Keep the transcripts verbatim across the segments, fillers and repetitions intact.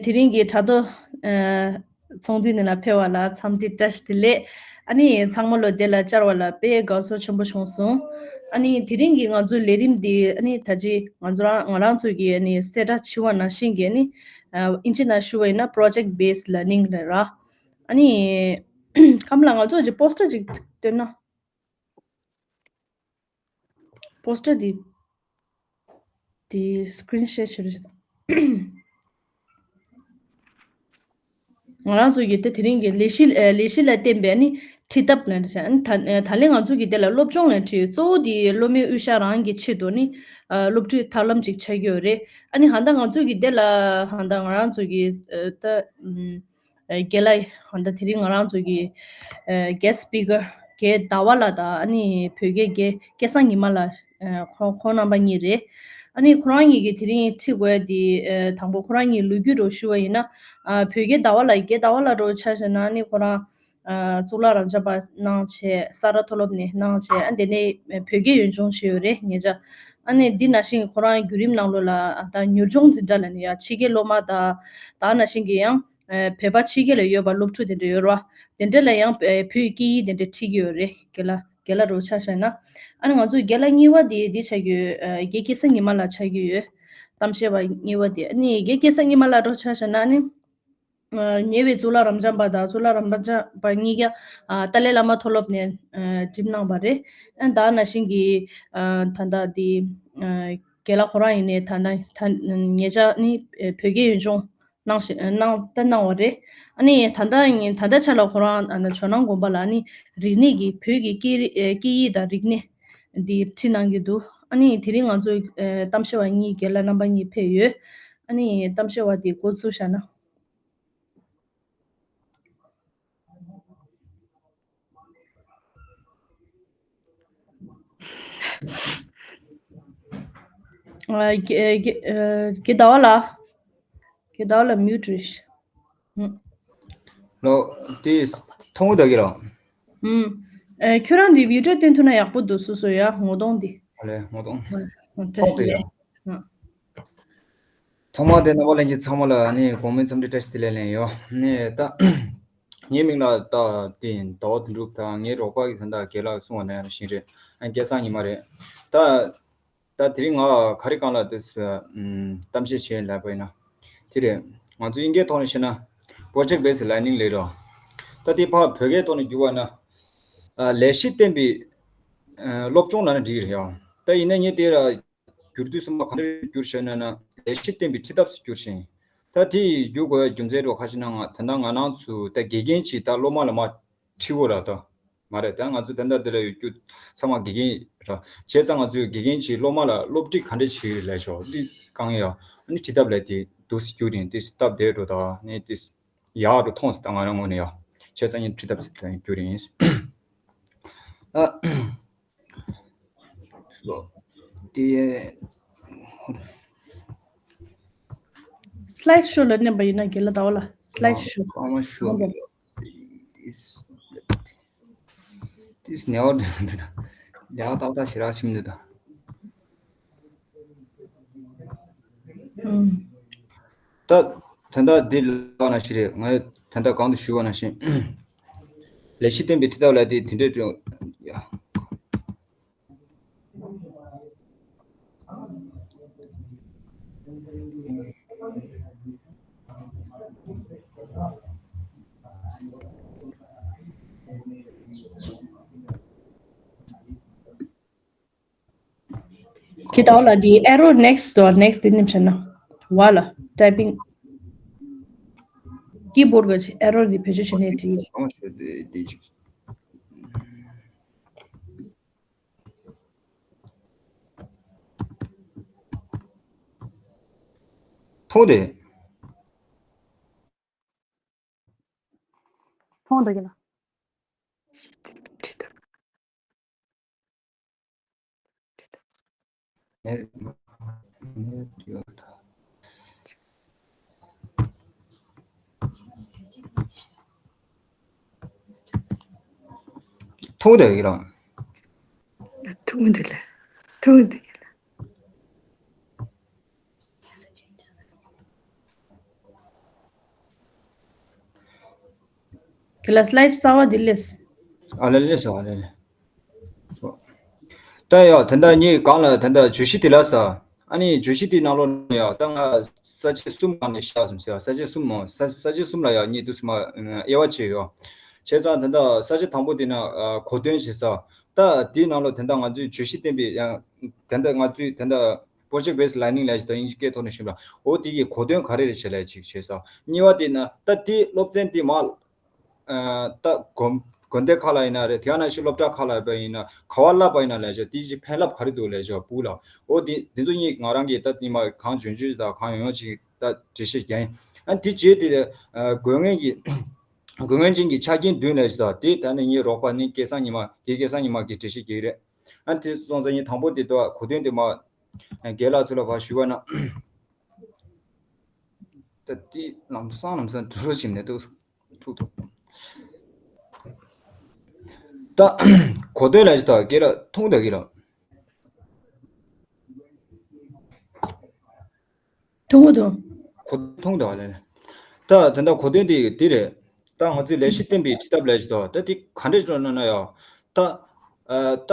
དེ་རིང་གི་དྲ་ཐོག་ཚོགས་འདུ་འདི་ལ་ཕེབས་པ་ལ་འཚམས་འདྲི་བཀྲ་ཤིས་བདེ་ལེགས། ཨ་ནི་ཚང་མ་ལོ་འདི་ལ་བཅར་བ་ལ་དཔེ་དགའ་ཚོར་ཆེན་པོ་བྱུང་སོང་། ཨ་ནི་དེ་རིང་གི་ང་ཚོའི་ལས་རིམ་འདི་ཨ་ནི་ད་ཅི་ང་ཚོ་རང་ང་རང་ཚོ་གི་ཨ་ནི་གསལ་བསྒྲགས་བྱས་པ་ནང་བཞིན་གྱི་ཨ་ནི་ཨིན་ཇི་ནང་ཞུ་བ་ཡིན་ན་project based learning ལབ་ར། ཨ་ནི་ཁམས་ལ་ང་ཚོ་ཅིག་པོ་སི་ཊར་ཅིག་སྟོན་ན། པོ་སི་ཊར་འདི་འདི་སི་ཀི་རིན་ཤེར་བྱེད་རོགས་བྱེད་དང་། ང་རང་ཚོ་གི་དེ་དེ་རིང་གི་ལས་གཞི་ཨ་ལས་གཞི་ལ་བརྟེན་པའི་ནི་ཁྲིད་ཐབས་ལ་ནི་ད་ད་ལན་ང་ཚོ་གི་དེ་ལ་སློབ་སྦྱོང་ལ་ཁྲིད་གཙོ་བོ་དེ་སློབ་མའི་དབུས་ཤ་རང་གི་ཆེད་དུ་ནི་ཨ་སློབ་ཁྲིད་ཐབས་ལམ་ཅིག་ཆགས་ཀྱི་ཡོད་རེད། ཨ་ནི་ཧ་ད་ང་ཚོ་གི་དེ་ལ་ཧ་ད་ང་རང་ཚོ་གི་ཨ་ད་ཨམ། ཨ་རྒན་ལགས་ཧ་ད་དེ་རིང་ང་རང་ཚོ་གི་ཨ་guest speaker རྒན་ཟླ་བ་ལགས་དང་ཨ་ནི་བོད་རྒན་རྒན་སྐལ་བཟང་ཉི་མ་ལགས་ཨ་ཁོང་ཁོང་རྣམ་པ་གཉིས་རེད། ཨ་ནི་ཁོ་རང་གཉིས་ཀྱིས་དེ་རིང་ཁྲིད་དགོས་དེ་ཨ་དང་པོ་ཁོ་རང་གཉིས་ལོ་རྒྱུས་རོགས་ཞུ་བ་ཡིན་ན་ཨ་བོད་རྒན་ཟླ་བ་ལགས་རྒན་ཟླ་བ་ལགས་རོགས་ཆ་བཞག་ན་ཨ་ནི་ཁོ་རང་ཨ་གཙུག་ལག་རབ་འབྱམས་པ་གནང་བྱས་ས་རཱ་མཐོ་སློབ་ནས་གནང་བྱས་ཨ་དེ་ནས་བོད་རྒན་ཡོན་སྦྱོང་བྱས་ཡོད་རེད་ཉེ་ཆར། ཨ་ནི་འདི་ནང་བཞིན་ཁོ་རང་བརྒྱུད་རིམ་ནང་ལོགས་ལ་ཨ་ད་མྱུར་སྦྱོང་འཛིན་གྲྭ་ལ་ནི་ཡང་ཕྱི་རྒྱལ་སློབ་མ་དང་ད་ནང་བཞིན་གྱི་ཡང་ཨ་བོད་པ་ཕྱི་རྒྱལ་ལ་ཡོད་པ་སློབ་ཕྲུག་དེ་འདྲ་ཡོད་རེད་བ། དེ་འདྲ་ལ་ཡང་ཨ་བོད་ཀྱི་སྐད་ཡིག་དེ་འདྲ་ཁྲིད་ཀྱི་ཡོད་རེད་རྒན་ལགས་རྒན་ལགས་རོགས་ཆ་བཞག་ན། ཨ་ནི་ང་ཚོ་རྒན་ལགས་གཉིས་པ་དེ་འདི་ཆགས་ཀྱི་ཡོད་ཨ་རྒན་སྐལ་བཟང་ཉི་མ་ལགས་ཆགས་ཀྱི་ཡོད། གཏམ་བཤད་པ་གཉིས་པ་དེ་ཨ་ནི་རྒན་སྐལ་བཟང་ཉི་མ་ལགས་རོགས་ཆ་བཞག་ན་ཨ་ནི། ཨ་ཉེ་བའི་གཙུག་ལག་རབ་འབྱམས་པ་དང་གཙུག་ལག་རབ་འབྱམས་པ་གཉིས་ཀ་ཨ་ཏཱ་ལའི་བླ་མ་མཐོ་སློབ་ནས་ཨ་འགྲིམས་གནང་བ་རེད། ཨ་ད་ནང་བཞིན་གྱི་ཨ་ད་ལྟ་དེ་ཨ་རྒན་ལགས་ཁོ་རང་ཡིན་ནའི་ད་ལྟ་ད་ཉེ་ཆར་ནི་ཨ་བོད་རྒན་ཡོན་སྦྱོང་གནང་ཞིག་གནང་ད་གནང་བ་རེད། ཨ་ནི་ད་ལྟ་ཡིན་ད་ལྟ་ཆ་ལ་ཁོ་རང་ཨ་ནི་ཇོ་ནང་དགོན་པ་ལ་ཨ་ནི་རིག་གནས་ཀྱི་བོད་ཀྱི་སྐད་རིགས་ཨ་སྐད་ཡིག་དང་རིག་གནས་འདི་ཁྲིད་གནང་གི་འདུག་ཨ་ནི་དེ་རིང་ང་ཚོའི་ཨ་གཏམ་བཤད་པ་གཉིས་རྒན་ལགས་རྣམ་པ་གཉིས་ཕེབས་ཡོད། ཨ་ནི་གཏམ་བཤད་པ་དེ་འགོ་ཚུགས་བཞག་ན། ཨ་རྒན་རྒན་ཨ་རྒན་ཟླ་བ་ལགས། རྒན་ཟླ་བ་ལགས་མིའུ་ཊི་རེད། ཧུམ། ལོ། དེ་མཐོང་གི་འདུག་གི་རོ། ཧུམ། ཨ་ཁྱོད་རང་དེ་བི་ཌིའོ་སྟོན་ཐུབ་ན་ཡག་པོ་འདུག་སོ་སོ་ཡ་ངོ་གདོང་དེ། ཨ་ལེ་ངོ་གདོང་། ཨ་བཀྲ་མཐོང་ཤིས་ཟེར་ཡ། བདེ་ལེགས། ཨ། ཚང་མ་དེ་རྣམ་པ་ལྷན་རྒྱས་ཚང་མ་ལ་ཨ་ནི་དགོང་མོའི་འཚམས་འདྲི་བཀྲ་ཤིས་བདེ་ལེགས་ལན་ཡོད། ནས་ད་ངའི་མིང་ལ་ད་དེ་ཟླ་བ་དོན་གྲུབ་དང་ངའི་རོགས་པ་གི་ད་ལྟ་རྒན་ལགས་གསུང་བ་ནང་བཞིན་རེད། ཨ་སྐལ་བཟང་ཉི་མ་རེད། ད་ད་དེ་རིང་ང་ག་རེ་གང་ལ་དེ་གཏམ་བཤད་བྱེད་ལབ་པ་ཡིན་ན་དེ་རེད། ང་ཚོ་དབྱིན་སྐད་ཐོག་ནས་བཤད་ན་project based learning ལབ་རོ། ད་དེ་ཕར་བོད་སྐད་ཐོག་ནས་བསྒྱུར་བ་ན་ལས་གཞི་བརྟེན་པའི་སློབ་སྦྱོང་ལབ་ན་འགྲིག་གི་རེད་ཡ། ད་ཡིན་ན་ངས་དེ་ལ་བསྒྱུར་དུས་ཙམ་པ་ག་འདྲ་བསྒྱུར་ཤེས་ན་ན་ལས་གཞི་བརྟེན་པའི་ཁྲིད་ཐབས་སུ་བསྒྱུར་ཞིང་། ད་དེ་བསྒྱུར་དགོས་པའི་རྒྱུ་མཚན་རོ་ཁ་ཤས་ན་ང་ད་ལྟ་ང་རང་ཚོ་ད་དགེ་རྒན་གྱིས་ད་སློབ་མ་ལ་མ་ཁྲིད་དགོས་ར་ད་མ་རེད། ད་ང་ཚོ་ད་ལྟ་འདི་ལ་ཡོད་རྒྱུ་ཚང་མ་དགེ་རྒན་ར་བྱས་ཙང་ང་ཚོས་དགེ་རྒན་གྱིས་སློབ་མ་ལ་སློབ་ཁྲིད་ག་འདྲ་བྱེད་ལས་ཤོག་འདི་གང་ཡ་ཨ་ནི་ཁྲིད་ཐབས་ལས་དེ་འདུག་སེ་བསྒྱུར་ཡིན་དེ་སྟབས་བདེ་འགྲོ་ད་ནི་དེ་ཡག་རུ་མཐོང་སོང་ད་ང་རང་ངོས་ནས་ཡ་བྱས་ཙང་ངས་ཁྲིད་ཐབས་སུ་བསྒྱུར་ཡིན། ཨ། སོ། དེ། སི་ལའིཌ་ཤོ་ལ་མནན་པ་ཡིན་ན་རྒན་ལགས་ཟླ་བ་ལགས་སི་ལའིཌ་ཤོ། ཨ་མ་ཤོ། དེས་ནེ་བར་འདུག་ད། ལས་ཀ་ཏག་ཏག་ཞེ་དྲག་ཕྱིན་འདུག་ད། ཨུམ། ད་ད་ལྟ་འདི་ལབ་པ་ནང་བཞིན་རེད། ངས་ད་ལྟ་གོང་དུ་ཞུས་པ་ནང་བཞིན། ལས་གཞི་བརྟེན་པའི་ཁྲིད་ཐབས་ལ་དེ་དེ་འདྲའི་སྤྲོད་ཡ། ཁྱེད་ལྟ་བ་ལ་འདི་ཨེ་རོ་ནེག་སི་དང་ནེག་སི་འདི་ནེམ་བྱས་ན། བ་ལ་ཊའི་པིང་ཀི་བོར་ཌ་གི་ཨེ་རོ་འདི་བེད་སྤྱོད་བྱས་ནས་འགྲིག་གི་རེད། མཐོང་དེ། མཐོང་འདུག་གི་ལ། མཐོང་འདུག་གི་ལ། མཐོང་འདུག་ལ། མཐོང་འདུག་གི་ལ། ལ་སི་ལའིཌ་གསར་བ་འདི་ལས། ཨ་ལ་ལས་སོ་ཨ་ལ་ལས། ད་ཡ་ད་ལྟ་ངས་གང་ལ་ད་ལྟ་བརྗོད་གཞི་དེ་ལ་ས། ཨ་ནི་བརྗོད་གཞི་དེའི་ནང་ལོགས་ནས་ཡ་ད་ང་ས་བཅད་གསུམ་སྒང་ནས་བཤད་སོང་ཟེར་ས་བཅད་གསུམ་མོ་ས་ས་བཅད་གསུམ་ལ་ཡ་ངས་འདུག་སེ་མ་དབྱེ་བ་ཕྱེ་ཡོད། བྱས་ཙང་ད་ལྟ་ས་བཅད་དང་པོ་དེ་ན་གོ་དོན་ཞེས་ས། ད་དེའི་ནང་ལོགས་ད་ལྟ་ང་ཚོས་བརྗོད་གཞི་བསྟན་པའི་ཡང་ད་ལྟ་ང་ཚོས་ད་ལྟ་project based learning ལབ་ཞིག་དང་དབྱིན་ཇི་སྐད་ཐོག་ནས་ཞུས་པ་འོ་དེ་གི་གོ་དོན་ག་རེ་རེད་ཞེས་ལབ་ཅིག་བྱས་ས། གཉིས་པ་དེ་ན་ད་དེ་སློབ་ཚན་དེ་མ་ད་དགོན་དགོན་སྡེ་ཁག་ལ་ཡིན་ན་རེད། དེ་ཡང་ན་ཤི་སློབ་གྲྭ་ཁག་ལ་ཡིན་ན་ག་བ་བསླབ་པ་ཡིན་ན་ལས་ཞོ་དེའི་ཕན་རླབས་ག་རེ་འདུག་ལས་ཞོ་སྤུ་ལ། འོ་དེ་དེ་ཚོ་གཉིས་ང་རང་གིས་ད་ཉི་མ་གང་བྱུང་བྱུང་དང་གང་ཡོང་ཡོང་ཅིག་ད་འགྲེལ་བཤད་རྒྱག་ཡིན། ཨ་དེ་རྗེས་དེ་དགོས་ངེས་ཀྱི་དགོས་ངེས་ཅན་གྱི་ཆ་རྐྱེན་བདུན་ལས་ཞོ་དེ་ད་ནི་ངའི་རོགས་པ་ནི་སྐལ་བཟང་ཉི་མ་དེ་སྐལ་བཟང་ཉི་མ་གིས་འགྲེལ་བཤད་རྒྱག་གི་རེད། ཨ་དེ་སོང་ཙང་ངས་དང་པོ་དེ་དོ་གོ་དོན་དེ་མ་རྒན་ལགས་ཚོ་ལ་ཕར་ཞུ་བ་ན། ད་དེ་ལམ་སང་ལམ་སང་འགྲོ་རོགས་བྱིན་ནས་འདུག་ཐུག་ཐུག་ད་གོ་དོན་ལ་ཞིག་ད་སྐད་ལ་ཐུང་ད་གི་ལ། ཐུང་ངུ་དང་། གོ་ཐུང་ད་ལ་ལ། ད་ད་ད་གོ་དོན་དེ་དེ་རེད། ད་ང་ཚོས་ལས་གཞི་བསྟན་པའི་ཁྲིད་ཐབས་ལ་ཞིག་ད་ད་དེ་ག་འདྲས་འགྲོ་ན་ན་ཡ། ད། ཨ་ད་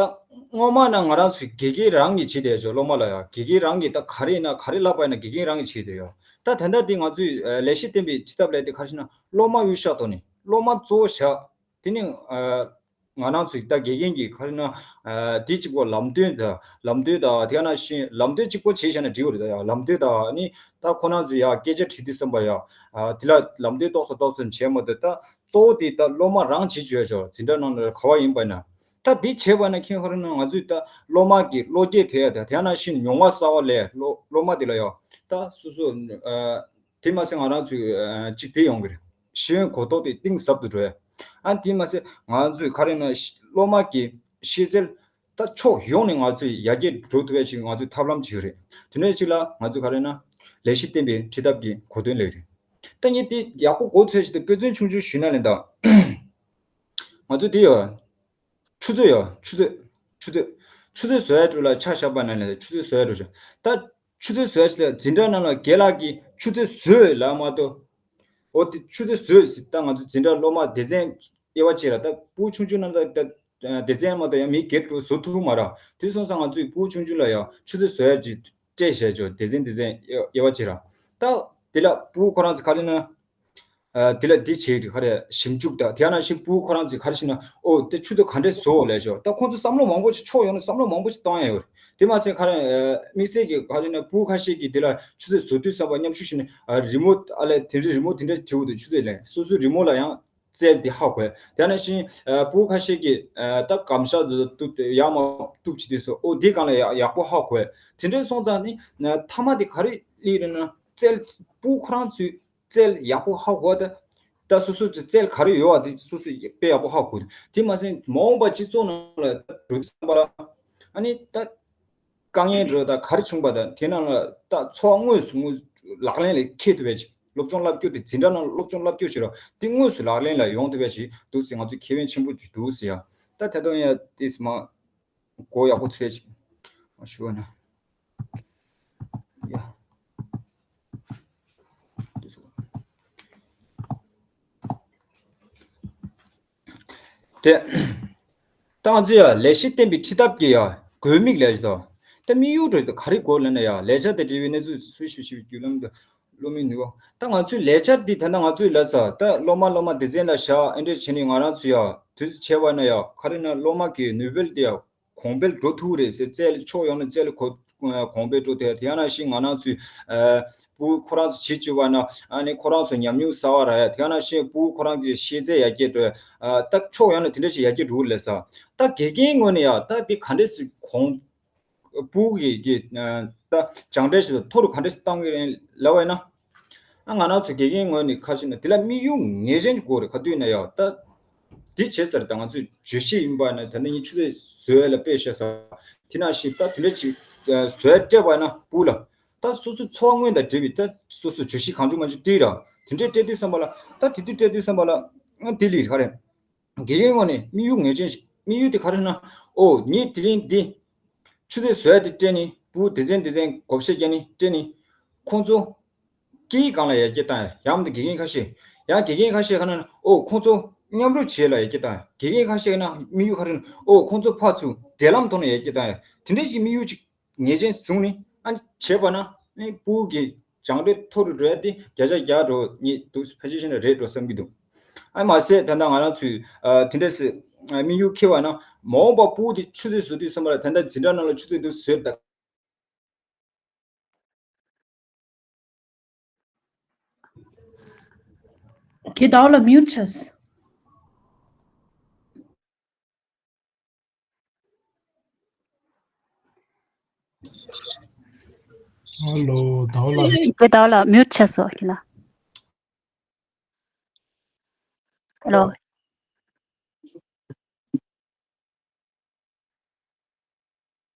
སྔོན་མ་ན་ང་རང་ཚོས་དགེ་རྒན་རང་གིས་བྱེད་བསྡད་ཡོད་སློབ་མ་ལ་ཡ་དགེ་རྒན་རང་གིས་ད་ག་རེ་ཡིན་ན་ག་རེ་བསླབ་པ་ཡིན་ན་དགེ་རྒན་རང་གིས་བྱེད་བསྡད་ཡོད། ད་ད་ལྟ་དེ་ང་ཚོས་ཨ་ལས་གཞི་བསྟན་པའི་ཁྲིད་ཐབས་ལས་དེ་ག་རེ་ཞིག་ན་སློབ་མ་དབུས་ཤ་ཐོག་ནས་སློབ་མ་གཙོ་བོ་བཞག་དེ་ནི་ཨ་ང་རང་ཚོས་ད་དགེ་རྒན་གྱིས་ག་རེ་ན་ཨ་དེ་གཅིག་པོ་ལམ་སྟོན་ད་ལམ་སྟོན་ད་དེ་ཡང་ན་ཤིང་ལམ་སྟོན་གཅིག་པོ་བྱས་བཞག་ན་འགྲིག་གི་རེད་ད་ཡ་ལམ་སྟོན་ད་ནི་ད་ཁོ་རང་ཚོས་ཡ་སྐད་ཆ་དྲིས་དུས་བསམ་པ་ཡ་ཨ་དེ་ལ་ལམ་སྟོན་ཏོག་ཙམ་ཏོག་ཙམ་བྱས་མ་ཐུབ་ད། གཙོ་བོ་དེ་ད་སློབ་མ་རང་བྱེད་བཅུག་ཡ་ཆོག་འཛིན་གྲྭ་ནང་ལ་ག་བ་ཡིན་པ་ན། ད་འདི་བྱས་པ་ན་ཁྱེད་ཧ་ར་ན་ང་ཚོས་ད་སློབ་མ་གི་བློ་སྐྱེད་ཕེ་ཡ་ད་དེ་ན་ཤིན་མྱོང་བ་གསར་བ་ལས་སློ་སློབ་མ་དེ་ལ་ཡོ་ད་སོ་སོ་ཨ་དེ་མ་ཟད་ང་རང་ཚོས་ཨ་གཅིག་དེ་ཡོང་གི་རེད། ཤེས་ཡོན་གོ་རྟོགས་དེ་གཏིང་ཟབ་ཏུ་འགྲོ་ཡ། ཨ་དེ་མ་ཟད་ང་ཚོས་ག་རེ་ན་སློབ་མ་གི་ཤེས་ཚད་ད་ཕྱོགས་ཡོངས་ནས་ང་ཚོས་ཡར་རྒྱས་འགྲོ་ཐུབ་ཡ་ཞིག་ང་ཚོས་ཐབས་ལམ་ཅིག་ཡོད་རེད། དེ་ནས་གཅིག་ལ་ང་ཚོས་ག་རེ་ན་ལས་གཞི་བསྟན་པའི་ཁྲིད་ཐབས་ཀྱི་གོ་དོན་ལས་རེད། ད་ངས་དེ་ཡག་པོ་གོ་ཚོད་ཞིག་ཏུ་དཔེ་མཚོན་ཆུང་ཆུང་ཞུས་ན་ལེན་དང་། ང་ཚོ་དེ་ཡོད། ཆུ་ཚོད་ཡོད་ཆུ་ཚོད། ཆུ་ཚོད། ཆུ་ཚོད་བཟོ་ཡ་དྲུག་ལ་ཆ་བཞག་པ་ན་ལེན་དང་ཆུ་ཚོད་བཟོ་ཡ་དྲུག་བཞག་ད་ཆུ་ཚོད་བཟོ་ཡ་ཞིག་ལ་འཛིན་གྲྭ་ནང་ལ་རྒན་ལགས་ཀྱིས་ཆུ་ཚོད་བཟོས་ལ་མ་གཏོགས། འོ་དེ་ཆུ་ཚོད་བཟོས་ཟེར་ད་ང་ཚོ་འཛིན་གྲྭ་སློབ་མ་སྡེ་ཚན་དབྱེ་བ་ཕྱེ་ར་ད་ཕྲུ་གུ་ཆུང་ཆུང་རྣམས་ད་ད་སྡེ་ཚན་མ་གཏོགས་ཡང་མི་སྒེར་དུ་བཟོ་ཐུབ་མ་ར། དེ་སོང་ཙང་ང་ཚོས་ཕྲུ་གུ་ཆུང་ཆུང་ལ་ཡང་ཆུ་ཚོད་བཟོ་ཡ་ཅིག་སྤྲད་བཞག་ཆོག་སྡེ་ཚན་སྡེ་ཚན་དབྱེ་བ་ཕྱེ་ར། ད་དེ་ལ་ཕྲུ་གུ་ཁོ་རང་ཚོ་ག་རེ་ན། ཨ་དེ་ལ་འདི་བྱེད་ཀྱི་ག་རེ་ཞིབ་འཇུག་དང་དེ་ཡང་ན་ཞིབ་ཕྲུག་ཁོ་རང་ཚོས་ག་རེ་ཞིག་ན་ཨོ་དེ་ཆུ་ཚོད་ག་འདྲས་བཟོ་ལས་ཤོག་ད་ཁོང་ཚོ་བསམ་བློ་མང་པོ་ཞིག་ཕྱོགས་ཡོངས་ནས་བསམ་བློ་མང་པོ་ཞིག་གཏོང་ཡ་ཡོད་རེད། དེ་མ་ཟད་ག་རེ་དམིགས་བསལ་གྱི་ག་རེ་ན་ཕྲུ་གུ་ཁ་ཤས་ཀྱིས་དེ་ལ་ཆུ་ཚོད་བཟོ་དུས་ཙམ་པ་མཉམ་ཞུགས་ཞིག་ནས་རི་མོ་ཨ་ལས་དེ་འདྲའི་རི་མོ་དེ་འདྲ་བྱེད་འོ་དུ་ཆུ་ཚོད་ལས་སོ་སོའི་རི་མོ་ལ་ཡང་རྩལ་དེ་ཧ་གོ་ཡ། དེ་ནང་བཞིན་ཕྲུ་གུ་ཁ་ཤས་ཀྱིས་ད་གམ་ཤ་བཟོ་གཏུབ་ཡག་མ་གཏུབ་བྱེད་དུས་སོ་ཨོ་དེ་གང་ལ་ཡག་ཡག་པོ་ཧ་གོ་ཡ། དེ་འདྲའི་སོང་ཙང་ནི་མཐའ་མ་དེ་ག་རེ་སླེབས་རེད་ན་རྩལ་ཕྲུ་གུ་ཁོ་རང་ཚོའི་རྩལ་ཡག་པོ་ཧ་གོ་བ་དང་། ད་སོ་སོ་ཚོའི་རྩལ་ག་རེ་ཡོད་བ་དེ་སོ་སོས་དཔེ་ཡག་པོ་ཧ་གོ། དེ་མ་ཟད་མ་འོངས་པ་སྤྱི་ཚོགས་ནང་ལ་འགྲོ་དུས་ཙམ་པ་ལ་ཨ་ནི་ད་དཀའ་ངལ་འགྲོ་ད་ག་རེ་བྱུང་བ་དང་དེ་ནང་ལ་ད་འཚོ་བ་དངོས་སུ་དངོས་སུ་ལག་ལེན་ལ་འཁེལ་ཐུབ་པའི་ཅིག་སློབ་སྦྱོང་བསླབ་རྒྱུ་དེ་འཛིན་གྲྭ་ནང་སློབ་སྦྱོང་བསླབ་རྒྱུ་ཞིག་ར་དེ་དངོས་སུ་ལག་ལེན་ལ་ཡོང་ཐུབ་པའི་ཅིག་འདུག་ཟེར་ང་ཚོ་ཁེ་ཕན་ཆེན་པོ་ཅིག་འདུག་ཟེར་ཡ། ད་ད་དུང་ཡ་དེ་མ། གོ་ཡག་པོ་ཚོད་ཅིག་ཞུ་བ་ན། ཡ། དེ། ད་ང་ཚོས་ཡ་ལས་གཞི་བསྟན་པའི་ཁྲིད་ཐབས་ཀྱི་ཡ་དགོས་དམིགས་ལས་ཀྱི་དོ། ད་དམིགས་ཡུལ་འགྲོ་དེ་ག་རེ་དགོས་ལབ་ན་ཡ་ལས་འཆར་དང་འབྲེལ་བའི་གནས་ཚུལ་སུས་ཞུ་ཞིབ་བརྒྱུད་ལམ་དུ་སློབ་མའི་ནུས་པ། ད་ང་ཚོའི་ལས་འཆར་འདི་ད་ལྟ་ང་ཚོའི་ལ་ས་ད་སློབ་མ་སློབ་མ་སྡེ་ཚན་ལ་བཞག་ཨེ་འདྲས་བྱས་ནས་ང་རང་ཚོ་ཡ་དུས་ཚོད་བྱས་པ་ན་ཡ་ག་རེ་ན་སློབ་མ་གི་ནུས་པ་དེ་ཡ། གོང་འཕེལ་འགྲོ་ཐུབ་རེད་ཟེར་རྩལ་ཕྱོགས་ཡོངས་ནས་རྩལ་གོ་གོང་འཕེལ་འགྲོ་ཐུབ་དེ་ཡང་ན་ཤིང་ང་རང་ཚོའི་ཕྲུ་གུ་ཁོ་རང་ཚོ་བྱེད་བཅུག་པ་ན་ཨ་ནི་ཁོ་རང་ཚོ་ཉམས་མྱོང་གསར་བ་རག་ཡ་དེ་ཡང་ན་ཤིང་ཕྲུ་གུ་ཁོ་རང་གི་ཤེས་ཚད་ཡར་རྒྱས་འགྲོ་ཡ་ད་ཕྱོགས་ཡོངས་ནས་དེ་འདྲ་ཞིག་ཡར་རྒྱས་འགྲོ་གི་རེད་ས། ད་དགེ་རྒན་ངོས་ནས་ཡ་ད་དེ་ག་འདྲས་སེ་གོང་ཕྲུ་གུ་གི་ད་སྦྱངས་འབྲས་ཞིག་མཐོ་རུ་ག་འདྲས་སེ་གཏང་གི་རེད་ལབ་པ་ཡིན་ན། ཨ་ང་རང་ཚོ་དགེ་རྒན་ངོས་ནས་ཁ་ཤས་ནས་དེ་ལ་དམིགས་ཡུལ་ངེས་ཅན་གྱི་སྐོར་རེད་ག་དུས་ན་ཡང་ད། འདི་བྱས་ཚར་ད་ང་ཚོས་བརྗོད་གཞི་ཡིན་པ་ན་ད་ནི་ངས་ཆུ་ཚོད་བཟོས་ལ་དཔེ་བཤད་ས། དེ་ནང་བཞིན་ད་དེ་འདྲ་ཅིག་བཟོས་སྤྲད་པ་ན་སྤུ་ལ། ད་སོ་སོའི་འཚོ་བ་དངོས་དང་འབྲེལ་བའི་ད་སོ་སོའི་བརྗོད་གཞི་གང་བྱུང་མ་བྱུང་བྲིས་ར། དེ་འདྲས་སྤྲད་དུས་ཙམ་པ་ལ་ད་དེ་དུས་སྤྲད་དུས་ཙམ་པ་ལ་ཨ་དེ་ལས་ག་རེ། དགེ་རྒན་ངོས་ནས་དམིགས་ཡུལ་ངེས་ཅན་ཞིག་དམིགས་ཡུལ་དེ་ག་རེ་ན་ཨོ་ངས་དེ་རིང་འདི། ཆུ་ཚོད་བཟོས་དེ་སྤྲད་ནི་སྤུ་སྡེ་ཚན་སྡེ་ཚན་བགོ་བཤའ་བརྒྱབ་ནི་སྤྲད་ནི། ཁོང་ཚོ། སྐད་ཡིག་སྒང་ལ་ཡར་རྒྱས་བཏང་ཡ་ཡང་མི་འདུག་དགེ་རྒན་ཁ་ཤས། ཡང་དགེ་རྒན་ཁ་ཤས་ཁ་ན་ཨོ་ཁོང་ཚོ། མཉམ་རུབ་བྱས་ལ་ཡར་རྒྱས་བཏང་། དགེ་རྒན་ཁ་ཤས་ན་དམིགས་ཡུལ་ག་རེ་ཡིན། ཨོ་ཁོང་ཚོ་ཕར་ཚུར་འབྲེལ་ལམ་ཐོག་ནས་ཡར་རྒྱས་བཏང་ཡ། དེ་འདྲ་ཞིག་དམིགས་ཡུལ་ཅིག་ངེས་ཅན་བཟུང་ནས་ཨ་ནི་བྱས་པ་ན་ཨ་ནི་ཕྲུ་གུ་གི་སྦྱངས་འབྲས་མཐོ་རུ་འགྲོ་ཡ་དེ་བརྒྱ་ཆ་བརྒྱ་འགྲོ་ངེས་འདུག་ཕལ་ཆེར་བཤད་ན་རེད་འགྲོ་བསམ་གྱི་འདུག་ཨ་མ་ཟད་ད་ལྟ་ང་རང་ཚོས་ཨ་དེ་འདྲ་སེ་ཨ་དམིགས་ཡུལ་འཁྱེར་བ་ན་མ་འོངས་པ་ཕྲུ་གུ་དེ་ཆུ་ཚོད་བཟོ་དུས་ཙམ་པ་ལ་ད་ལྟ་འཛིན་གྲྭ་ནང་ལ་ཆུ་ཚོད་འདུག་བཟོས་ད། ཁྱེད་ཟླ་བ་ལགས་མིའུ་ཊི་བྱས། ཧ་ལོ། ཟླ་བ་ལགས། ཁྱེད་ཟླ་བ་ལགས་མིའུ་ཊི་བྱས་སོང་ཁྱེད་ལ། ཧ་ལོ།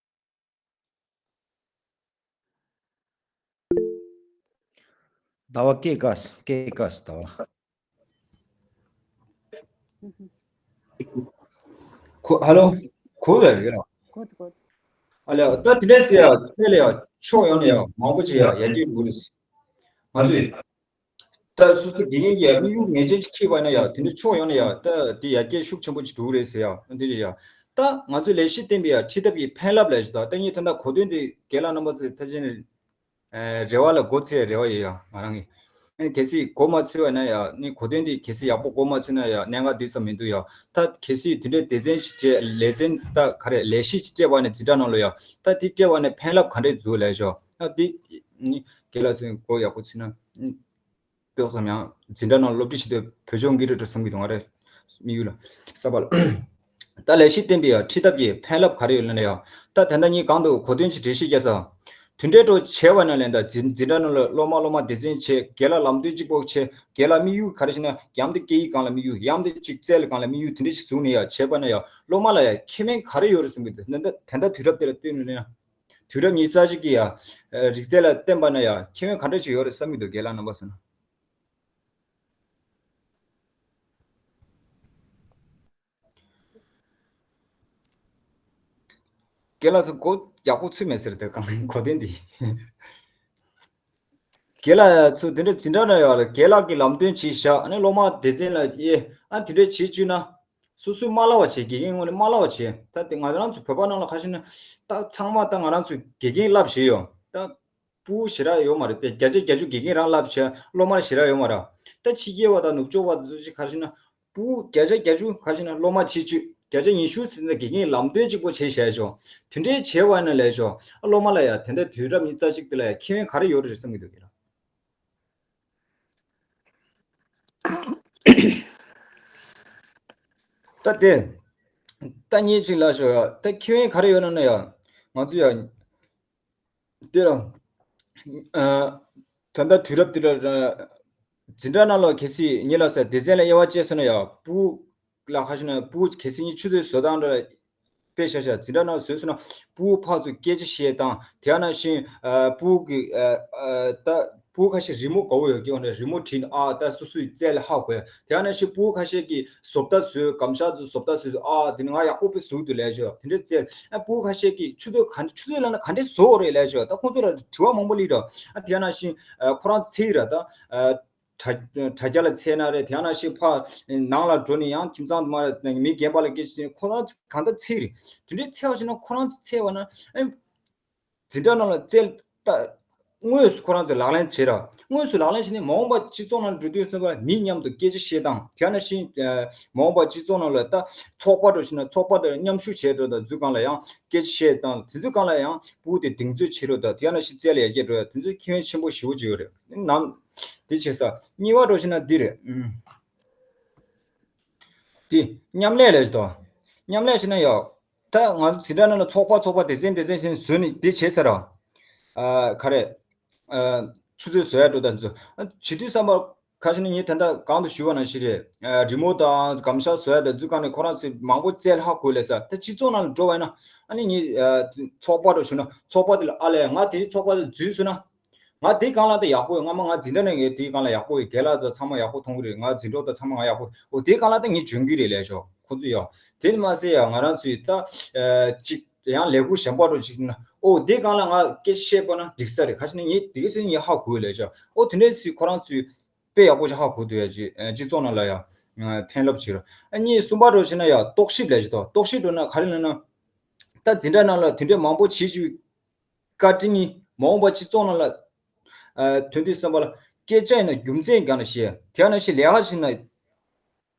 ཟླ་བ་སྐད་དཀའ་སྐད་དཀའ་ཟླ་བ། ཁོ་ཧ་ལོ། གོ་ལ་ཡོད་ར། གོ་གོ་ཨ་ལས་ད་དེ་འདྲས་ཟེར་ཡ་ཁྱེད་ལ་ཡ་ཕྱོགས་ཡོང་ནས་ཡ་མང་པོ་ཅིག་ཡ་ཡར་རྒྱས་འགྲོ་གི་རེད། ང་ཚོས། ད་སོ་སོ་དགེ་རྒན་གྱིས་དམིགས་ཡུལ་ངེས་ཅན་ཅིག་འཁྱེར་བ་ན་ཡང་དེ་འདྲ་ཕྱོགས་ཡོངས་ནས་ཡང་ད་དེ་ཡར་རྒྱས་ཤུགས་ཆེན་པོ་ཅིག་འགྲོ་གི་རེད་ཟེར་ཡང་འདི་རེད་ཡ། ད་ང་ཚོས་ལས་གཞི་བཏིང་པའི་ཡང་ཁྲིད་ཐབས་ཀྱི་ཕན་རླབས་ལ་ཞིག་དང་ད་ངས་ད་ལྟ་གོ་དོན་དེ་རྒན་ལགས་རྣམ་པ་ཚོས་ཕལ་ཆེར་རེ་བ་ལ་མགོ་ཚོས་རེ་བ་ཡོད་ཡ་ང་རང་གི། གལ་སྲིད་མགོ་མ་ཚོས་པ་ན་ཡང་ནི་གོ་དོན་དེ་གལ་སྲིད་ཡག་པོ་མགོ་མ་ཚོས་ན་ཡང་གནད་འགག་དེ་ཙམ་མི་འདུག་ཡ། ད་གལ་སྲིད་དེ་འདྲའི་སྡེ་ཚན་ཞིག་སྤྲད་ལས་ཚན་ད་ག་རེ་ལས་གཞི་ཞིག་སྤྲད་པ་ནས་འཛིན་གྲྭ་ནང་ལ་ཡ་ད་དེ་སྤྲད་པ་ནས་ཕན་རླབས་ག་འདྲས་འདུག་ལས་ཞོ་ད་དེ་ནི་རྒན་ལགས་ཚོས་མགོ་ཡག་པོ་ཚོས་ན། ཏོག་ཙམ་ཡང་འཛིན་གྲྭ་ནང་སློབ་ཁྲིད་བྱེད་དུས་བོད་ལྗོངས་དགེ་རྒན་འགྲོ་བསམ་གྱི་འདུག་ང་རེ་དམིགས་ཡུལ་ལ་གསར་པ་ལ། ད་ལས་གཞི་བཏིང་པའི་ཡང་ཁྲིད་ཐབས་ཀྱི་ཕན་རླབས་ག་རེ་ཡོད་ལབ་ན་ཡང་ད་ད་ལྟ་ངས་གང་དུ་གོ་དོན་ཅིག་འགྲེལ་བཤད་རྒྱག་ས། དེ་འདྲའི་འགྲོ་བྱས་པ་ན་ལན་ད་འཛིན་འཛིན་གྲྭ་ནང་ལ་སློབ་མ་སློབ་མ་སྡེ་ཚན་བྱས་རྒན་ལགས་ལམ་སྟོན་གཅིག་པོ་བྱས་རྒན་ལགས་དམིགས་ཡུལ་ག་རེ་ཞིག་ན་ཡང་དེ་སྐད་ཡིག་སྒང་ལ་དམིགས་ཡུལ་ཡང་དེ་གཅིག་རྩལ་སྒང་ལ་དམིགས་ཡུལ་དེ་འདྲ་ཞིག་བཟུང་ནས་ཡང་བྱས་པ་ན་ཡང་སློབ་མ་ལ་ཡང་ཁེ་ཕན་ག་རེ་ཡོད་རེད་བསམ་གྱི་འདུག་ད་ལྟ་ད་ལྟ་དུས་རབས་དེ་ལ་བལྟས་ནས་ན། དུས་རབས་ཉི་ཤུ་རྩ་གཅིག་གི་ཡ། རིག་རྩལ་ལ་བརྟེན་པ་ན་ཡ་ཁེ་ཕན་ག་འདྲ་ཞིག་ཡོད་རེད་བསམ་གྱི་འདུག་རྒན་ལགས་རྣམ་པ་ཚོ་ན། རྒན་ལགས་ཚོ་གོ་ཡག་པོ་ཚུད་མེད་ཟེར་ཏེ་གང་གོ་དོན་འདི། རྒན་ལགས་ཚོ་དེ་འདྲ་འཛིན་གྲྭ་ན་ཡོད་རེད་རྒན་ལགས་ཀྱི་ལམ་སྟོན་བྱས་བཞག་ཨ་ནི་སློབ་མ་སྡེ་ཚན་ལ་ཨེ་ཨ་དེ་འདྲ་བྱེད་བཅུག་ན། སོ་སོས་མ་སླ་བ་བྱེད་དགེ་རྒན་ངོས་ནས་མ་སླ་བ་བྱེད་ད་དེ་ང་རང་ཚོ་བོད་པ་ནང་ལ་ཁ་ཤས་ན་ད་ཚང་མ་ད་ང་རང་ཚོས་དགེ་རྒན་བསླབ་བྱས་ཡོད་ད། ཕྲུ་གུ་ཞེ་དྲག་ཡོད་མ་རེད་དེ་བརྒྱ་ཆ་བརྒྱད་ཅུ་དགེ་རྒན་རང་བསླབ་བྱས་སློབ་མ་ཞེ་དྲག་ཡོད་མ་རེད། ད་ཕྱི་རྒྱལ་བ་དང་ནུབ་ཕྱོགས་བ་དེ་ཚོ་ཅིག་ག་རེ་ཞིག་ན་ཕྲུ་གུ་བརྒྱ་ཆ་བརྒྱད་ཅུ་ག་རེ་ཞིག་ན་སློབ་མ་བྱེད་བཅུག་བརྒྱ་ཆ་ཉི་ཤུ་ཟིན་ན་དགེ་རྒན་ལམ་སྟོན་གཅིག་པོ་བྱས་བཞག་ཞོག་དེ་འདྲའི་བྱས་པ་ན་ལས་ཞོག་ཨ་སློབ་མ་ལ་ཡ་དེ་འདྲ་དུས་རབས་ཉི་ཤུ་རྩ་གཅིག་དེ་ལ་ཡ་ཁེ་ཕན་ག་རེ་ཡོད་རེད་བསམ་གྱི་འདུག་གི་ར། ད་དེ་ད་ཉིད་ཅིག་ལ་ཞོག་ཡ་ད་ཁེ་ཕན་ག་རེ་ཡོད་ན་ན་ཡ་ང་ཚོ་ཡ། དེ་ར། ཨ། ད་ལྟ་དུས་རབས་འདི་ལ། འཛིན་གྲྭ་ནང་ལ་གལ་སྲིད་ཉིད་ལ་ཟེར་སྡེ་ཚན་ལ་དབྱེ་བ་བཅད་སོང་ན་ཡང་ཕྲུ་གུ་ལ་ཁ་ཤས་ན་ཕྲུ་གུ་གལ་སྲིད་ཉིད་ཆུ་ཚོད་བཟོ་སྟངས་འདྲ་དཔེ་བཞག་བཞག་འཛིན་གྲྭ་ནང་བཟོས་སོང་ན་ཕྲུ་གུ་ཕར་ཚུར་སྐད་ཆ་བཤད་སྟངས་དེ་ཡང་ནང་བཞིན་ཨ་ཕྲུ་གུ་གི་ཨ་ཨ་ད་ཕྲུ་གུ་ཁ་ཤས་རི་མོ་དགའ་བོ་ཡོད་ཀྱི་འོ་ན་རི་མོ་བྲིས་ནས་ཨ་ད་སོ་སོའི་རྩལ་ལ་ཧ་གོ་ཡ་དེ་ཡང་ནང་བཞིན་ཕྲུ་གུ་ཁ་ཤས་ཀྱིས་བཟོ་ལྟ་བཟོས་སྒམ་ཤག་ཚོ་བཟོ་ལྟ་བཟོས་ཨ་དེ་ནི་ང་ཡག་པོ་དཔེ་བཟོ་འདུག་ལས་ཞོ་དེ་འདྲ་རྩལ། ཨ་ཕྲུ་གུ་ཁ་ཤས་ཀྱིས་ཆུ་ཚོད་ག་འདྲ་ཆུ་ཚོད་ལབ་ན་ག་འདྲས་བཟོ་དགོས་རེད་ལབ་ཞོག་ད་ཁོང་ཚོ་ལ་དྲི་བ་མང་པོ་སླེབས་འགྲོ། ཨ་དེ་ཡང་ནང་བཞིན་ཨ་ཁོ་རང་ཚོ་འཚོལ་ར་ད་ཨ་དྲ་དྲ་རྒྱ་ལ་འཚོལ་ན་རེད། དེ་ཡང་ནང་བཞིན་ཕར་ནང་ལ་འགྲོ་ནས་ཡང་ཁྱིམ་ཚང་དུ་མ་མི་རྒན་པ་ལ་སྐད་ཆ་ཁོ་རང་ཚོ་གང་ལྟར་འཚོལ་རེད། དེ་འདྲས་འཚོལ་བ་བྱས་ན་ཁོ་རང་ཚོ་འཚོལ་བ་ན་ཨ། འཛིན་གྲྭ་ནང་ལ་རྩལ་ལྟ། དངོས་སུ་ཁོ་རང་ཚོས་ལག་ལེན་བྱེད་ར། དངོས་སུ་ལག་ལེན་བྱས་ནས་མ་འོངས་པ་སྤྱི་ཚོགས་ནང་འགྲོ་དུས་ཙམ་པ་མི་མཉམ་དུ་སྐད་ཆ་བཤད་སྟངས་དེ་ནང་བཞིན་མ་འོངས་པ་སྤྱི་ཚོགས་ནང་ལ་ད་ཚོགས་པ་འགྲོ་ཞིག་ན་ཚོགས་པ་དང་མཉམ་ཞུགས་བྱས་འགྲོ་དང་འཛུལ་སྒང་ལ་ཡང་སྐད་ཆ་བཤད་སྟངས་དེ་ཚོའི་སྒང་ལ་ཡང་ཕྲུ་གུ་དེ་གདེང་ཚོད་བྱེད་རོགས་དང་དེ་ནང་བཞིན་རྩལ་ཡར་རྒྱས་འགྲོ་ཡ་དེ་ཚོའི་ཁེ་ཕན་ཆེན་པོ་ཞེ་པོ་ཅིག་ཡོད་རེད། ནམ་དེ་བྱེད་ས་གཉིས་པ་འགྲོ་ཞིག་ན་འདི་རེད། ཨུམ། དེ་མཉམ་ལས་ལས་ཞིག་དང་། མཉམ་ལས་བྱས་ན་ཡང་། ད་ང་ཚོ་འཛིན་གྲྭ་ནང་ལ་ཚོགས་པ་ཚོགས་པ་སྡེ་ཚན་སྡེ་ཚན་བྱས་ནས་བཟོས་ནས་དེ་བྱས་ཚར་ར། ཨ་ག་རེ། ཨ་ཆུ་ཚོད་བཟོ་ཡ་འགྲོ་དང་ཚོ། ཨ་བྱེད་དུས་བསམ་པ་ཁ་ཤས་ནི་ངས་ད་ལྟ་གང་དུ་ཞུས་པ་ནང་བཞིན་རེད། ཨ་རི་མོ་དང་སྒམ་ཤག་བཟོ་ཡ་དང་འཛུལ་སྒང་ནས་ཁོ་རང་ཚོས་མང་པོ་རྩལ་ཧ་གོ་ལས་ས་ད་སྤྱི་ཚོགས་ནང་ལ་འགྲོ་བ་ཡིན་ན་ཨ་ནི་ངས་ཨ་ཚོགས་པ་འགྲོ་ཞུ་ན་ཚོགས་པ་དེ་ལ་ཨ་ལས་ང་དེའི་ཚོགས་པ་དེ་འཛུལ་སོང་ན། ང་དེའི་སྒང་ལ་ད་ཡག་པོ་ཡོད། སྔ་མ་ང་འཛིན་གྲྭ་ནས་ངས་དེའི་སྒང་ལ་ཡག་པོ་ཡོད། རྒན་ལགས་ཚོ་ཚང་མ་ཡག་པོ་མཐོང་གི་རེད། ང་འཛིན་གྲོགས་དང་ཚང་མ་ང་ཡག་པོ་ཡོད། འོ་དེའི་སྒང་ལ་ད་ངས་འཇོན་གི་རེད་ལས་ཤོག་ཁོ་ཚོ་ཡོད། དེ་མ་ཟད་ཡང་ང་རང་ཚོས་ད་ཨ་ཅིག་ཡང་ལས་ཁུངས་གཞན་པ་འགྲོ་ཅིག་ན་ཨོ་དེའི་སྒང་ལ་ང་སྐད་ཆ་བཤད་པ་ན་འགྲིག་ས་རེད། ཁ་ཤས་ནས་ངས་དེ་ག་ཟེར་ངས་ཧ་གོ་ཡོད་ལས་ཤོག་ཨོ་དེ་འདྲས་ཚོས་ཁོ་རང་ཚོས་དཔེ་ཡག་པོ་ཞིག་ཧ་གོ་འདུག་ཡ་ཅིག་ཨ་སྤྱི་ཚོགས་ནང་ལ་ཡང་ ཕན་རླབས་བྱེད་རོགས། ཨ་གཉིས་གསུམ་པ་འགྲོ་ཕྱིན་ན་ཡང་རྟོག་ཞིབ་ལས་བྱེད་དོ། རྟོག་ཞིབ་འགྲོ་ན་ག་རེ་ལབ་ན། ད་འཛིན་གྲྭ་ནང་ལ་དེ་འདྲའི་མང་པོ་བྱེད་ཀྱི་བཀའ་དྲིན་ནི་མ་འོངས་པ་སྤྱི་ཚོགས་ནང་ལ་ཐོན་དུས་བསམ་པ་ལ་སྐད་ཆ་ཡིན་ན་རྒྱུ་མཚན་སྒང་ནས་བཤད། དེ་ནང་བཞིན་ལས་ཀ་བྱེད་ན་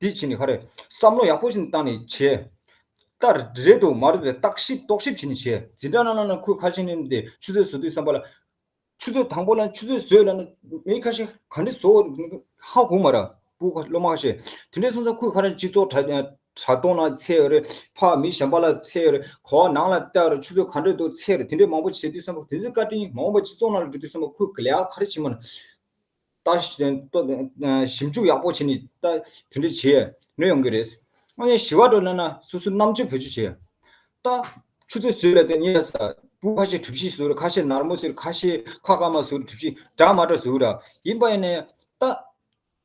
འདི་བྱེད་ནི་ག་རེ་བསམ་བློ་ཡག་པོ་ཞིག་བཏང་ནས་བྱེད། ད་རེད་འདུག་མ་རེད་འདུག་བརྟག་ཞིབ་རྟོག་ཞིབ་བྱེད་ནས་བྱེད། འཛིན་གྲྭ་ནང་ལ་ཁོས་ཁ་ཤས་ནས་འདི་ཆུ་ཚོད་བཟོ་དུས་བསམ་པ་ལ་ཆུ་ཚོད་དང་པོ་ལ་ཆུ་ཚོད་བཟོས་ལ་ན་མི་ཁ་ཤས་ག་འདྲ་བཟོ་ཧ་གོ་མ་ར། སྤུ་ག་སློབ་མ་ཁ་ཤས་དེ་འདྲའི་སོང་ཙང་ཁོས་ག་རེ་སྤྱི་ཚོགས་དྲ་དྲ་ཐོག་ན་ཚད་ཡོད་རེད། ཕ་མི་གཞན་པ་ལ་ཚད་ཡོད་རེད། གོ་བ་ནང་ལ་བལྟ་རེད། ཆུ་ཚོད་ག་འདྲ་འདུག་ཚད་རེད། དེ་འདྲའི་མང་པོ་བྱེད་དུས་བསམ་པ་དེ་ཚོའི་བཀའ་དྲིན་མ་འོངས་པ་སྤྱི་ཚོགས་ནང་ལ་འགྲོ་དུས་བསམ་པ་ཁོས་ལས་ཀ་ག་རེ་བྱེད་མ་ན། ད་ཞིབ་འཇུག་ཡག་པོ་བྱས་ནས་ད་དེ་འདྲ་བྱས་ནས་ཡོང་གི་རེད། ཨ་ནི་བཞི་བ་འགྲོ་ལབ་ན་སོ་སོའི་རྣམ་དཔྱོད་བེད་སྤྱོད་བྱས། ད་ཆུ་ཚོད་བཟོས་ལ་དེ་ཉིན་ལ་ས་སྤུ་ཁ་ཤས་གྲུ་བཞི་བཟོས་རེད། ཁ་ཤས་ནར་མོ་བཟོས་རེད། ཁ་ཤས་ཁ་སྐར་མ་བཟོས་རེད། གྲུ་བཞི་འདྲ་མ་འདྲ་བཟོས་རེད། ཡིན་པ་ཡིན་ནའི་ད་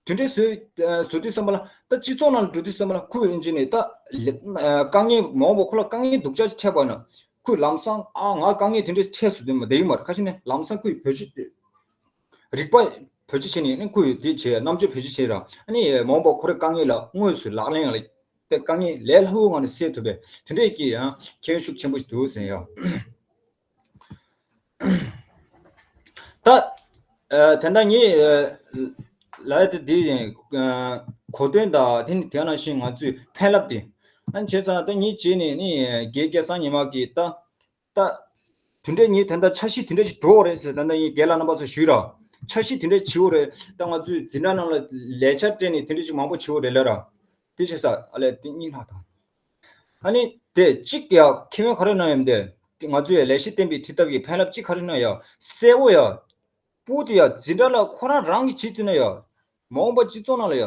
དེ་འདྲའི་བཟོས་བཟོ་དུས་བསམ་པ་ལ་ད་སྤྱི་ཚོགས་ནང་ལ་འགྲོ་དུས་བསམ་པ་ལ་ཁོས་ཡིན་གཅིག་ནས་ད་ལེ་དཀའ་ངལ་མ་འོངས་པ་ཁོ་ལ་དཀའ་ངལ་སྡུག་ཅག་ཅིག་འཕྲད་པ་ན་ཁོས་ལམ་སང་ཨ་ང་དཀའ་ངལ་དེ་འདྲ་འཕྲད་སོང་དུས་མ་བསྡད་ཡོད་མ་རེད། ཁ་ཤས་ནས་ལམ་སང་ཁོས་བེད་སྤྱོད་རིག་པ་བེད་སྤྱོད་བྱས་ནས་ནི་ཁོས་དེ་བྱས། རྣམ་དཔྱོད་བེད་སྤྱོད་བྱས་ར། ཨ་ནི་མ་འོངས་པ་ཁོ་རའི་དཀའ་ངལ་ལ་དངོས་སུ་ལག་ལེན་ལ་དེ་དཀའ་ངལ་ལས་སླ་བོའི་ངང་ནས་སེལ་ཐུབ་པའི་དེ་འདྲའི་གི་ཡང་ཁྱད་ཤུགས་ཆེན་པོ་ཞིག་འདུག་ཟེར་ཡ། ད་ཨ་དེ་འདྲ་ངས་ཨ་ལབ་ཡ་དེ་འདི་ཡིན། ཨ་གོ་དོན་དང་དེ་ནི་དེ་ནང་བཞིན་ང་ཚོའི་ཕན་རླབས་དེ། ཨ་བྱས་ཙང་ད་ངས་བྱས་ནས་ནི་དགེ་རྒན་སངས་ཉི་མ་གིས་ད། ད། དེ་འདྲའི་ངས་ད་ལྟ་འཆར་གཞི་དེ་འདྲ་ཞིག་འགྲོ་དགོས་རེད་ཟེར། ད་ལྟ་ངས་རྒན་ལགས་རྣམ་པ་ཚོ་ཞུས་ར། འཆར་གཞི་དེ་འདྲ་བྱེད་དགོས་རེད། ད་ང་ཚོས་འཛིན་གྲྭ་ནང་ལ་ལས་འཆར་སྤྲད་ནས་དེ་འདྲ་ཞིག་མང་པོ་བྱེད་དགོས་རེད་ལབ་ར། དེ་བྱས་ཙང་ཨ་ལས་དེ་གཉིས་ལྷག་དང་། ཨ་ནི་དེ་གཅིག་ཡ་ཁེ་ཕན་ག་རེ་ན་ཡོད་དེ། ང་ཚོས་ལས་གཞི་བརྟན་པའི་ཁྲིད་ཐབས་ཀྱི་ཕན་རླབས་གཅིག་ག་རེ་ན་ཡ། གསལ་བོ་ཡ། སྤུ་དེ་ཡ་འཛིན་གྲྭ་ལ་ཁོ་རང་རང་གིས་བྱེད་ཐུབ་ན་ཡ། མ་འོངས་པ་སྤྱི་ཚོགས་ནང་ལ་ཡ།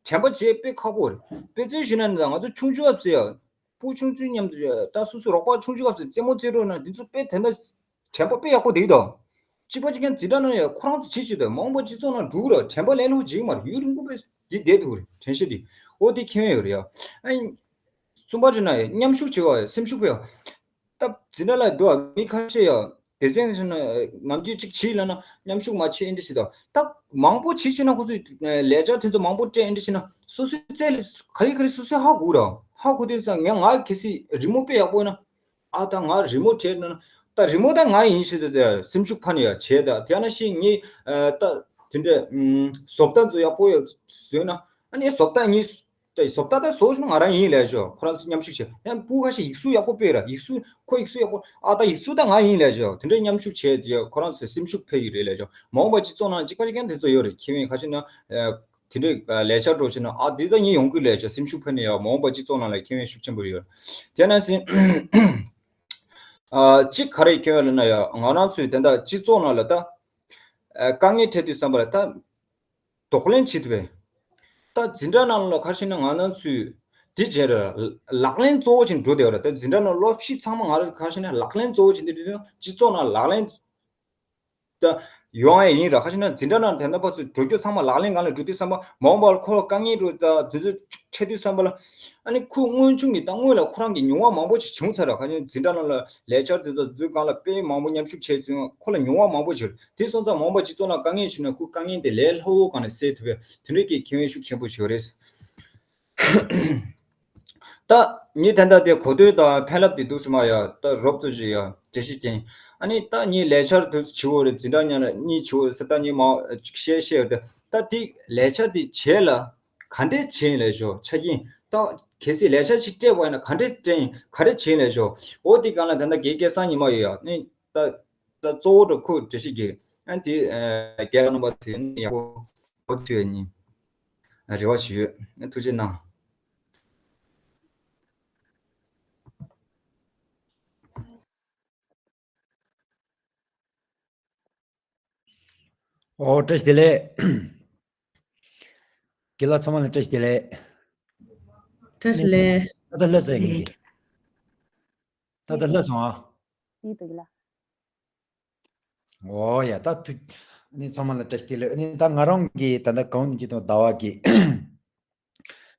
དྲན་པ་བརྗེད་དཔེ་ཁག་པོ་རེད། དཔེ་མཚོན་ཞུས་ན་ང་ཚོ་ཆུང་ཆུང་སྐབས་སུ་ཡ། སྤུ་ཆུང་ཆུང་མཉམ་དུ་ད་སོ་སོའི་རོགས་པ་ཆུང་ཆུང་སྐབས་སུ་རྩེད་མོ་རྩེ་རོགས་ན་འདི་ཚོ་དཔེ་དེ་འདྲ་དྲན་པ་དཔེ་ཡག་པོ་བསྡད་ཀྱི་འདུག་གཅིག་པ་གཅིག་རྐྱང་འཛིན་གྲྭ་ནང་ཡང་ཁོ་རང་ཚོ་བྱེད་ཀྱི་འདུག་མ་འོངས་པ་སྤྱི་ཚོགས་ནང་འགྲོ་གི་རེད། དྲན་པ་ལེན་ལོང་བྱེད་ཀྱི་མ་རེད། ཡུན་རིང་པོ་དཔེ་འདི་བསྡད་ཐུབ་ཀྱི་རེད། དྲན་ཤེས་འདི་འོ་འདི་ཁེ་ཕན་ཡོད་རེད་ཡ། ཨ་ནི་གསུམ་པ་དེ་ན་ཡང་མཉམ་ཞུགས་བྱེད་པ་ཡང་སེམས་ཤུགས་སྤེལ་བ། ད་འཛིན་གྲྭ་ལ་འདུག་མི་ཁ་ཤས་ཡང་སྡེ་ཚན་ནང་ནམ་རྒྱུན་གཅིག་བྱེད་ལབ་ན་མཉམ་ཞུགས་མ་བྱེད་ཨེ་འདྲ་བྱེད་དང་། ད་མང་པོ་བྱེད་བྱེད་ན་ཁོ་ཚོས་ལས་འཆར་དེ་ཚོ་མང་པོ་སྤྲད་ཨེ་འདྲ་བྱེད་ན་སོ་སོའི་རྩལ་ལ་ག་རེ་ག་རེ་སོ་སོས་ཧ་གོ་ར། ཧ་གོ་དུས་ཙང་ངས་ང་གལ་སྲིད་རི་མོ་དཔེ་ཡག་པོ་ཡོད་ན། ཨ་ད་ང་རི་མོ་བྲིས་ན་ད་རི་མོ་ད་ང་ཡིན་ཞེས་ཏེ་སེམས་ཤུགས་འཕར་ནས་ཡ་བྱས། ད་དེ་ནང་བཞིན་ངས་ད་དེ་འདྲ་བཟོ་ལྟ་ཚོ་ཡག་པོ་ཡ་བཟོས་ན་ཨ་ནི་བཟོ་ལྟ་ངས་ད་བཟོ་ལྟ་ད་བཟོ་ཞིག་ང་རང་ཡིན་ལས་ཞོ། ཁོ་རང་ཚོ་མཉམ་ཞུགས་བྱས་ཡང་སྤུ་ཁ་ཤས་ཡིག་གཟུགས་ཡག་པོ་དཔེ་ར་ཡིག་གཟུགས་ཁོ་ཡིག་གཟུགས་ཡག་པོ་ཨ་ད་ཡིག་གཟུགས་ད་ང་ཡིན་ལས་ཞོ། དེ་འདྲའི་མཉམ་ཞུགས་བྱས་ཏེ་ཁོ་རང་ཚོ་སེམས་ཤུགས་འཕེལ་གྱི་རེད་ལས་ཞོ། མ་འོངས་པ་སྤྱི་ཚོགས་ནང་གཅིག་པ་གཅིག་རྐྱང་དེ་ཚོ་ཡོད་རེད། ཁེ་ཕན་ཁ་ཤས་ན་དེ་འདྲའི་ལས་འཆར་འགྲོ་ཕྱིན་ན་ཨ་འདི་ད་ངས་ཡོང་གི་ལས་ཞོ། སེམས་ཤུགས་འཕེལ་ནས་ཡ་མ་འོངས་པ་སྤྱི་ཚོགས་ནང་ལ་ཁེ་ཕན་ཤུགས་ཆེན་པོ་ཡོད། དེ་ནང་བཞིན་ཨ་གཅིག་ག་རེ་ཁེ་ཕན་ལབ་ན་ཡ་ང་རང་ཚོའི་དེ་འདྲ་སྤྱི་ཚོགས་ནང་ལ་ད་ཨ་དཀའ་ངལ་འཕྲད་དུས་བསམ་པ་ལ་ད་གདོང་ལེན་བྱེད་ཐུབ་པས། ད་འཛིན་གྲྭ་ནང་ལ་ཁ་ཤས་ན་ང་རང་ཚོས་འདི་བྱས་ར་ལག་ལེན་གཙོ་བོ་ཅིག་འགྲོ་བསྡད་ཡོད་ར། ད་འཛིན་གྲྭ་ནང་སློབ་ཕྱི་ཚང་མ་ང་རང་ཁ་ཤས་ན་ལག་ལེན་གཙོ་བོ་ཅིག་འདི་འདི་སྤྱི་ཚོགས་ནང་ལག་ལེན་ད་ཡོང་ཡ་ཡིན་ར། ཁ་ཤས་ན་འཛིན་གྲྭ་ནང་དེ་འདྲ་བར་དུ་འགྲོ་རྒྱུ་ཚང་མ་ལག་ལེན་སྒང་ལ་འགྲོ་དུས་བསམ་པ་མ་འོངས་པར་ཁོ་ལ་དཀའ་ངལ་འགྲོ་ད་དུས་ཚོད་འཕྲད་དུས་བསམ་པ་ལ་ཨ་ནི་ཁོ་སྔོན་བྱུང་གི་ད་སྔོན་ལ་ཁོ་རང་གི་མྱོང་བ་མང་པོ་ཞིག་བྱུང་ཚར་ར། ཁ་ཤས་འཛིན་གྲྭ་ནང་ལ་ལས་འཆར་དེ་ཚོ་འཛུལ་སྒང་ལ་དཔེ་མང་པོ་མཉམ་ཞུགས་བྱས་ཚུན་ཁོ་ལ་མྱོང་བ་མང་པོ་ཞིག་ཡོད། དེ་སོང་ཙང་མ་འོངས་པ་སྤྱི་ཚོགས་ནང་དཀའ་ངལ་བྱུང་ན་ཁོའི་དཀའ་ངལ་དེ་ལས་སླ་བོའི་སྒང་ནས་སེལ་ཐུབ་པའི་དེ་འདྲའི་གི་ཁེ་ཕན་ཤུགས་ཆེན་པོ་ཞིག་ཡོད་རེད། ད་ངས་ད་ལྟ་དེ་གོ་དོན་དང་ཕན་རླབས་དེ་འདུག་སེ་མ་ཡ་ད་རོབ་ཙམ་ཞིག་ཡ་འགྲེལ་བཤད་རྒྱག་ཨ་ནི་ད་ངས་ལས་འཆར་དེ་བྱེད་འོ་རེད། འཛིན་གྲྭ་ཉག་ན་གཉིས་བྱེད་འོ་རེད་ཟེར། ད་ངས་མ་ཅིག་བཤད་བཤད་ཡོད་དེ། ད་དེ་ལས་འཆར་དེ་བྱས་ལ་ག་འདྲས་བྱས་ལས་ཞོ་ཆ་རྐྱེན། ད་གལ་སྲིད་ལས་འཆར་ཞིག་སྤྲད་པ་ཡིན་ན་ག་འདྲས་སྤྲད་ཡིན་ག་རེ་བྱས་ལས་ཞོ། འོ་དེ་སྒང་ལ་ད་ལྟ་དགེ་རྒན་སངས་ཉི་མ་ཡོད་ཡ་ནི་ད། ད་གཙོ་བོ་འགྲོ་ཁོ་འགྲེལ་བཤད་རྒྱག་ཨ་དེ་རྒན་རྣམ་པ་ཚོས་ཡག་པོ་གོ་ཚུལ་ཡ་ཉིན་རེ་བ་ཞུ་ཡོད། ཐུགས་རྗེ་གནང་། ཨོ་བཀྲ་ཤིས་བདེ་ལེགས། རྒན་ལགས་ཚང་མ་ལ་བཀྲ་ཤིས་བདེ་ལེགས། བཀྲ་ཤིས་བདེ་ལེགས། ད་ལྟ་ལྷ་ས་ཡིན་གྱི། ད་ལྟ་ལྷ་སོང་ཨ། ཡིན་འདུག་ལ། ཨོ་ཡ་ད་ཐུག་ནི་ཚང་མ་ལ་བཀྲ་ཤིས་བདེ་ལེགས། ནི་ད་ང་རང་གི་ད་ལྟ་གང་ཡིན་གྱི་དང་ཟླ་བ་གི་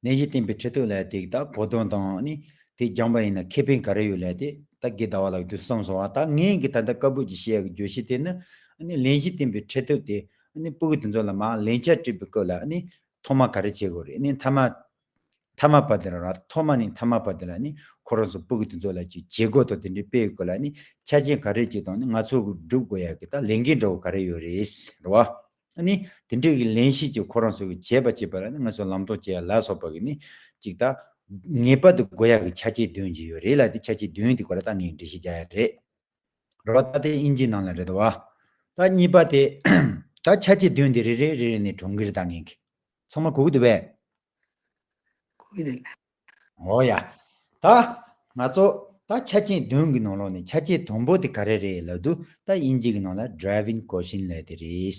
ལས་གཞི་བརྟན་པའི་ཁྲིད་ཐབས་ལས་དེ་ད་གོ་དོན་དང་ནི་དེ་སྦྱངས་པ་ཡིན་ན་ཁེ་ཕན་ག་རེ་ཡོད་ལས་དེ་ད་དགེ་ཟླ་བ་ལགས་དུས་བསམ་སོང་བ། ད་ངས་གི་ད་ལྟ་སྐད་འབོད་ཀྱི་བཤད་ཡག་གི་བརྗོད་གཞི་དེ་ནི་ནི་ལས་གཞི་བརྟན་པའི་ཁྲིད་ཐབས་དེ་ནི་སྤུ་གུ་དེ་ཚོ་ལ་མ་ལན་ཆ་སྤྲད་པའི་སྐབས་ལ་ནི་ཐོག་མ་ག་རེ་བྱེད་དགོས་རེད། ནི་མཐའ་མ་ མཐའ་མ་བར་དེ་ལ་ར་ཐོག་མ་ནས་མཐའ་མ་བར་དེ་ལ་ནི་ཁོ་རང་ཚོ་སྤུ་གུ་དེ་ཚོ་ལ་ཅིག་བྱེད་སྒོ་དང་དེ་འདྲའི་སྤེལ་དགོས་ལ་ནི་ཆ་རྐྱེན་ག་རེ་ཅིག་དང་ནི་ང་ཚོ་གི་སྒྲུབ་དགོས་ཡ་གི་ད་ལས་འགན་འདྲ་བོ་ག་རེ་ཡོད་རེད་རེད་བ། ཨ་ནི་དེ་འདྲའི་གི་ལེན་བྱེད་ཀྱི་ཁོ་རང་ཚོ་གི་བྱེད་པ་བྱེད་པ་ལ་ནི་ང་ཚོ་ལམ་སྟོན་བྱེད་ཡ་ལ་སོགས་པ་གི་ནི་ཅིག་ད་ངེས་པར་དུ་དགོས་ཡ་གི་ཆ་རྐྱེན་བདུན་ཅིག་ཡོད་རེད་ལ་དེ་ཆ་རྐྱེན་བདུན་དེ་སྐོར་ལ་ད་ངས་འགྲེལ་བཤད་རྒྱག་ཡ་རེད། རོ་ད་དེ་དབྱིན་ཇིའི་ནང་ལ་རེད་དོ། ད་གཉིས་པ་དེ་ད་ཆ་རྐྱེན་བདུན་དེ་རེ་རེ་རེ་རེ་ནས་གྲོང་ཁྱེར་ད་ངེས་གི་ཚང་མ་གོ་གི་འདུག་བས། གོ་གི་འདུག་ལ། འོ་ཡ། ད་ང་ཚོ་ད་ཆ་རྐྱེན་བདུན་གི་ནང་ལོགས་ནས་ཆ་རྐྱེན་དང་པོ་དེ་ག་རེ་རེད་ལབ་དུས་ད་དབྱིན་ཇི་གི་ནང་ལ་driving quotient ལབ་དེ་རེད།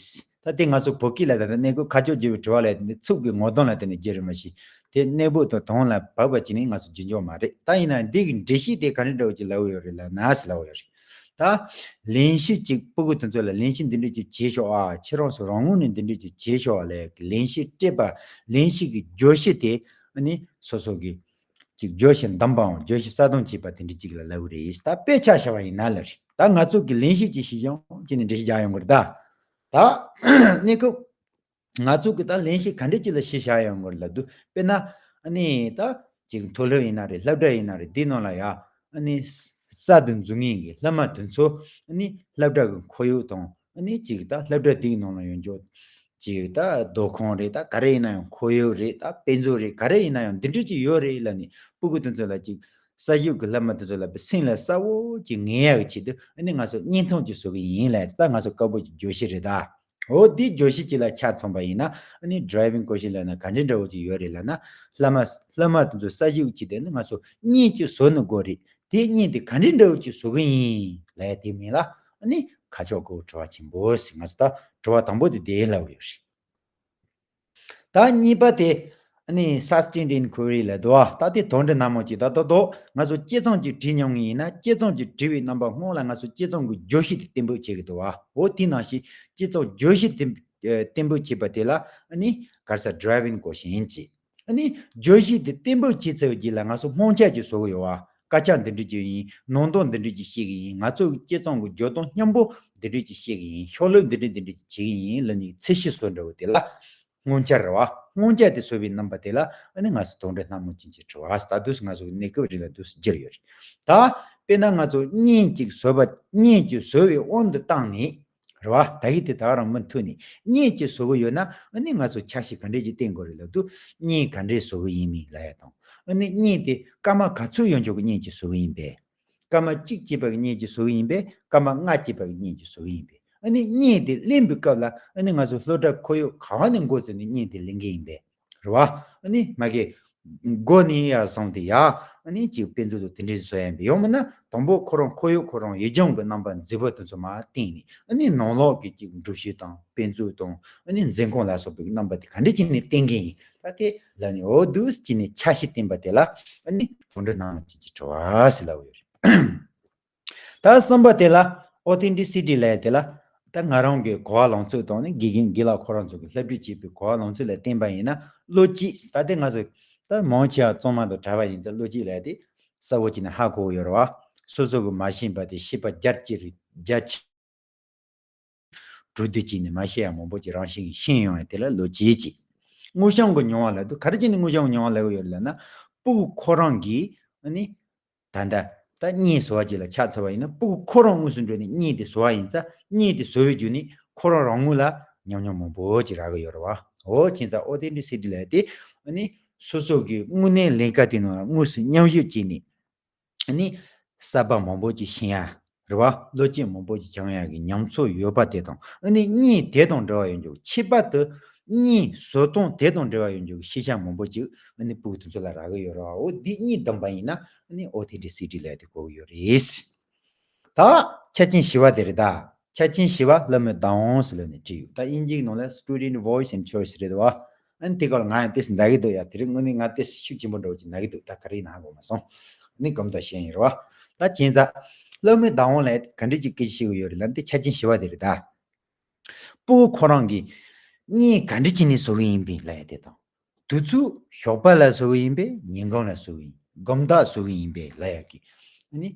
ད་དེ་ང་ཚོ་བོད་སྐད་ལ་ད་ལྟ་གནས་སྐབས་ཁ་ཕྱོགས་བརྗེ་བའི་དྲི་བ་ལབ་དེ་འདི་ཚུགས་ཀྱི་ངོ་གདོང་ལ་དེ་ནས་བརྗེ་རུ་མ་ཤེས། དེ་གནས་བབ་དང་དོན་ལ་བབས་པ་ཅིག་ནི་ང་ཚོ་རྒྱུན་འཇོག་མ་རེད། ད་ཡིན་ན་འདི་གི་འགྲེལ་བཤད་དེ་ག་འདྲ་འདྲ་བོ་ཅིག་ལབ་ཡོད་རེད་ལབ་ན་ཟེར་ལབ་ཡོད་རེད། ད་ལེན་བྱེད་ཅིག་སྤུ་གུ་དེ་ཚོ་ལ་ལེན་བྱེད་འདི་འདྲ་ཅིག་བྱེད་ཤོག་ཨ་ཁྱེད་རང་ཚོ་རང་ངོས་ནས་འདི་འདྲ་ཅིག་བྱེད་ཤོག་ལབ་ལེན་བྱེད་སྤྲད་པ་ལེན་བྱེད་ཀྱི་བརྗོད་གཞི་དེ་ཨ་ནི་སོ་སོ་གི་ཅིག་བརྗོད་གཞི་འདམ་པའམ་བརྗོད་གཞི་གསལ་སྟོན་བྱེད་པ་དེ་འདྲ་ཅིག་ལ་ལབ་ཀྱི་རེད། ད་དཔེ་ཆ་བཞག་པ་ཡིན་ན་ལབ་རེད། ད་ང་ཚོ་གི་ལེན་བྱེད་ཅིག་ཤེས་ཀྱང་ཅི་ནས་འགྲེལ་བཤད་རྒྱག་ཡོང་གི་རེད་ད། ད་གནས་སྐབས་ང་ཚོ་གི་ད་ལེན་བྱེད་ག་འདྲ་ཅིག་ལ་གཞི་བཞག་ཡོང་གི་རེད་ལབ་དུས་དཔེར་ན་ཨ་ནི་ད་ཅིག་མཐོ་སློབ་ཡིན་ན་རེད་སློབ་གྲྭ་ཡིན་ན་རེད་འདི་ནང་ལ་ཡ་ཨ་ནི་ས་དང་འཛུལ་ངེས་ཀྱི་སློབ་མ་དེ་ཚོ་ཨ་ནི་སློབ་གྲྭ་གི་ཁོར་ཡུག་དང་ཨ་ནི་ཅིག་ད་སློབ་གྲྭ་འདིའི་ནང་ལ་ཡོང་རྒྱུ་ཅིག་ད་སྡོད་ཁང་རེད་ད་ག་རེ་ཡིན་ན་ཡང་ཁོར་ཡུག་རེད་ད་དཔེ་མཛོད་རེད་ག་རེ་ཡིན་ན་ཡང་འདི་འདྲ་ཅིག་ཡོད་རེད་ལབ་ནས་སྤུ་གུ་དེ་ཚོ་ལ་ཅིག་ས་ཞིང་གི་སློབ་མ་དེ་ཚོ་ལ་སེམས་ལ་གསལ་བོ་ཅིག་ངེས་ཡག་གི་ཆེད་དུ་ཨ་ནི་ང་ཚོ་བརྙན་ཐུང་ཅིག་བཟོ་གི་ཡིན་ལབ་ད་ང་ཚོ་དཀར་པོ་ཅིག་བརྗོད་གཞི་རེད་ད། འོ་འདི་བརྗོད་གཞི་གཅིག་ལ་ཆ་མཚོན་པ་ཡིན་ན་ཨ་ནི་driving quotient ལབ་ན་ག་འདྲའི་འདྲ་བོ་ཅིག་ཡོད་རེད་ལབ་ན་སློབ་མ་སློབ་མ་དེ་ཚོ་ས་ཞིང་ཅིག་དེ་ནི་ང་ཚོ་བརྙན་ཅིག་བཟོ་ནི་དགོས་རེད། དེ་བརྙན་དེ་ག་འདྲའི་འདྲ་བོ་ཅིག་བཟོ་གི་ཡིན་ལབ་ཡ་དེ་མིན་ལ་ཨ་ནི་ཁ་ཕྱོགས་གོ་དྲི་བ་ཆེན་པོ་ཟེར་ང་ཚོ་ད་དྲི་བ་དང་པོ་དེ་དེ་ལབ་ཡོད་རེད། ད་གཉིས་པ་དེ་ཨ་ནི་sustained inquiry ལབ་འདུག་བ། ད་དེ་དོན་འདྲ་ནན་མོ་ཅིག་ད་ད་དོ་ང་ཚོ་དཔྱད་རྩོམ་ཅིག་བྲིས་མྱོང་ངེས་ཡིན་ན་དཔྱད་རྩོམ་ཅིག་བྲིས་པའི་རྣམ་པ་སྔོན་ལ་ང་ཚོ་དཔྱད་རྩོམ་གྱི་བརྗོད་གཞི་དེ་གཏན་འབེབས་བྱེད་ཀྱི་འདུག་བ། འོ་དེ་ནང་བཞིན་དཔྱད་རྩོམ་བརྗོད་གཞི་དེ་གཏན་འབེབས་བྱེད་པ་དེ་ལ་ཨ་ནི་ག་རེ་ཟེར་driving quotient ཅེས། ཨ་ནི་བརྗོད་གཞི་དེ་གཏན་འབེབས་བྱས་ཚར་བའི་རྗེས་ལ་ང་ཚོ་སྔོན་ཆད་ཀྱི་བཟོ་གི་ཡོད་བ། དཀར་ཆག་འདི་འདྲ་ཅིག་ཡིན་ནང་དོན་འདི་འདྲ་ཅིག་བཤད་གི་ཡིན་ང་ཚོ་གི་དཔྱད་རྩོམ་གྱི་བརྗོད་དོན་སྙིང་པོ་འདི་འདྲ་ཅིག་བཤད་གི་ཡིན་ཤོག་ལོས་འདི་འདྲ་འདི་འདྲ་ཅིག་བྱེད་གི་ཡིན་ལབ་ནས་ཚད་གཞི་བཟོ་འདྲ་བོ་དེ་ལ་སྔོན་ཆད་རེད་བ། སྔོན་ཆད་དེ་བཟོ་བའི་རྣམ་པ་དེ་ལ་ཨ་ནི་ང་ཚོ་དོན་འགྲེལ་སྣ་མང་ཅན་གྱི་དྲི་བ་ད་དུས་ང་ཚོ་གི་གནས་སྐབས་རིང་ལ་དུས་སུ་བསྒྱུར་ཡོད་རེད། ད་དཔེར་ན་ང་ཚོ་བརྙན་གཅིག་བཟོ་བ་བརྙན་གཅིག་བཟོ་བའི་དབང་དུ་བཏང་ནས། རེད་བ། ད་གི་དེ་ད་ག་རང་མུ་མཐུད་ནས་བརྙན་གཅིག་བཟོ་གི་ཡོད་ན་ཨ་ནི་ང་ཚོ་ཆ་ཤས་ག་འདྲས་ཅིག་བསྟན་དགོས་རེད་ལབ་དུས་བརྙན་ག་འདྲས་བཟོ་གི་ཡིན་མིན་ལབ་ཡ་དང་ཨ་ནི་བརྙན་དེ་སྐར་མ་ག་ཚོད་ཡོང་ཆོག་གི་བརྙན་གཅིག་བཟོ་གི་ཡིན་པས། སྐར་མ་གཅིག་བྱས་པ་གི་བརྙན་གཅིག་བཟོ་གི་ཡིན་པས་སྐར་མ་ལྔ་བྱས་པ་གི་བརྙན་གཅིག་བཟོ་གི་ཡིན་པས་ཨ་ནི་བརྙན་དེ་ལེན་པའི་སྐབས་ལ་ཨ་ནི་ང་ཚོ་སློབ་གྲྭ་ཁོར་ཡུག་ག་བ་ནས་འགོ་བཙུགས་ནས་བརྙན་དེ་ལེན་གི་ཡིན་པས། རེད་བ། ཨ་ནི་མ་གི་སྒོ་ནས་ཡར་སོང་སྟེ་ཡ། ཨ་ནི་ཅིག་དཔེ་མཛོད་དུ་དེ་འདྲའི་བཟོ་ཡ་ཡིན་པས་ཡོང་མིན་ན་དང་པོ་ཁོ་རང་ཁོར་ཡུག་ཁོ་རང་ཡུལ་ལྗོངས་ཀྱི་རྣམ་པ་མཛེས་པོ་དེ་ཚོ་མར་བསྟན་ནས་ཨ་ནི་ནང་ལོགས་ཀྱི་ཅིག་འགྲུལ་བཞུད་དང་དཔེ་མཛོད་དང་ཨ་ནི་མཛེས་ཁང་ལ་སོགས་པའི་རྣམ་པ་དེ་ག་འདྲ་བྱས་ནས་བསྟན་གི་ཡིན་ད་དེ་ལ་ནི་འོ་འདུག་སེ་བྱས་ནས་ཆ་ཤས་བསྟན་པ་དེ་ལ་ཨ་ནི་དོན་འགྲེལ་སྣ་མང་ཅན་གྱི་དྲི་བ་ཟེར་ལབ་ཡོད་རེད། ད་གསུམ་པ་དེ་ལ་authenticity ལབ་ཡ་དེ་ལ་ད་ང་རང་གི་གོ་བ་ལོངས་ཚོད་དང་ནི་དགེ་རྒན་དགེ་ལགས་ཁོ་རང་ཚོ་གི་བསླབ་ཁྲིད་བྱེད་པའི་གོ་བ་ལོངས་ཚོད་ལ་བརྟེན་པ་ཡིན་ན་བློ་སྐྱེད་ད་ལྟའི་ང་ཚོ་ད་མང་ཆེ་བ་གཙང་མ་དང་གྲྭ་པ་ཡིན་ཙང་བློ་སྐྱེད་ལབ་ཡ་དེ་གསལ་བོ་བྱས་ནས་ཧ་གོ་གི་ཡོད་རེད་བ། སོ་སོ་གི་མ་ཤེས་པ་དེ་ཤེས་པ་རྒྱ་ཆེ་རུ་རྒྱ་ཆེ་འགྲོ་དུས་ཅིག་ནས་མ་ཤེས་ཡ་མང་པོ་ཅིག་རང་བཞིན་གྱིས་ཤེས་ཡོང་ཡ་དེ་ལ་བློ་སྐྱེད་ཅིག་དངོས་བྱུང་གི་མྱོང་བ་ལབ་དུས་ག་རེ་བྱས་ནས་དངོས་བྱུང་གི་མྱོང་བ་ལབ་ཡོད་ལབ་ན་སྤུ་གུ་ཁོ་རང་གིས་ཨ་ནི། ད་ལྟ་ད་བརྙན་བཟོ་བ་ཅིག་ལ་ཆ་མཚོན་པ་ཡིན་ན་སྤུ་གུ་ཁོ་རང་དངོས་སུ་འགྲོ་ནས་བརྙན་དེ་བཟོ་བ་ཡིན་ཙང་བརྙན་དེ་བཟོ་བའི་བརྒྱུད་ནས་ཁོ་རང་རང་ངོས་ལ་ཉམས་མྱོང་མང་པོ་ཅིག་རག་གི་ཡོད་རེད་བ། འོ་བྱས་ཙང་authenticity ལབ་དེ་ཨ་ནི་སོ་སོ་གི་དངོས་གནས་ལས་ཀ་དེ་ནང་ལ་དངོས་སུ་མཉམ་ཞུགས་བྱས་ནས་ཨ་ནི་གསར་པ་མང་པོ་ཅིག་ཤེས་ཡ་རེད་བ། བློ་སྐྱེད་མང་པོ་ཅིག་སྦྱང་ཡ་གི་ཉམས་ཚོད་ཡོད་པ་དེ་དང་ཨ་ནི་བརྙན་དེ་དང་འབྲེལ་བ་ཡོད་འཇུག་ཁྱད་པར་དུ་བརྙན་བཟོ་སྟངས་དེ་དང་འབྲེལ་བ་ཡོད་འཇུག་ཤེས་བྱ་མང་པོ་ཅིག་ཨ་ནི་སྤུ་གུ་དེ་ཚོ་ལ་རག་གི་ཡོད་རེད་བ། འོ་འདི་གཉིས་བསྡོམས་པ་ཡིན་ན། ནི་authenticity ལབ་དེ་གོ་གི་ཡོད་རེད། ད་ཆ་རྐྱེན་བཞི་བ་དེ་རེད་ད། ཆ་རྐྱེན་བཞི་བ་སློབ་མའི་བདག་དབང་ཟེར་ལབ་ནས་བྲིས་ཡོད། ད་དབྱིན་ཇིའི་ནང་ལ་student voice and choice རེད་བ། ཨ་ནི་དེ་ག་ལ་ང་ཡང་ཏོག་ཙམ་འདྲ་གི་འདུག་ཡ། དེ་རིང་དངོས་གནས་ང་ཏོག་ཙམ་ཤུགས་ཆེན་པོ་འདྲ་བོ་ཅིག་ན་གི་འདུག་ད་ག་རེ་ཡིན་ན་ཧ་གོ་མ་སོང་། ནི་གོམ་སྟབས་ཤེས་ཡིན་རེད་བ། ད་བྱས་ཙང་སློབ་མའི་བདག་དབང་ལབ་ག་འདྲ་ཅིག་སྐད་ཆ་བཤད་གི་ཡོད་རེད་ལབ་ན་དེ་ཆ་རྐྱེན་བཞི་བ་དེ་རེད་ད། སྤུ་གུ་ཁོ་རང་གིས་བརྙན་ག་འདྲ་བྱས་ནས་བཟོ་གི་ཡིན་པས་ལབ་ཡ་དེ་དང་། དུས་ཚོད་ཞོགས་པ་ལ་བཟོ་གི་ཡིན་པས་ཉིན་གུང་ལ་བཟོ་གི་ཡིན། དགོང་དག་བཟོ་གི་ཡིན་པས་ལབ་ཡ་གི། ཨ་ནི།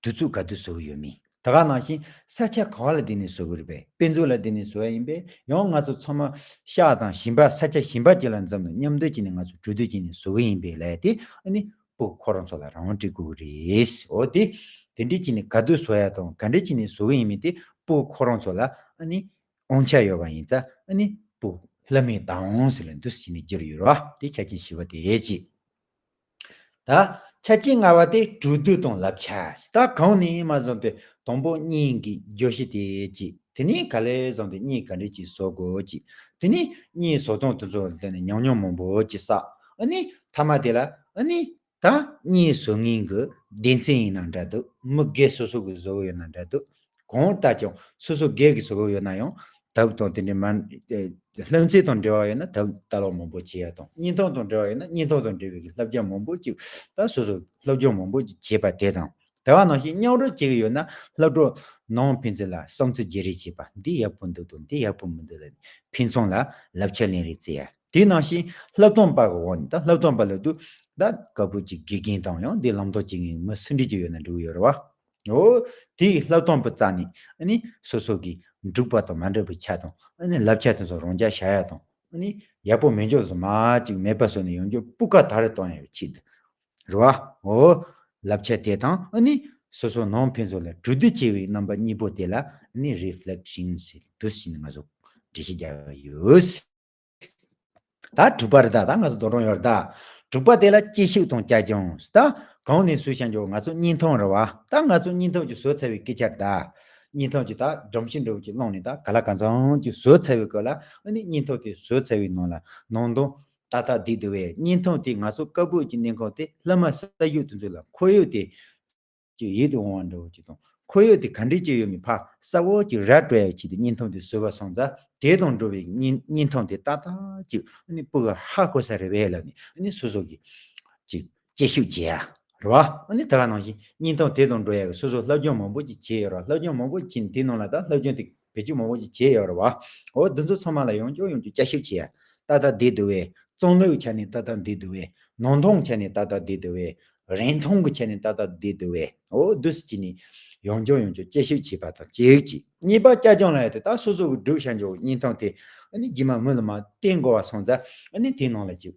དུས་ཚོད་ག་དུས་བཟོ་གི་ཡོད་མེད། ད་ག་ནང་བཞིན་ས་ཆ་ག་བ་ལ་བསྡད་ནས་བཟོ་གི་རེད་པས། དཔེ་མཛོད་ལ་བསྡད་ནས་བཟོ་ཡ་ཡིན་པས། ཡང་ང་ཚོ་ཚང་མ་ཤག་དང་གཞན་པ་ས་ཆ་གཞན་པ་ཅིག་ལ་འཛོམས་ནས་མཉམ་འདུས་བྱས་ནས་ང་ཚོ་གྲོས་བསྡུར་བྱས་ནས་བཟོ་གི་ཡིན་པས་ལབ་ཡ་དེ་ཨ་ནི་སྤུ་གུ་ཁོ་རང་ཚོ་ལ་རང་དབང་སྤྲད་དགོས་ཀྱི་རེད། འོ་དེ་དེ་འདྲས་བྱས་ནས་ག་དུས་བཟོ་ཡ་དང་ག་འདྲས་བྱས་ནས་བཟོ་གི་ཡིན་མིན་དེ་སྤུ་གུ་ཁོ་རང་ཚོ་ལ་ཨ་ནི་དབང་ཆ་ཡོད་པ་ཡིན་ཙང་ཨ་ནི་སྤུ་གུ་བསླབ་མའི་བདག་དབང་ཟེར་ལ་འདུག་སེ་བྱས་ནས་བསྒྱུར་ཡོད་རེད་བ། དེ་ཆ་རྐྱེན་བཞི་པ་དེ་གཅིག་ད་ཆ་རྐྱེན་ལྔ་པ་དེ་གྲོས་བསྡུར་དང་བསླབ་བྱ། ད་གོང་ནས་མར་བཟུང་སྟེ་དང་པོ་བརྙན་གྱི་བརྗོད་གཞི་དེ་གཅིག་དེ་ནས་ག་ལེར་བཟུང་སྟེ་བརྙན་ག་འདྲས་ཅིག་བཟོ་དགོས་གཅིག་དེ་ནས་བརྙན་བཟོ་སྟངས་དེ་ཚོ་ལ་བརྟེན་ནས་ཉམས་མྱོང་མང་པོ་ཅིག་བསགས། ཨ་ནི་མཐའ་མ་དེ་ལ་ཨ་ནི་ད་བརྙན་བཟོ་མཁན་གྱི་སྡེ་ཚན་ཡིན་ན་འདྲ་འདུག་མི་སྒེར་སོ་སོ་གིས་བཟོ་གི་ཡོད་ན་འདྲ་འདུག་གང་ལྟར་ཀྱང་སོ་སོ་སྒེར་གྱིས་བཟོ་གི་ཡོད་ན་ཡང་དེབ་དང་དེ་འདྲའི་མ་ཨེ་སློབ་ཚན་དང་འབྲེལ་བ་ཡོད་ན་དེབ་ལྟ་ཀློག་མང་པོ་བྱེད་ཡ་དང་། བརྙན་ཐུང་དང་འབྲེལ་བ་ཡོད་ན་བརྙན་ཐུང་དང་འབྲེལ་བའི་བསླབ་བྱ་མང་པོ་ཅིག་ད་སོ་སོ་སློབ་སྦྱོང་མང་པོ་ཅིག་བྱེད་པ་དེ་དང་། དེ་བ་ནང་བཞིན་མཉམ་རུབ་བྱེད་ཀྱི་ཡོད་ན་སློབ་གྲོགས་ནང་ཕན་ཚུན་ལ་བསམ་ཚུལ་བརྗེ་རེས་བྱེད་པ། འདི་ཡག་པོ་འདུག་དང་འདི་ཡག་པོ་མི་འདུག་ལབ་ནས་ཕན་ཚུན་ལ་བསླབ་བྱ་ལེན་རེས་བྱེད་ཡ། དེའི་ནང་བཞིན་བསླབ་སྟོན་པ་གི་འོག་ནས་ད་བསླབ་སྟོན་པ་ལབ་དུས་ད་སྐབས་བབ་ཀྱི་དགེ་རྒན་དང་ཡང་འདི་ལམ་སྟོན་བྱེད་མཁན་མི་སུ་འདྲ་ཅིག་ཡོད་ན་འགྲིག་གི་ཡོད་རེད་བ། འོ། དེའི་བསླབ་སྟོན་པའི་རྩ་ནས་ཨ་ནི་སོ་སོ་གི་འགྲིག་པ་དང་མ་འགྲིག་པའི་ཆ་དང་ཨ་ནི་བསླབ་བྱ་དེ་ཚོ་རང་འཇགས་བཞག་ཡ་དང་ཨ་ནི་ཡག་པོ་མེད་འཇོག་བཟོ་མ་ཅིག་མེད་པ་བཟོ་ནས་ཡོང་རྒྱུ་སྤུས་ཀ་དར་གཏོང་ཡ་ཆེད་དུ་རེད་བ། འོ། བསླབ་བྱ་དེ་དང་ཨ་ནི་སོ་སོ་ནང་ཕན་ཚུན་ལ་གྲོས་བསྡུར་བྱེད་པའི་རྣམ་པ་གཉིས་པོ་དེ་ལ་ཨ་ནི་reflection་ཟེར་འདུག་སེ་ང་ཚོ་འགྲེལ་བཤད་རྒྱག་གི་ཡོད། ད་དྲུག་པ་རེད། ད་ད་ང་ཚོ་རྡོག་རོང་ཡོད་རེད། ད་དྲུག་པ་དེ་ལ་དཔྱད་ཞིབ་དང་བསྐྱར་སྦྱོང་། ད་གོང་ནས་ཞུས་བཞག་འཇོག་ང་ཚོ་བརྙན་ཐུང་རེད་བ། ད་ང་ཚོ་བརྙན་ཐུང་ཅིག་བཟོ་ཚར་བའི་སྐད་ཆ་རེད། ད་བརྙན་ཐུང་ཅིག་ད་སྒྲོམ་གཞི་འདྲ་བོ་ཅིག་བླངས་ནས་ད་ག་ལ་གང་འཚམ་ཅིག་བཟོ་ཚར་བའི་སྐབས་ལ་ཨ་ནི་བརྙན་ཐུང་དེ་བཟོ་ཚར་བའི་ནང་ལ་ནང་དོན་ཏག་ཏག་བསྡད་འདུག་བས། བརྙན་ཐུང་དེ་ང་ཚོ་སྐབས་བབ་ཀྱི་གནད་འགག་དེ་སློབ་མ་ས་ཞིབ་དེ་ཚོ་ལ་ཁོར་ཡུག་དེ་ཅིག་ཡིད་དུ་འོང་བ་འདྲ་བོ་ཅིག་དང་། ཁོར་ཡུག་དེ་ག་འདྲས་ཅིག་ཡོད་མེད་ཕར་གསལ་བོ་ཅིག་ར་སྤྲོད་ཡག་ཆེད་དུ་བརྙན་ཐུང་དེ་བཟོས་པ་སོང་ཙང་། དེ་དང་འགྲོ་བའི་བརྙན་བརྙན་ཐུང་དེ་ཏག་ཏག་ཅིག་ཨ་ནི་སྤུ་གུ་ཧ་གོ་ས་རེད་པས་ལབ་ནས་ཨ་ནི་སོ་སོ་གིས་ཅིག་དཔྱད་ཞིབ་བྱེད་ཡ་རེད་བ། ཨ་ནི་ད་ག་ནང་བཞིན་བརྙན་ཐུང་དེ་དང་འགྲོ་ཡག་གི་སོ་སོ་བསླབ་སྦྱོང་མང་པོ་ཅིག་བྱས་ཡོད་རེད་བ། བསླབ་སྦྱོང་མང་པོ་ཅིག་བྱས་ནས་དེ་ནང་ལ་ད་བསླབ་སྦྱོང་དེ་བེད་སྤྱོད་མང་པོ་ཅིག་བྱས་ཡོད་རེད་བ། འོ་འདི་ཚོ་ཚང་མ་ལ་ཡང་བསྐྱར་ཡང་བསྐྱར་དཔྱད་ཞིབ་བྱེད་ཡ་ཏག་ཏག་བསྡད་འདུག་བས། རྩོམ་ལུས་ཆ་ནས་ཏག་ཏག་བསྡད་འདུག་བས། ནང་དོན་ཆ་ནས་ཏག་ཏག་བསྡད་འདུག་བས། རིན་ཐང་གི་ཆ་ནས་ཏག་ཏག་བསྡད་འདུག་བས། འོ་འདུག་སེ་བྱས་ནས་ཡང་བསྐྱར་ཡང་བསྐྱར་དཔྱད་ཞིབ་བྱེད་པ་དང་གཅིག་གཅིག་གཉིས་པ་བསྐྱར་སྦྱོང་ལབ་ཡ་དེ་ད་སོ་སོ་གི་སྒྲུབ་བྱ་འཇོག་བརྙན་ཐུང་དེ་ཨ་ནི་རྗེས་མ་མི་ལ་མར་བསྟན་དགོས་པ་སོང་ཙང་ཨ་ནི་དེའི་ནང་ལ་ཅིག་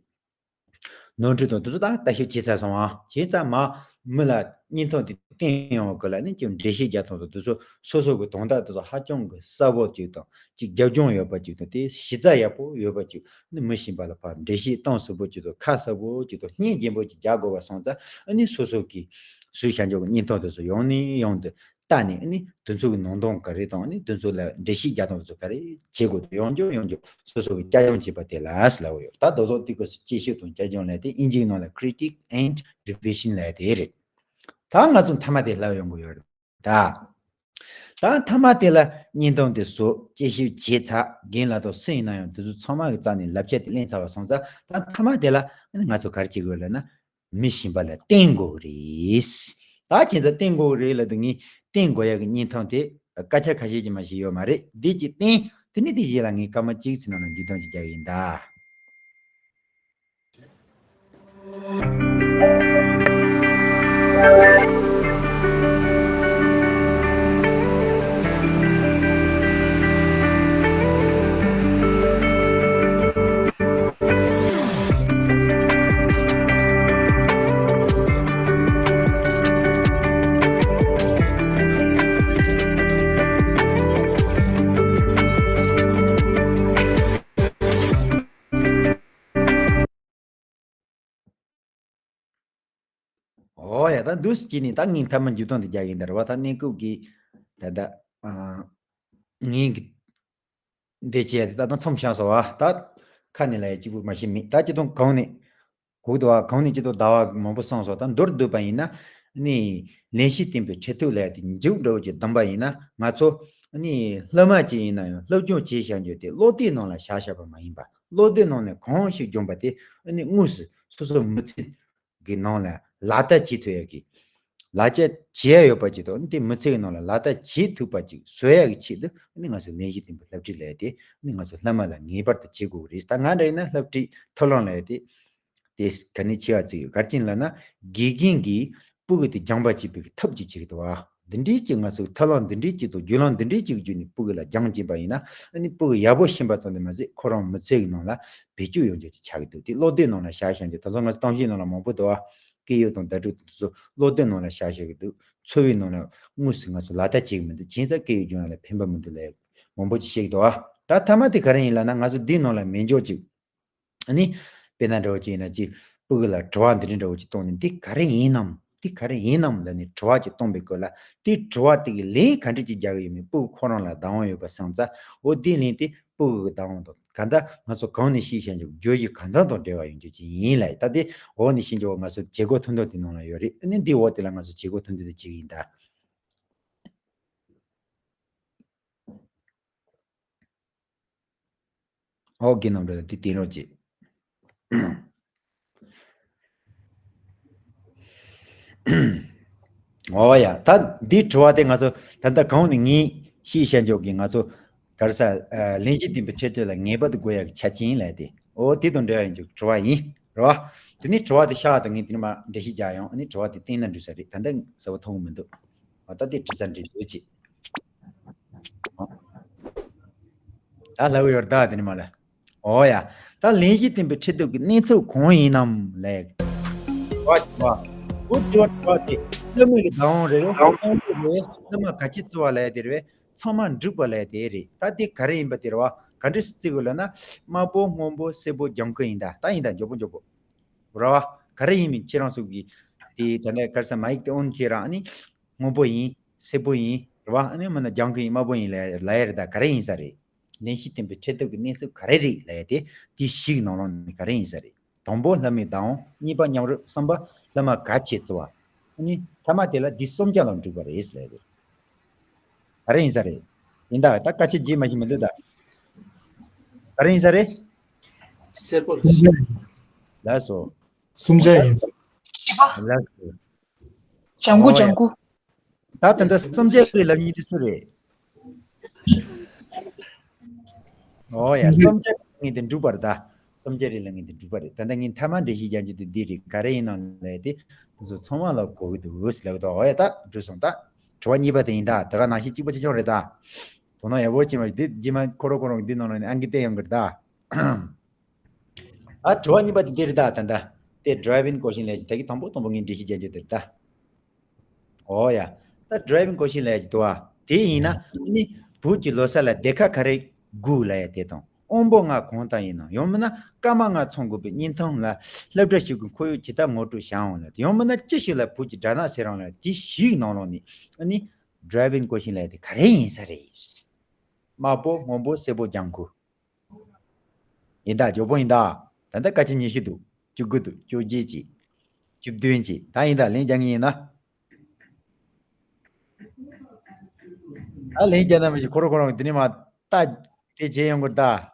ནོར་འཁྲུལ་དང་དེ་ཚོ་ད་ལྟ་ཞིབ་བྱས་ཚར་སོང་ཨ། བྱས་ཙང་མར་མི་ལ་བརྙན་ཐུང་དེ་བསྟན་ཡོང་བ་སྐོར་ལ་ཨ་ནི་ཅིག་འགྲེལ་བཤད་རྒྱག་སྟངས་དང་དེ་ཚོ་སོ་སོ་གི་དོན་དག་དེ་ཚོ་ཧ་ཅང་གི་གསལ་པོ་ཅིག་དང་། གཅིག་རྒྱབ་ལྗོངས་ཡོད་པ་གཅིག་དང་། དེ་གཞི་རྩ་ཡག་པོ་ཡོད་པ་གཅིག་ནི་མི་གཞན་པ་ལ་ཕར་འགྲེལ་བཤད་གཏོང་ཟབ་པོ་གཅིག་དང་། ཁ་གསལ་པོ་གཅིག་དང་། སྙིང་རྗེ་པོ་གཅིག་རྒྱག་དགོས་པ་སོང་ཙང་ཨ་ནི་སོ་སོ་གིས་བཟོས་བཞག་འཇོག་གི་བརྙན་ཐུང་དེ་ཚོ་ཡང་ནས་ཡང་དུ་ལྟ་ནས་ཨ་ནི་དེ་ཚོ་གི་ནང་དོན་ག་རེ་དང་། ཨ་ནི་དེ་ཚོ་ལ་འགྲེལ་བཤད་རྒྱག་སྟངས་དེ་ཚོ་ག་རེ་བྱེད་དགོས་འདུག་ཡང་བསྐྱར་ཡང་བསྐྱར་སོ་སོ་གིས་བསྐྱར་སྦྱོང་བྱེད་པ་དེ་ལ་ཟེར་ལབ་ཡོད། ད་རྡོག་རྡོག་ཏིག་ཏིག་དཔྱད་ཞིབ་དང་བསྐྱར་སྦྱོང་ལབ་དེ་དབྱིན་ཇིའི་ནང་ལ་critique and revision་ལབ་དེ་རེད། ད་ང་ཚོ་མཐའ་མ་དེ་ལབ་ཡོང་གི་ཡོད་རེད། ད། ད་མཐའ་མ་དེ་ལ་བརྙན་ཐུང་དེ་བཟོ་དཔྱད་ཞིབ་བྱས་ཚར། རྒན་ལགས་དང་སུ་ཡིན་ན་ཡང་དེ་ཚོ་ཚང་མ་གི་རྩ་ནས་བསླབ་བྱ་དེ་ལེན་ཚར་བ་སོང་ཙང་། ད་མཐའ་མ་དེ་ལ་ང་ཚོ་ག་རེ་བྱེད་དགོས་ལབ་ན། མི་གཞན་པ་ལ་བསྟན་དགོས་ཀྱི་རེད། ད་བྱས་ཙང་བསྟན་དགོས་ཀྱི་རེད་ལབ་དུས་ངས་བསྟན་དགོས་ཡག་གི་བརྙན་ཐུང་དེ་སྐད་ཆ་ཁ་ཤས་ཅིག་མ་ཞིག་ཡོད་མ་རེད། འདི་གཅིག་བསྟན། དེ་ནས་དེ་རྗེས་ལ་ངས་སྐར་མ་གཅིག་ཙམ་ནང་ལ་མཇུག་སྡོམ་ཅིག་རྒྱག་གི་ཡིན་ད། ཨོ་ཡ། ད་འདུག་སེ་བྱས་ནས་ད་ངས་མཐའ་མ་མཇུག་སྡོམ་དེ་རྒྱག་གི་ཡིན་ད་རེད་བ། ད་གནས་སྐབས་ཀྱི་ད་ལྟ་ཨ་ངས་ཀྱི་འདི་བྱས་ཏེ་ད་ལྟ་མཚམས་བཞག་སོང་བ། ད་ཁ་ནས་ལབ་ཡ་གཅིག་པུ་མ་གཏོགས་མེད། ད་སྤྱིར་བཏང་གོང་ནས་གོ་གི་འདུག་བ། གོང་ནས་སྤྱིར་བཏང་ཟླ་བ་མང་པོ་སོང་སོང་། ད་མདོར་བསྡུས་པ་ཡིན་ན་ནི་ལེན་བྱེད་བསྟན་པའི་འཕྲོ་མཐུད་ལབ་ཡ་དེ་མཇུག་འགྲོ་བའི་བསྡོམས་པ་ཡིན་ན། ང་ཚོ་ནི་སློབ་མ་གཅིག་ཡིན་ན་ཡང་སློབ་སྦྱོང་བྱས་བཞག་རྒྱུ་དེ་ཀློག་དེབ་ནང་ལ་བཞག་བཞག་པ་མ་ཡིན་པ། ཀློག་དེབ་ནང་ནས་གང་ཞིག་སྦྱངས་པ་དེ་ནི་དངོས་སུ་སོ་སོ་མི་ཚེ་གི་ནང་ལ་ལག་བསྟར་བྱེད་ཐུབ་ཡ་གི་ལག་བསྟར་བྱེད་ཡ་ཡོད་པ་ཅིག་དང་། དེ་མི་ཚེ་གི་ནང་ལ་ལག་བསྟར་བྱེད་ཐུབ་པ་ཅིག་བཟོ་ཡ་གི་ཆེད་དུ་ནི་ང་ཚོ་ལེན་བྱེད་བསྟན་པའི་བསླབ་ཁྲིད་ལབ་ཡ་དེ་ནི་ང་ཚོ་སློབ་མ་ལ་ངེས་པར་དུ་བྱེད་དགོས་ཀྱི་རེད། ད་ང་འདྲ་ཡིན་ན་སློབ་ཁྲིད་མཐོ་སློབ་ལབ་ཡ་དེ་དེ་ག་ནས་ཆེ་བ་བརྩི་ཡོད། ག་རེ་བྱས་ནས་ལབ་ན་དགེ་རྒན་གྱིས་སྤུ་གུ་དེ་སྦྱངས་པ་བྱེད་པའི་ཐབས་ཅིག་བྱེད་ཀྱི་འདུག་བ། འདི་འདྲའི་ཅིག་ང་ཚོ་ཐབས་ལམ་འདི་འདྲའི་ཅིག་དང་བརྒྱུད་ལམ་འདི་འདྲའི་ཅིག་བརྒྱུད་ནས་སྤུ་གུ་ལ་སྦྱང་བྱིན་པ་ཡིན་ན། ཨ་ནི་སྤུ་གུ་ཡག་པོ་ཤེས་པ་ཙམ་དུ་མ་ཟད་ཁོ་རང་མི་ཚེ་གི་ནང་ལ་བེད་སྤྱོད་ཡོང་རྒྱུ་ཅིག་ཆགས་ཀྱི་འདུག་དེ་བློ་གདེང་ནང་ལ་བཞག་བཞག་རྒྱུ། ད་ཚོ་ང་ཚོ་གཏམ་བཤད་ནང་ལ་མང་པོ་འདུག་ཨ། སྐད་ཡིག་དང་བརྡ་སྤྲོད་དེ་ཚོ་བློ་གདེང་ནང་ལ་བཞག་བཞག་གི་འདུག་འཚོ་བའི་ནང་ལ་དངོས་སུ་ང་ཚོ་ལག་བསྟར་བྱེད་ཀྱི་མི་འདུག་བྱས་ཙང་སྐད་ཡིག་སྦྱོང་ཡ་ལ་ཕན་པ་མི་འདུག་ལབ་མང་པོ་ཅིག་བཤད་ཀྱི་འདུག་ཨ། ད་མཐའ་མ་དེ་ག་རེ་ཡིན་ལབ་ན། ང་ཚོ་འདིའི་ནང་ལ་མེད་འཇོག་ཅིག་ཨ་ནི། དཔེར་ན་འདྲ་བོ་ཅིག་ཡིན་ན་ཅིག་སྤུ་གུ་ལ་དྲི་བ་འདི་འདྲ་འདྲ་བོ་ཅིག་བཏང་ནས། འདི་ག་རེ་ཡིན་ནམ། འདི་ག་རེ་ཡིན་ནམ་ལབ་ནས་དྲི་བ་ཅིག་བཏང་པའི་སྐབས་ལ། དེ་དྲི་བ་དེ་གི་ལན་ག་འདྲ་ཅིག་རྒྱག་གི་ཡོད་མེད་སྤུ་གུ་ཁོ་རང་ལ་བདག་དབང་ཡོད་པ་སོང་ཙང་། འོ་དེ་ལན་དེ་སྤུ་གུ་གི་བདག་དབང་དང་། གང་ལྟར་ང་ཚོ་གོང་ནས་བཤད་བཞག་རྒྱུ་བརྗོད་གཞི་གང་ཚང་དང་འབྲེལ་བ་ཡོང་རྒྱུ་ཅིག་ཡིན་ལབ། ད་དེ་འོག་ནས་བཤད་རྒྱུ་ང་ཚོ་བྱེད་སྒོ་ཐུང་ཐུང་དེ་ནང་ལ་ཡོད་རེད། ཨ་ནི་འདི་འོག་དེ་ལ་ང་ཚོ་བྱེད་སྒོ་ཐུང་ཐུང་དེ་བྱེད་ཀྱི་ཡིན་ད། ཨོ་རྒན་རྣམ་གྲོལ་དང་དེ་བསྟན་རོགས་གྱིས། ཨོ་ཡ། ད་འདི་དྲི་བ་དེ་ང་ཚོ་ད་ལྟ་གོང་ནས་ངས་བཤད་བཞག་རྒྱུ་གི། ང་ཚོ་ག་རེ་ཟ། ཨ། ལན་གཞི་བསྟན་པའི་འཕྲོས་དོན་ལ་ངེས་པར་དུ་དགོས་ཡག་གི་ཆ་རྐྱེན་ལབ་དེ། ཨོ་དེ་དང་འབྲེལ་བ་ཡོད་རྒྱུ་དྲི་བ་ཡིན། རེད་བ། དེ་ནས་དྲི་བ་དེ་ཤར་བ་དང་། ངས་དེ་ནས་མར་འགྲེལ་བཤད་རྒྱག་ཡོང་། ཨ་ནི་དྲི་བ་དེ་བསྟན་ན་འགྲིག་ས་རེད། ད་ལྟ་གསལ་པོ་མཐོང་གི་མི་འདུག་འོ་ད་དེ་དྲི་ས་འདྲ་འདུག་ཅིག་ད་ལབ་ཡོད་ད། དེ་ནས་མར་ལ། ཨོ་ཡ། ད་ལན་གཞི་བསྟན་པའི་འཕྲོས་དོན་གྱི་གནས་ཚུལ་གང་ཡིན་ནམ་ལབ། བ་བ། འོ་དྲི་བ་དྲི་བ་དེ་སློབ་མའི་གི་བདག་དབང་རེད། སློབ་མ་ག་ཅི་བརྩི་བ་ལབ་དེ་རེད། ཚང་མ་འགྲིག་པ་ལབ་དེ་རེད། ད་དེ་ག་རེ་ཡིན་པ་དེ་རེད་བ། ག་འདྲ་བརྩི་དགོས་ལབ་ན། དམར་པོ་སྔོན་པོ་སེར་པོ་ལྗང་ཁུ་ཡིན་ད། ད་ཡིན་ད། མགྱོགས་པོ་མགྱོགས་པོ། རེད་བ། ག་རེ་ཡིན་མིན་ཁྱེད་རང་ཚོ་གིས་དེ་ད་ལྟ་ག་རེ་ཟ། མ་ཡིག་དེ་ཨོན་བྱས་རང་། ཨ་ནི་སྔོན་པོ་ཡིན། སེར་པོ་ཡིན། རེད་བ། ཨ་ནི་མིན་ན་ལྗང་ཁུ་ཡིན། དམར་པོ་ཡིན་ལབ་ལབ་ཡ་རེད་ད། ག་རེ་ཡིན་ས་རེད། ལན་གཞི་བསྟན་པའི་འཕྲོས་དོན་གྱི་གནས་ཚུལ་ག་རེ་རེད་ལབ་ཡ་དེ། དེ་བཞི་གི་ནང་ལོགས་ནས་ག་རེ་ཡིན་ས་རེད། དང་པོ་སློབ་མའི་བདག་དབང་། གཉིས་པ་མཉམ་རུབ། གསུམ་པ་སློབ་མ་ག་ཅིག་བརྩི་བ། ཨ་ནི་མཐའ་མ་དེ་ལ་འདི་གསུམ་ཆ་ལ་འགྲིག་པ་རེད་ལབ་ཡ་དེ། ག་རེ་ཡིན་ས་རེད། ཡིན་ད། ད་བཀའ་ཆད་རྗེས་མ་ཞིག་མི་འདུག་ད། ག་རེ་ཡིན་ས་རེད། སེར་པོ། ལགས་སོ། གསུམ་ཆ་ཡིན། ལགས་སོ། ལྗང་གུ། ཨོ་ཡ། ལྗང་གུ། ད་ད་ལྟ་གསུམ་ཆ་གི་ལབ་མཁན་དེ་སུ་རེད། ཨོ་ཡ། གསུམ་ཆ། གསུམ་ཆ་ལབ་མཁན་དེ་འགྲིག་པ་རེད་ད། གསུམ་ཆ་རེད་ལབ་མཁན་དེ་འགྲིག་པ་རེད། ད་ལྟ་ངས་མཐའ་མ་འགྲེལ་བཤད་རྒྱག་རྒྱུ་དེ་འདི་རེད། ག་རེ་ཡིན་ནམ་ལབ་དེ། དེ་ཚོ་ཚང་མ་ལ་གོ་གི་འདུག་ཟེར་ལབ་གི་འདུག་ཨོ་ཡ། ད་འགྲིག་སོང་ད། དྲི་བ་གཉིས་པ་དེ་ཡིན་ད། དེ་ག་ནང་བཞིན་གཅིག་པ་ཆེ་ཆུང་རེད་ད། དོ་སྣང་ཡག་པོ་བྱས་པ་འདི་རྗེས་མ་ཁོ་རང་ཁོ་རང་གི་འདི་ནང་ལ་ནས་ཨང་ཀི་བསྟན་ཡོང་གི་རེད་ད། ཨ། དྲི་བ་གཉིས་པ་དེ་འདི་རེད་ད། ད་ལྟ་དེ་driving question ལབ་ཀྱི། ད་གི་དང་པོ་དང་པོ་ངས་འགྲེལ་བཤད་རྒྱག་རྒྱུ་དེ་རེད་ད། ཨོ་ཡ། ད་driving question ལབ་ཀྱི་འདུག་བ། དེ་ཡིན་ན་ནི་བུ་གཅིག་ལོ་གསར་ལ་སྡེར་ཁ་ག་རེ་དགོས་ལབ་ཡ་དེ་དང་། དབང་པོ་ལྔ་གང་དག་ཡིན་ནམ། ཡང་མིན་ན་སྐར་མ་ལྔ་ཚང་དགོས་པའི་བརྙན་ཐུང་ལ་སློབ་གྲྭ་ཞིག་གི་ཁོར་ཡུག་ཇི་ལྟར་ངོ་སྤྲོད་བྱ་འོང་ལབ། ཡང་མིན་ན་ཅི་ཞིག་ལ་བུ་གཅིག་དགྲ་ནག་ཟེར་རམ་ལབ། དེ་བཞིའི་ནང་ལོགས་ནས་ཨ་ནི་driving question ལབ་ཡ་དེ་ག་རེ་ཡིན་ས་རེད། དམར་པོ་སྔོན་པོ་སེར་པོ་ལྗང་ཁུ། ཡིན་ད། མགྱོགས་པོ་ཡིན་ད། ད་ལྟ་བཀའ་ཆད་ཉི་ཤུ་འདུག་བཅུ་དགུ་འདུག་བཅོ་བརྒྱད་ཅིག་བཅུ་བདུན་ཅིག་ད་ཡིན་ད། ལན་རྒྱག་མཁན་ཡིན་ན། ད་ལན་རྒྱག་ན་མི་ཤེས། ཁོ་རང་ཁོ་རང་དེ་ནས་མར་ལྟ་དེ་བྱས་ཡོང་དགོས་ད།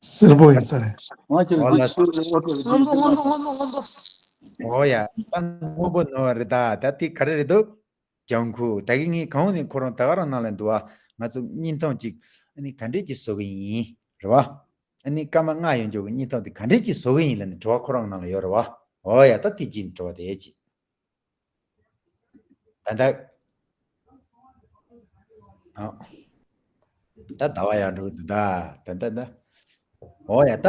སེར་པོ་ཡིན་ས་རེད། ང་ཅིག་ཨོ་ལ། སྔོན་པོ། སྔོན་པོ། སྔོན་པོ། སྔོན་པོ། ཨོ་ཡ། ད་སྔོན་པོ་ནོར་བ་རེད་ད། ད་དེ་ག་རེ་རེད་འདུག་ལྗང་ཁུ། ད་གིན་ངས་གོང་ནས་ཁོ་རང་ད་ག་རང་ནང་ལ་འདུག་བ། ང་ཚོ་བརྙན་ཐུང་ཅིག་ཨ་ནི་ག་འདྲས་ཅིག་བཟོ་གི་ཡིན། རེད་བ། ཨ་ནི་སྐར་མ་ལྔ་ཡོད་འཇོག་གི་བརྙན་ཐུང་དེ་ག་འདྲས་ཅིག་བཟོ་གི་ཡིན་ལབ་ནས་དྲི་བ་ཁོ་རང་ནང་ལ་ཡོད་རེད་བ། ཨོ་ཡ། ད་དེ་ཅིག་དྲི་བ་དེ་ཅིག་ད་ལྟ། ཨ། ད་ཟླ་བ་ཡར་འགྲོ་གི་འདུག་ད། ད་ད་ད། ཨོ་ཡ། ད་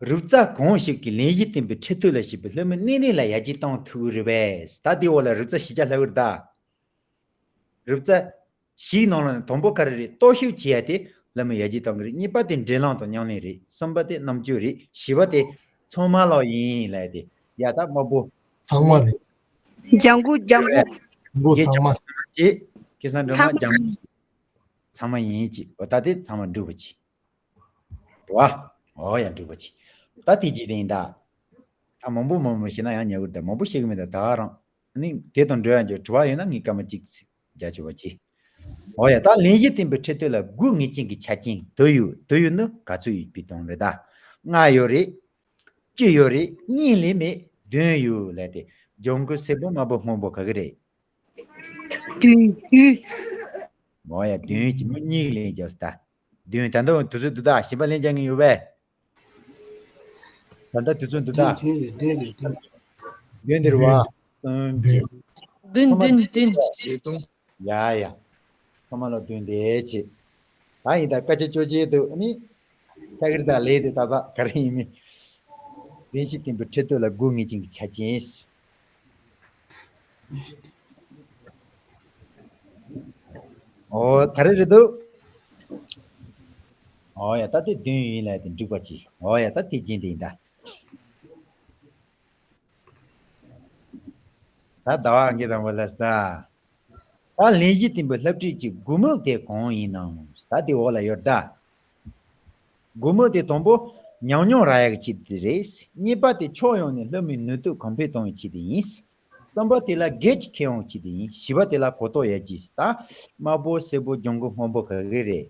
རུབ་རྩ་གང་ཞིག་གིས་ལན་གཞི་བསྟན་པའི་འཕྲོས་ཐོས་ལ་ཞུགས་པའི་སློབ་མའི་སྣེ་ལེན་ལ་ཡར་རྒྱས་གཏོང་ཐུབ་ཀྱི་རེད་པས། ད་དེའི་འོག་ལ་རུབ་རྩ་བཞི་ཆ་ལྷག་གི་རེད་ད། རུབ་རྩ་བཞིའི་ནང་ལ་ནས་དང་པོ་ག་རེ་རེད། རྟོག་ཞིབ་བྱེད་ཡ་དེ་སློབ་མའི་ཡར་རྒྱས་གཏོང་གི་རེད། གཉིས་པ་དེ་འབྲེལ་ལམ་དང་ཉམས་ལེན་རེད། གསུམ་པ་དེ་རྣམ་དཔྱོད་རེད། བཞི་པ་དེ་ཚང་མ་ལོག་ཡིན་ལབ་ཡ་དེ། ཡ། ད་དམར་པོ། ཚང་མ་རེད། ལྗང་གུ། ལྗང་གུ། ལྗང་གུ་ཚང་མ། ཅེས། སྐལ་བཟང་སྒྲོལ་མ། ཚང་མ། ལྗང་གུ་ཚང་མ་ཡིན་ཅེས། འོ་ད་དེ་ཚང་མ་འགྲུབ་པ་ཅིག་རེད་བ། ཨོ་ཡ། འགྲུབ་པ་ཅིག་ད་དེ་ཅིག་དེ་ཡིན་ད། ད་མང་པོ་མང་པོ་བཤད་ན་ཡང་ཉེ་བར་ད། མང་པོ་བཤད་གི་མེད་ད། ད་ག་རང་། ཨ་ནི་དེ་དང་འབྲེལ་ཡང་འཇོག་དྲི་བ་ཡོད་ན་ངས་སྐར་མ་གཅིག་རྒྱག་ཆོག་པ་ཅིག་ཨོ་ཡ། ད་ལན་གཞི་བསྟན་པའི་འཕྲོས་ཐོས་ལ་དགོས་ངེས་ཅན་གྱི་ཆ་རྐྱེན་དུ་ཡོད། དུ་ཡོད་ནི་ག་ཚོད་ཡོད་པའི་དོན་རེད་ད། ལྔ་ཡོད་རེད། བཅུ་ཡོད་རེད། གཉིས་ལས་མེད། བདུན་ཡོད་ལབ་དེ། ལྗང་གུ། སེར་པོ། དམར་པོ། སྔོན་པོ་ག་གི་རེད། བདུན། བདུན། ཨོ་ཡ། བདུན་གྱི་མི་གཉིས་ལས་རྒྱབ་སྟ། བདུན། ད་ལྟ་དུས་ཚོད་འདུག་ད། གཞན་པ་ལན་རྒྱག་མཁན་ཡོད་པས། ད་ལྟ་དུས་ཚོད་འདུག་ད། བདུན་རེད། བདུན་རེད། བདུན་རེད། བདུན་དེ་རེད་བ། བདུན། གསུམ། བདུན། བཅུ། བདུན། བདུན། ཡ་ཡ། ཚང་མ་ལ་བདུན་དེ་བྱེད། ད་ཡིན་ད་སྐད་ཆ་ཅོ་ཅེ་འདུག་ནི། ཁྱ་གིར་ད་ལས་དེ་ད་ད་ག་རེ་ཡིན་མིན། བདེན་བཞི་བསྟན་པའི་ཁྲི་སྟོད་ལ་དགུ་ངེས་ཅན་གྱི་ཆ་ཅན། ཨོ་ག་རེ་རེད་འདུག་ཨོ་ཡ་ད་དེ་བདུན་ཡིན་ལ་དེ་འགྲིག་པ་ཅི། ཨོ་ཡ་ད་དེ་རྒྱན་དེ་ཡིན་ད། ད་ཟླ་བ་ཨང་ཀི་དང་པོ་ལ་ད། ད་ལན་གཞི་བསྟན་པའི་ལྷ་བྲིས་ཀྱི་དགུ་མུག་དེ་གང་ཡིན་ནམ། ད་དེ་འོག་ལ་ཡོད་ད། དགུ་མུག་དེ་དང་པོ་ཉམས་མྱོང་རག་ཡག་གི་ཆེད་དུ་རེད། གཉིས་པ་དེ་ཕྱོགས་ཡོངས་ནས་སློབ་མའི་ནུས་སྟོབས་གོང་འཕེལ་གཏོང་བའི་ཆེད་དུ་ཡིན། གསུམ་པ་དེ་ལ་སྒེར་གྱི་ཁེ་དབང་ཆེད་དུ་ཡིན། བཞི་པ་དེ་ལ་གོ་རྟོགས་ཡོད་ཀྱི། ད་དམར་པོ་སེར་པོ་ལྗང་གུ་སྔོན་པོ་ག་གི་རེད།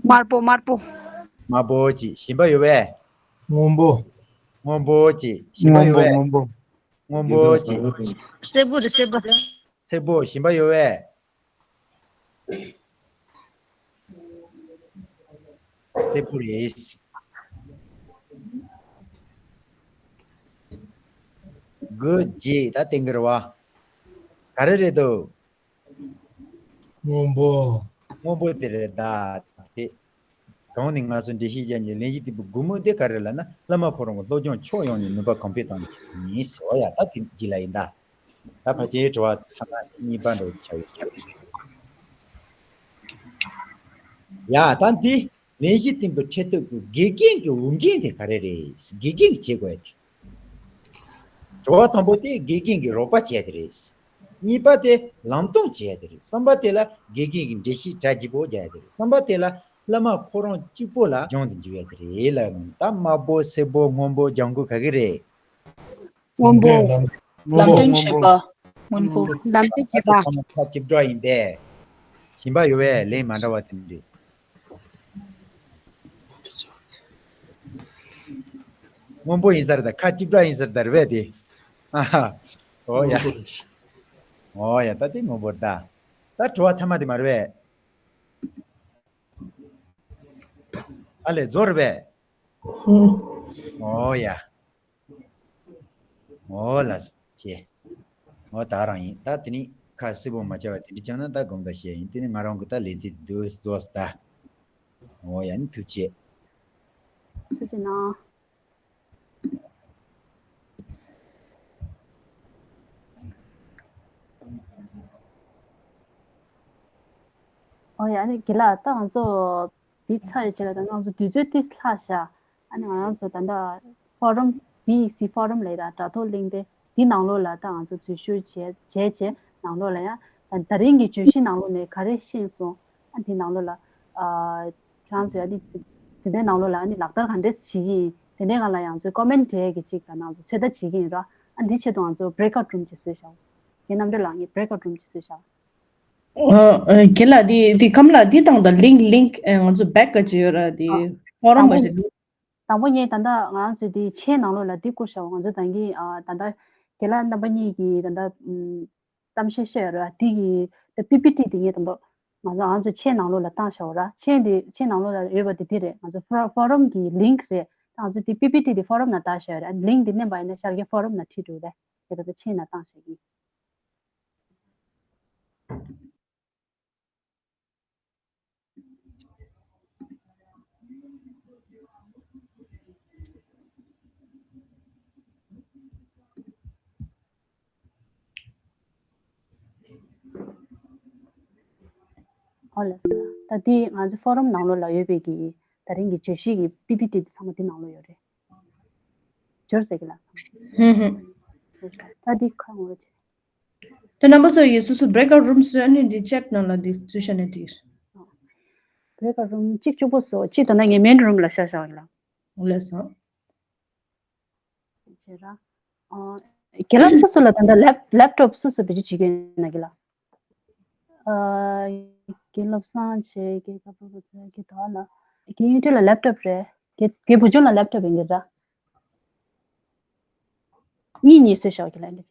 དམར་པོ། དམར་པོ། དམར་པོ་ཅིག་གཞན་པ་ཡོད་པས། སྔོན་པོ། སྔོན་པོ་ཅིག་གཞན་པ་ཡོད་པས། སྔོན་པོ་ཅིག་སེར་པོ་རེད། སེར་པོ། སེར་པོ། གཞན་པ་ཡོད་པས། སེར་པོ་རེད། དགུ་བརྒྱད་ད་ཏིང་གི་རེད་བ། ག་རེ་རེད་འདུག་སྔོན་པོ། སྔོན་པོ་དེ་རེད་ད། དེ། གང་ནས་ང་ཚོ་འགྲེལ་བཤད་བྱས་ནས་ལན་གཞི་བསྟན་པའི་དགུ་མུག་དེ་ག་རེ་ལབ་ན་བླ་མ་ཁོ་རང་གི་སློབ་སྦྱོང་ཕྱོགས་ཡོངས་ནས་ནུས་པ་གོང་འཕེལ་གཏོང་ཆེད་ཡིན་ཟེར་བ་ཡ། ད་དེ་རྗེས་ལ་ཡིན་ད། ད་ཕལ་ཆེར་དྲི་བ་ཐ་ན་གཉིས་པ་འདྲ་བོ་ཆགས་ཡོད་ས་རེད། ཡ་ད་འདི་ལན་གཞི་བསྟན་པའི་ཁྲི་སྟོད་ཀྱི་དགེ་རྒན་གྱི་འོས་འགན་དེ་ག་རེ་རེད། དགེ་རྒན་གྱིས་བྱེད་དགོས་ཡ་དེ། དྲི་བ་དང་པོ་དེ་དགེ་རྒན་གྱི་རོགས་པ་བྱས་ཏེ་རེད། གཉིས་པ་དེ་ལམ་སྟོན་བྱས་ཏེ་རེད། གསུམ་པ་དེ་ལ་དགེ་རྒན་གྱི་འགྲེལ་བཤད་གྲ་རྒྱས་པོ་རྒྱག་ཡ་དེ་རེད། གསུམ་པ་དེ་ལ་བླ་མ་ཁོ་རང་གཅིག་པོ་ལ་སྦྱོང་དུ་འཇུག་ཡ་དེ་རེད་ལ། ད་དམར་པོ་སེར་པོ་སྔོན་པོ་ལྗང་གུ་ག་གི་རེད། སྔོན་པོ། ལམ་སྔོན་པོ། སྟོན་བྱེད་པ། སྔོན་པོ། ལམ་སྟོན་བྱེད་པ། ཁ་གཅིག་གྲོགས་ཡིན་པས། གཞན་པ་ཡོད་པས་ལན་མ་འདྲ་བ་དེ་འདྲ། སྔོན་པོ་ཡིན་ས་རེད་ད། ཁ་གཅིག་གྲོགས་ཡིན་ས་རེད་ད། རེད་པས་དེ། ཨ་ཧ། ཨོ་ཡ། ཨོ་ཡ་ད་དེ་སྔོན་པོ་རེད་ད། ད་དྲི་བ་ཐ་མ་དེ་མ་རེད་པས། ཨ་ལས་རྫོགས་རེད་པས། ཨོ་ཡ། ཨོ་ལ་སོ་ཆེ། ཨོ་ད་རང་ཡིན། ད་དེ་ནི་ཁ་སིལ་པོ་མ་བྱ་བ་དེ་འདྲ་བྱུང་ན་ད་དགོངས་དག་བཞེས་ཡིན། དེ་ནི་ང་རང་གི་ད་ལས་ཚིག་འདུག་བཟོས་ད། ཨོ་ཡ་ནི་ཐུགས་རྗེ་ཆེ། ཐུགས་རྗེ་གནང་། ཨོ་ཡ་ནི་དགེ་ལགས། ད་ང་ཚོ་འདི་ཚར་རྗེས་ལ་ད་ང་ཚོ་དུས་ཚོད་ཏིས་ལྷག་ཤག་ཨ་ནི་ང་རང་ཚོ་ད་ལྟ་ཕོ་རམ་བི་ཨི་སི་ཕོ་རམ་ལས་ར་དྲ་ཐོག་གླེང་སྟེ་འདི་ནང་ལོགས་ལ་ད་ང་ཚོ་འཛུལ་ཞུགས་བྱས་བྱས་རྗེས་ནང་ལོགས་ལ་ཡང་ད་རིང་གི་བརྗོད་གཞི་ནང་ལོགས་ནས་ག་རེ་ཤེས་སོང་། ཨ་འདི་ནང་ལོགས་ལ་ཨ་ཁྱེད་རང་ཚོས་ཨ་ནི་དེ་འདྲའི་ནང་ལོགས་ལ་ཨ་ནི་ལག་བསྟར་ག་འདྲས་བྱེད་ཀྱི་ཡིན། དེ་འདྲའི་སྒང་ལ་ཡང་ཚོས་ཀོ་མེན་ཊི་རེ་གི་ཅིག་ལ་ནང་ཚོ་ཚོད་ལྟ་བྱེད་ཀྱི་ཡིན་ར། ཨ་འདི་ཆེད་དུ་ང་ཚོ་བྷི་རེག་ཨའུཊ་རུམ་ཅིག་བཟོས་བཞག་ཁྱེད་རྣམ་གྲོལ་ལགས་ངས་བྷི་རེག་ཨའུཊ་རུམ་ཅིག་བཟོས་བཞག་ཨ། ཨ། རྒན་ལགས་འདི་འདི་ཁམས་ལགས་འདི་དང་ད་ལིང་ལིང་ཨ་ང་ཚོ་བྷེག་ག་ཅིག་ཡོད་ར། འདི་ཨ་ཕོ་རམ་དང་པོ་ག་ཅིག་འདུག་དང་པོ་ངས་ད་ལྟ་ང་རང་ཚོའི་འདི་ཆེན་ནང་ལོགས་ལ་འདི་བསྐུར་བཞག་ང་ཚོ་ད་གིན་ཨ་ད་ལྟ་རྒན་ལགས་རྣམ་པ་གཉིས་ཀྱིས་ད་ལྟ་ཨམ་གཏམ་བཤད་བཤད་ཡོད་ར། འདི་གི་ད་པི་པི་ཊི་འདི་ངས་ད་ལྟ་ང་ཚོ་ང་ཚོ་ཆེན་ནང་ལོགས་ལ་བཏང་བཞག་ར། ཆེན་འདི་ཆེན་ནང་ལོགས་ལ་ཡོད་པ་འདི་འདི་རེད། ང་ཚོ་ཕོ་ཕོ་རམ་གི་ལིང་རེད། ད་ང་ཚོ་འདི་པི་པི་ཊི་འདི་ཕོ་རམ་ནང་བཏང་བཞག་ཡོད་ར། ལིང་འདི་མནན་པ་ཡིན་ན་ཤར་རྒྱག་ཕོ་རམ་ནང་ཁྲིད་འགྲོ་རེད། དེ་ད་ལྟ་ཆེན་ནང་བཏང་བཞག་ཡིན། ཨོ་ལགས་སོ། ད་འདི་ང་ཚོ་ཕོ་རམ་ནང་ལོགས་ལ་ཡོད་པའི་གི་ད་རིང་གི་བརྗོད་གཞི་གི་པི་པི་ཊི་འདི་ཚང་མ་འདི་ནང་ལོགས་ཡོད་རེད། འབྱོར་ཟེར་གི་ལ། ཧུམ་ཧུམ། ད་འདི་ཁ་ངོ་རེད། ད་རྣམ་པ་ཚོ་ཡིས་སོ་སོ་བྷི་རེག་ཨའུཊ་རུམ་བཟོས་ནས་འདི་ཅེཊ་ནང་ལ་འདི་འཛུལ་བྱས་ནས་འདིར། བྷི་རེག་ཨའུཊ་རུམ་གཅིག་གཅིག་པོ་བཟོ། གཅིག་ད་ལྟ་ངའི་མེན་རུམ་ལ་བཞག་བཞག་ཡིན་ལ། ལགས་སོ། བྱས་ར། ཨ། རྒན་ལགས་སོ་སོ་ལ་ད་ལྟ་ལེབ་ལེབ་ཊོབ་སོ་སོ་བེད་སྤྱོད་བྱེད་ཀྱི་ཡོད་ན་རྒན་ལགས། ཨ། རྒན་བློ་བཟང་བྱས་རྒན་ཁ་པོ་བུ་ཚ་རྒན་དོ་ལ། རྒན་གཡུ་སྒྲོན་ལ་ལེབ་ཊོབ་རེད། རྒན་རྒན་བུ་ཆུང་ལ་ལེབ་ཊོབ་ཡིན་གྱི་ར། གཉིས་གཉིས་བཟོས་བཞག་རྒན་ལགས།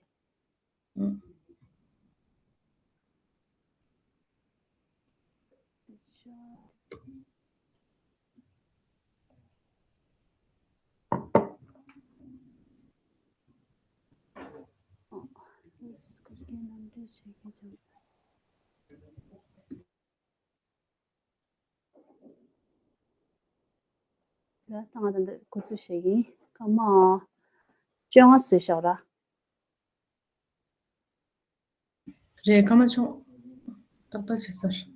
ཡ། ད་ང་ད་འདི་འགོ་ཚུགས་བྱེད་ཀྱི་ཡིན། སྐར་མ་བཅོ་ལྔ་བཟོས་བཞག་ར། རེད། སྐར་མ་ཆུང་ཏག་ཏག་བྱེད་ས་རེད།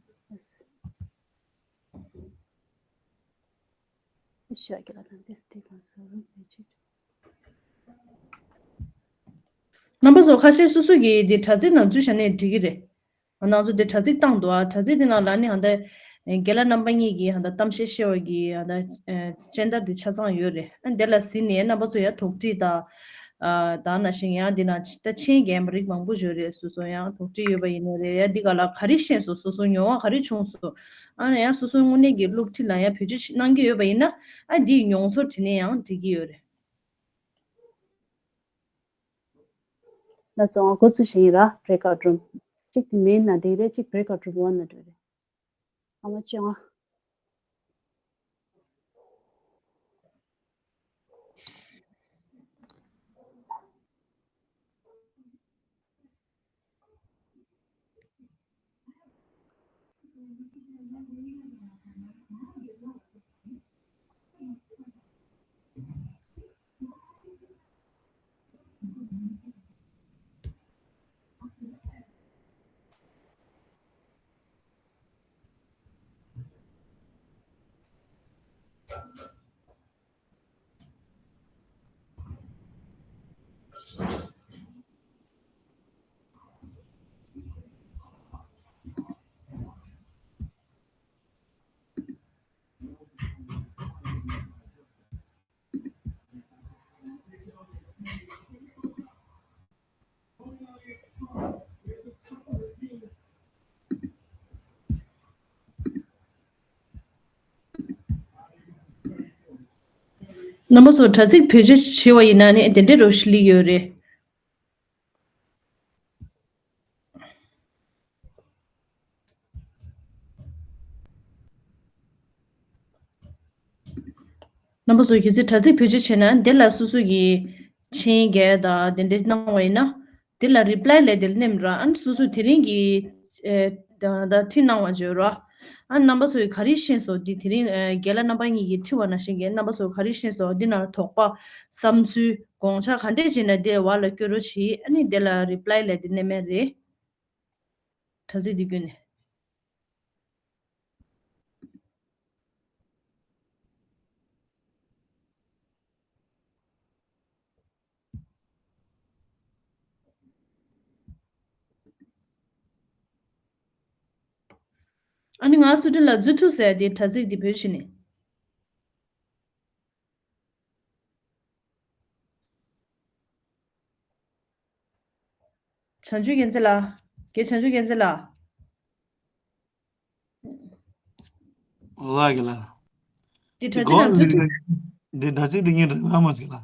རྣམ་པ་ཚོ་ཁ་ཤས་སོ་སོ་གིས་འདི་དྲ་ཚིགས་ནང་འཛུལ་བཞག་ནས་འགྲིག་གི་རེད། ང་ཚོ་འདི་དྲ་ཚིགས་བཏང་འདུག་ཨ། དྲ་ཚིགས་འདི་ནང་ལ་ནི་ཧ་ད་རྒན་ལགས་རྣམ་པ་གཉིས་ཀྱིས་ཧ་ད་གཏམ་བཤད་བཤད་པ་གི་ཧ་ད་སྦྱིན་བདག་འདི་ཆ་ཚང་ཡོད་རེད། ཨ་འདི་ལ་གཟིགས་ནས་རྣམ་པ་ཚོ་ཡང་དོགས་འདྲི་དང་། ཨ་ད་ནང་བཞིན་ཡང་འདི་ནང་ད་མཆན་རྒྱག་མཁན་རིགས་མང་པོ་ཡོད་རེད། སོ་སོ་ཡང་དོགས་འདྲི་ཡོད་པ་ཡིན་ན་རེད། ཡང་འདི་ག་ལ་ག་རེ་ཤེས་སོང་། སོ་སོ་མྱོང་བ་ག་རེ་བྱུང་སོང་། ཨ་ཡང་སོ་སོའི་དངོས་གནས་ཀྱི་སློབ་ཁྲིད་ལ་ཡང་བེད་སྤྱོད་གནང་གི་ཡོད་པ་ཡིན་ན། ཨ་འདིའི་མྱོང་ཚོར་དྲི་ནས་ཡང་འགྲིག་གི་ཡོད་རེད། ལགས་སོ། ང་འགོ་ཚུགས་བཞིན་ཡིན་ར། breakout room གཅིག་དེ་main ན་འགྲིག་རེད། གཅིག་breakout room one ན་འགྲིག་རེད། ཨ་མ་བཅོ་ལྔ། རྣམ་པ་ཚོ་དྲ་ཚིགས་བེད་སྤྱོད་བྱས་པ་ཡིན་ན་ནི་དེ་འདྲའི་རོ་ཤི་ལི་ཡོད་རེད། རྣམ་པ་ཚོ་གལ་སྲིད་དྲ་ཚིགས་བེད་སྤྱོད་བྱས་ན་འདི་ལ་སོ་སོ་གི་མཆན་རྒྱག་དང་དེ་འདྲ་གནང་བ་ཡིན་ན། འདི་ལ་reply་ལབ་དེ་སླེབས་ར། ཨ་ནི་སོ་སོ་དེ་རིང་གི་ཨེ་ད་ད་འཁྲིད་གནང་བ་བརྗོད་ར། ཨ་ནི་རྣམ་པ་ཚོ་གིས་ག་རེ་ཤེས་སོང་། འདི་དེ་རིང་ཨེ་རྒན་ལགས་རྣམ་པ་གཉིས་ཀྱིས་འཁྲིད་པ་ནང་བཞིན་གྱི་རྣམ་པ་ཚོ་ག་རེ་ཤེས་སོང་། འདི་ནང་དོགས་པ་བསམ་ཚུལ་དགོངས་འཆར་ག་འདྲས་བྱས་ན་འདི་བར་ལ་བསྐྱོད་རོགས་གྱིས། ཨ་ནི་འདི་ལ་reply ལབ་དེ་སླེབས་མེད་རེད། དྲ་ཚིགས་འདི་བརྒྱུད་ནས། ཨ་ནི་ང་སུ་ཏི་ལ་འཛུལ་ཐུབ་ཟེར་དེ་དྲ་ཚིགས་འདི་བེད་སྤྱོད་ནས། བྱང་ཆུབ་རྒྱལ་མཚན་ལགས། རྒན་བྱང་ཆུབ་རྒྱལ་མཚན་ལགས། ལགས་ཀྱི་ལགས། འདི་དྲ་ཚིགས་ནང་འཛུལ་ཐུབ། འདི་དྲ་ཚིགས་འདི་ངས་རང་རང་མ་ཟིག་ལ།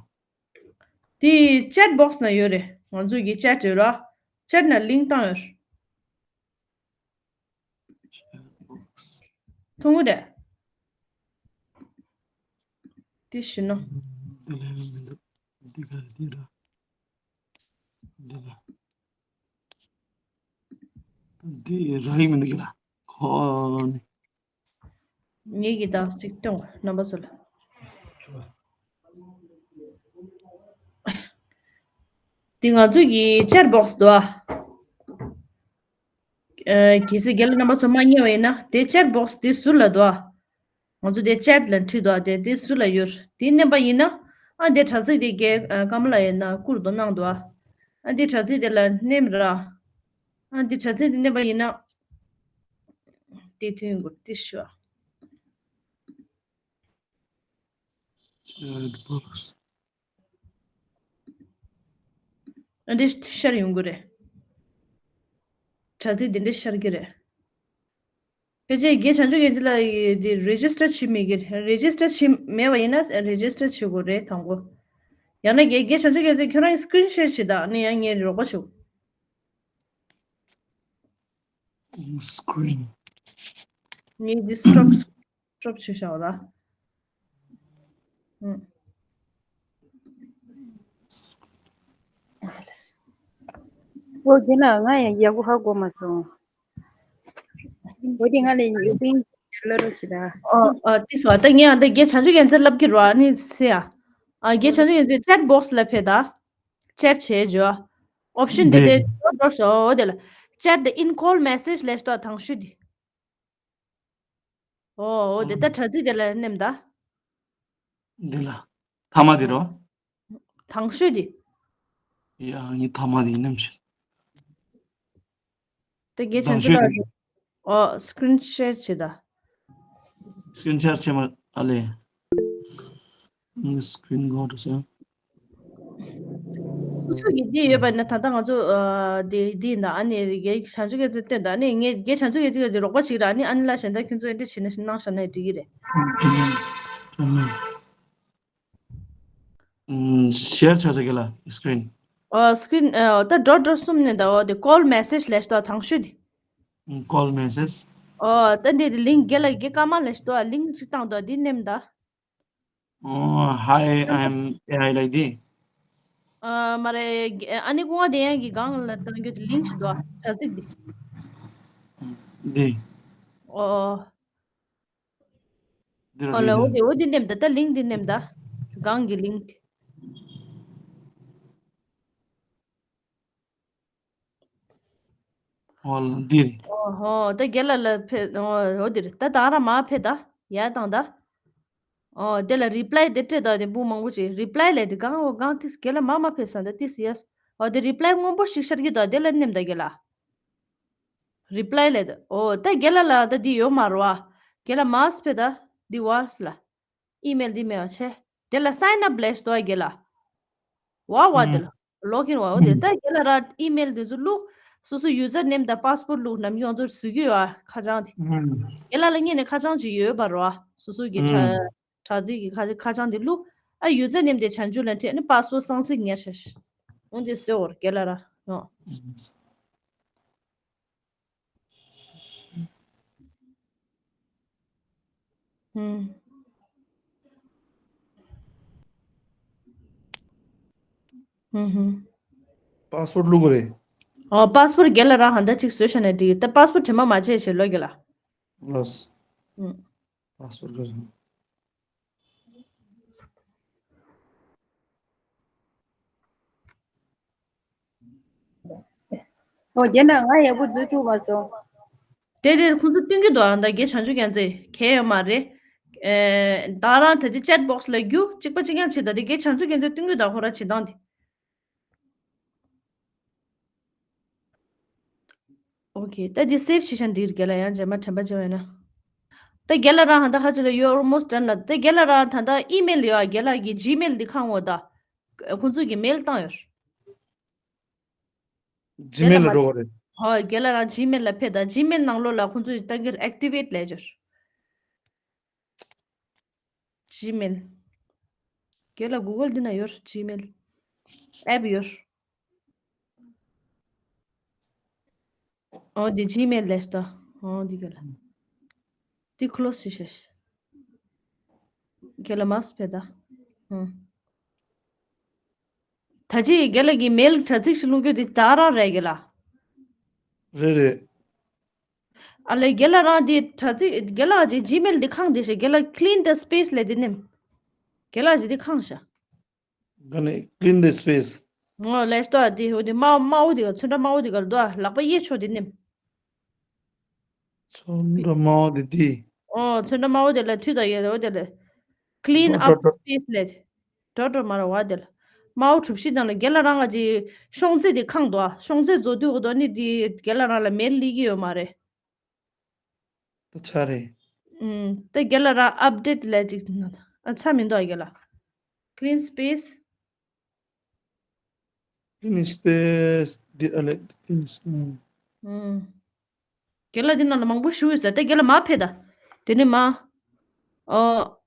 འདི་chat box ནང་ཡོད་རེད། ང་ཚོ་གི་chat ཡོད་ར། chat ནང་link བཏང་ཡོད། མཐོང་གི་རེད། འདི་ཞུ་ན། འདི་ལ་ཡང་མི་འདུག་འདི་ག་རེ་འདི་ར། འདི་ལ། འདི་རག་གི་མི་འདུག་གི་ལ། ཁོ་ནི། ངེད་ཀྱི་དག་ཅིག་སྟོན་རྣམ་པ་ཚོ་ལ། འདི་ང་ཚོ་གི་chat box འདུག་ཨ། ཨ་གལ་སྲིད་རྒན་ལགས་རྣམ་པ་ཚོ་མ་རྙེད་པ་ཡིན་ན་དེ་chat box དེ་ཟུར་ལ་འདུག་ཨ། ང་ཚོ་དེ་chat ལ་བྲིས་འདུག་ཨ། དེ་དེ་ཟུར་ལ་ཡོད། དེ་མནན་པ་ཡིན་ན་ཨ་དེ་དྲ་ཚིགས་དེ་རྒན་ཨ་ཀརྨ་ལགས་ཡིན་ན་བསྐུར་དུ་གནང་འདུག་ཨ། ཨ་དེ་དྲ་ཚིགས་དེ་ལ་མནན་ར། ཨ་དེ་དྲ་ཚིགས་དེ་མནན་པ་ཡིན་ན་དེ་ཐོན་དགོས་དེ་ཞུ་ཨ། Chat box ཨ་འདྲས་ཤར་ཡོང་གི་རེད། དྲ་ཚིགས་འདི་འདྲས་ཤར་གི་རེད། ཕལ་ཆེར་རྒན་བྱང་ཆུབ་རྒྱལ་མཚན་ལགས་ཡིས་འདི་register བྱེད་མེད་གི་རེད། register བྱེད་མེད་པ་ཡིན་ན་register བྱེད་དགོས་རེད་དང་པོ། ཡང་ན་རྒན་རྒན་བྱང་ཆུབ་རྒྱལ་མཚན་ཁྱོད་རང་གིས་screen share བྱེད་དང་ནི་ཡང་ངས་རོགས་པ་བྱེད། Screen ངས་འདི་stop stop བྱས་བཞག་ར། ཨུམ། ཨོ་རྒན་ལགས། ང་ཡང་ཡག་པོ་ཧ་གོ་མ་སོང་། འོ་དེ་ང་ལ་ཡུ་པིན་ལ་རོ་ཆི་ད། ཨོ་ཨོ་ཏི་སོ་ད་ངས་ཨ་ད་རྒན་བྱང་ཆུབ་རྒྱལ་མཚན་ལབ་ཀྱི་རོ། ཨ་ནི་སེ་ཡ། ཨ་རྒན་བྱང་ཆུབ་རྒྱལ་མཚན་ཅེཊ་བོག་སི་ལ་ཕེབས་ད། ཅེཊ་བྱས་ཇོ། ཨོབ་ཤན་དེ་དེ་འགྲོ་འགྲོ་ཤོ་འོ་དེ་ལ། ཅེཊ་དེ་ཨིན་ཀོལ་མེ་སེཇ་ལས་ཤོ་ཐང་ཤུ་དེ། ཨོ་ཨོ་དེ་ད་དྲ་ཚིགས་དེ་ལ་མནན་ད། འདི་ལ། ཐ་མ་དེ་རོ། དང་ཤོས་དེ། ཡ་ངའི་ཐ་མ་དེ་མནན་ཤོག་དེ་གའི་དང་ཤོས་དེ། ཨོ་སི་ཀི་རིན་ཤེར་བྱེད་ད། སི་ཀི་རིན་ཤེར་བྱེད་མ་ཨ་ལེ། ངའི་སི་ཀི་རིན་གོ་འགྲོ་སོང་། སོ་སོ་གི་འདི་ཡོད་པ་ན་ད་ལྟ་ང་ཚོ་ཨ་འདི་འདི་ཡིན་ད། ཨ་ནི་རྒན་བྱང་ཆུབ་རྒྱལ་མཚན་སྟོན་ད། ཨ་ནི་ངས་རྒན་བྱང་ཆུབ་རྒྱལ་མཚན་གྱི་རོགས་པ་ཞིག་ར། ཨ་ནི་ཨ་ནི་ལ་གཞན་དག་ཁྱོད་ཚོ་འདི་བྱེད་ན་གནང་བཞག་ན་འགྲིག་གི་རེད། ཨམ། ཤེར་བྱ་ས་གི་ལ་སི་ཀི་རིན། ཨོ་སི་ཀི་རིན་ཨོ་ད་ཌོཊ་ཌོཊ་གསུམ་ནས་ད། ཨོ་དེ་ཀོལ་མེ་སེཇ་ལས་ཤོ་དང་ཤོས་དེ། ཀོལ་མེ་སེཇ། ཨོ་ད་འདི་དེ་ལིང་ག་ལ་གི་ཀ་མ་ལས་ཤོ་ལིང་གཅིག་བཏང་དོ་དེ་མནན་ད། ཨོ་Hi, I am A I ལ་དེ། ཨ་མ་རེད། ཨ་ནི་ཀུང་བ་དེ་ཡང་གི་སྒང་ལ་བཏང་རྒྱུ་དེ་ལིང་ཞིག་འདུག་དྲ་ཚིགས་དེ། དེ། ཨོ། འདི་ར་ཨོ་ལ་འོ་འདི་འདི་འོ་འདི་མནན་ད། ད་ལིང་འདི་མནན་ད། སྒང་གི་ལིང་འདི། ཨོ་ལ་འདི་རེད། ཨོ་ཧོ་ད་རྒན་ལགས་ལ་ཕེབས། ཨོ་འོ་འདི་རེད། ད་ད་ར་མ་ཕེབས་ད། ཡ་བཏང་ད། ཨོ་དེ་ལ་རི་པ་ལའི་དེ་སྤྲད་ད། དེ་འབུ་མང་པོ་ཅིག་རི་པ་ལའི་ལས་དེ་སྒང་འོ་སྒང་ཏིས་རྒན་ལགས་མ་མ་ཕེབས་ས་ད་ཏིས་ཡས། ཨོ་དེ་རི་པ་ལའི་སྔོན་པོ་ཞིག་ཤར་གྱི་ད། དེ་ལ་མནན་ད་རྒན་ལགས། རི་པ་ལའི་ལས་དེ། ཨོ་ད་རྒན་ལགས་ལ་ད་འདི་ཡོད་མ་རེད་བ། རྒན་ལགས་མ་ཕེབས་ད། འདི་བ་སི་ལ། ཨི་མེལ་འདི་མེད་པ་བྱས། དེ་ལ་སའིན་ཨབ་ལས་ཤོ་རྒན་ལགས། ཝ་ཝ་དེ་ལ། ལོག་ཨིན་ཝ་འོ་དེ། ད་རྒན་ལགས་ར་ཨི་མེལ་དེ་ཚོ་བླུགས། སོ་སོ་ཡུ་ཛར་ནེམ་དང་པ་སི་ཝར་ཌི་བླུགས། ནམ་རྒྱུན་ང་ཚོར་བཟོ་རྒྱུ་ཡོད་ཨ་ཁ་བྱང་དེ། རྒན་ལགས་ལ་སྔོན་ནས་ཁ་བྱང་ཅིག་ཡོད་པ་རེད་བ། སོ་སོ་གི་དྲ་དྲ་ཚིགས་ཀྱི་ཁ་ཁ་བྱང་དེ་བླུགས། ཨ་ཡུ་ཛར་ནེམ་དེ་བྱང་ཆུབ་ལ་འཁྲིད། ཨ་ནི་པ་སི་ཝར་ཌི་སང་སིག་ཉར་ཤག་འོ་དེ་བཟོས་འོར་རྒན་ལགས་ར་ཡོང་། ཧུམ། ཧུམ་ཧུམ། པ་སི་ཝར་ཌི་བླུག་དགོས་རེད། ཨོ་པ་སི་ཝར་ཌི་རྒན་ལགས་རང་ཧ་ད་ཅིག་བཟོས་བཞག་ན་འགྲིག་ད་པ་སི་ཝར་ཌི་དྲི་མ་མ་བྱེད་བྱེད་ལོ་རྒན་ལགས། ལགས། ཧུམ། པ་སི་ཝར་ཌི་ག་རེ། ཨོ་རྒན་ལགས་ང་ཡག་པོ་འཛུལ་ཐུབ་མ་སོང་། དེ་དེ་ཁོང་ཚོ་སྟོན་གྱི་འདུག་ཨ་ད་རྒན་བྱང་ཆུབ་རྒྱལ་མཚན་གལ་ཡོད་མ་རེད། ཨེ་ད་རང་ད་དེ་ཅེཊ་བོག་སི་ལ་རྒྱུགས། གཅིག་པ་གཅིག་རྐྱང་བྱེད་ད། དེ་རྒན་བྱང་ཆུབ་རྒྱལ་མཚན་སྟོན་གྱི་འདུག་ཁོ་ར་བྱེད་སྟངས་དེ། ཨོ་ཁེ། ད་འདི་སེབ་བྱེད་ཤག་འདིར་རྒན་ལགས་ཡང་རྗེས་མ་དྲན་པ་བརྗེད་པ་ཡིན་ན། ད་རྒན་ལགས་རང་ཧ་ད་ཧ་ཅི་ལ་you're almost done ལ། ད་རྒན་ལགས་རང་ད་ད་ཨི་མེལ་ཡོད་ཨ། རྒན་ལགས་ཀྱི་ཇི་མེལ་འདི་ཁང་འོ་ད། ཁོང་ཚོ་གི་མེལ་བཏང་ཡོད། ཇི་མེལ་ལ་འགྲོ་བ་རེད། ཧོ་རྒན་ལགས་རང་ཇི་མེལ་ལ་ཕེབས་ད། ཇི་མེལ་ནང་ལོགས་ལ་ཁོང་ཚོ་ཡི་ད་གིར་ཨེག་ཊི་ཝེ་ཊི་ལས་ཡོད། ཇི་མེལ། རྒན་ལགས་གུ་གལ་འདི་ན་ཡོད་ཇི་མེལ། ཨེབ་ཡོད། ཨོ་འདི་ཇི་མེལ་ལས་ད། ཨོ་འདི་ག་ལ། འདི་ཁོ་ལོ་སི་ཤེས། རྒན་ལགས་མ་སྤེ་ད། ཧུམ། ད་ཅི་རྒན་ལགས་ཀྱི་མེལ་དྲ་ཚིགས་ཤིག་བླུག་རྒྱུ་འདི་ད་རང་རེད་རྒན་ལགས། རེད་རེད། ཨ་ལས་རྒན་ལགས་རང་འདི་དྲ་ཚིགས་རྒན་ལགས་ཀྱི་ཇི་མེལ་འདི་ཁང་འདི་ཤེས། རྒན་ལགས་clean the space ལས་འདི་ནེམ། རྒན་ལགས་ཀྱི་འདི་ཁང་ཤ། ག་ནས་clean the space། ངོ་ལས་ལྟོ་འདི་འོ་འདི་དམར་དམར་པོ་འདི་ག་ཚོན་ཁྲ་དམར་པོ་འདི་ག་ལ་འདུག་ཨ། ལག་པ་གཡས་ཕྱོགས་འདི་ནེམ། ཚོན་ཁྲ་དམར་པོ་འདི་འདི། ཨོ་ཚོན་ཁྲ་དམར་པོ་འདི་ལ་ཁྲིད་དང་ཡོད་འོ་འདི་ལ། Clean up space ལས། འགྲོ་འགྲོ་མ་ར་བ་འདི་ལ། དམར་པོ་གྲུ་བཞི་དང་ལ་རྒན་ལགས་རང་ག་ཅི་ཤོང་ཚད་འདི་ཁང་འདུག་ཨ། ཤོང་ཚད་རྫོགས་དུས་འོ་དོ་ནི་འདི་རྒན་ལགས་རང་ལ་མེལ་སླེབས་ཀྱི་ཡོད་མ་རེད། ད་ཆ་རེད། ཨུམ། ད་རྒན་ལགས་རང་ཨབ་ཌེཊ་ལས་ཅིག་ན་ད། ཨ་ཆ་མི་འདུག་ཨ་རྒན་ལགས། Clean space། Clean space འདི་ཨ་ལས་clean space། ཨུམ། རྒན་ལགས་འདི་ནང་ལ་མང་པོ་ཞུ་ཡོད་ཟེར། ད་རྒན་ལགས་མ་ཕེབས་ད། དེ་ནས་མ། ཨོ།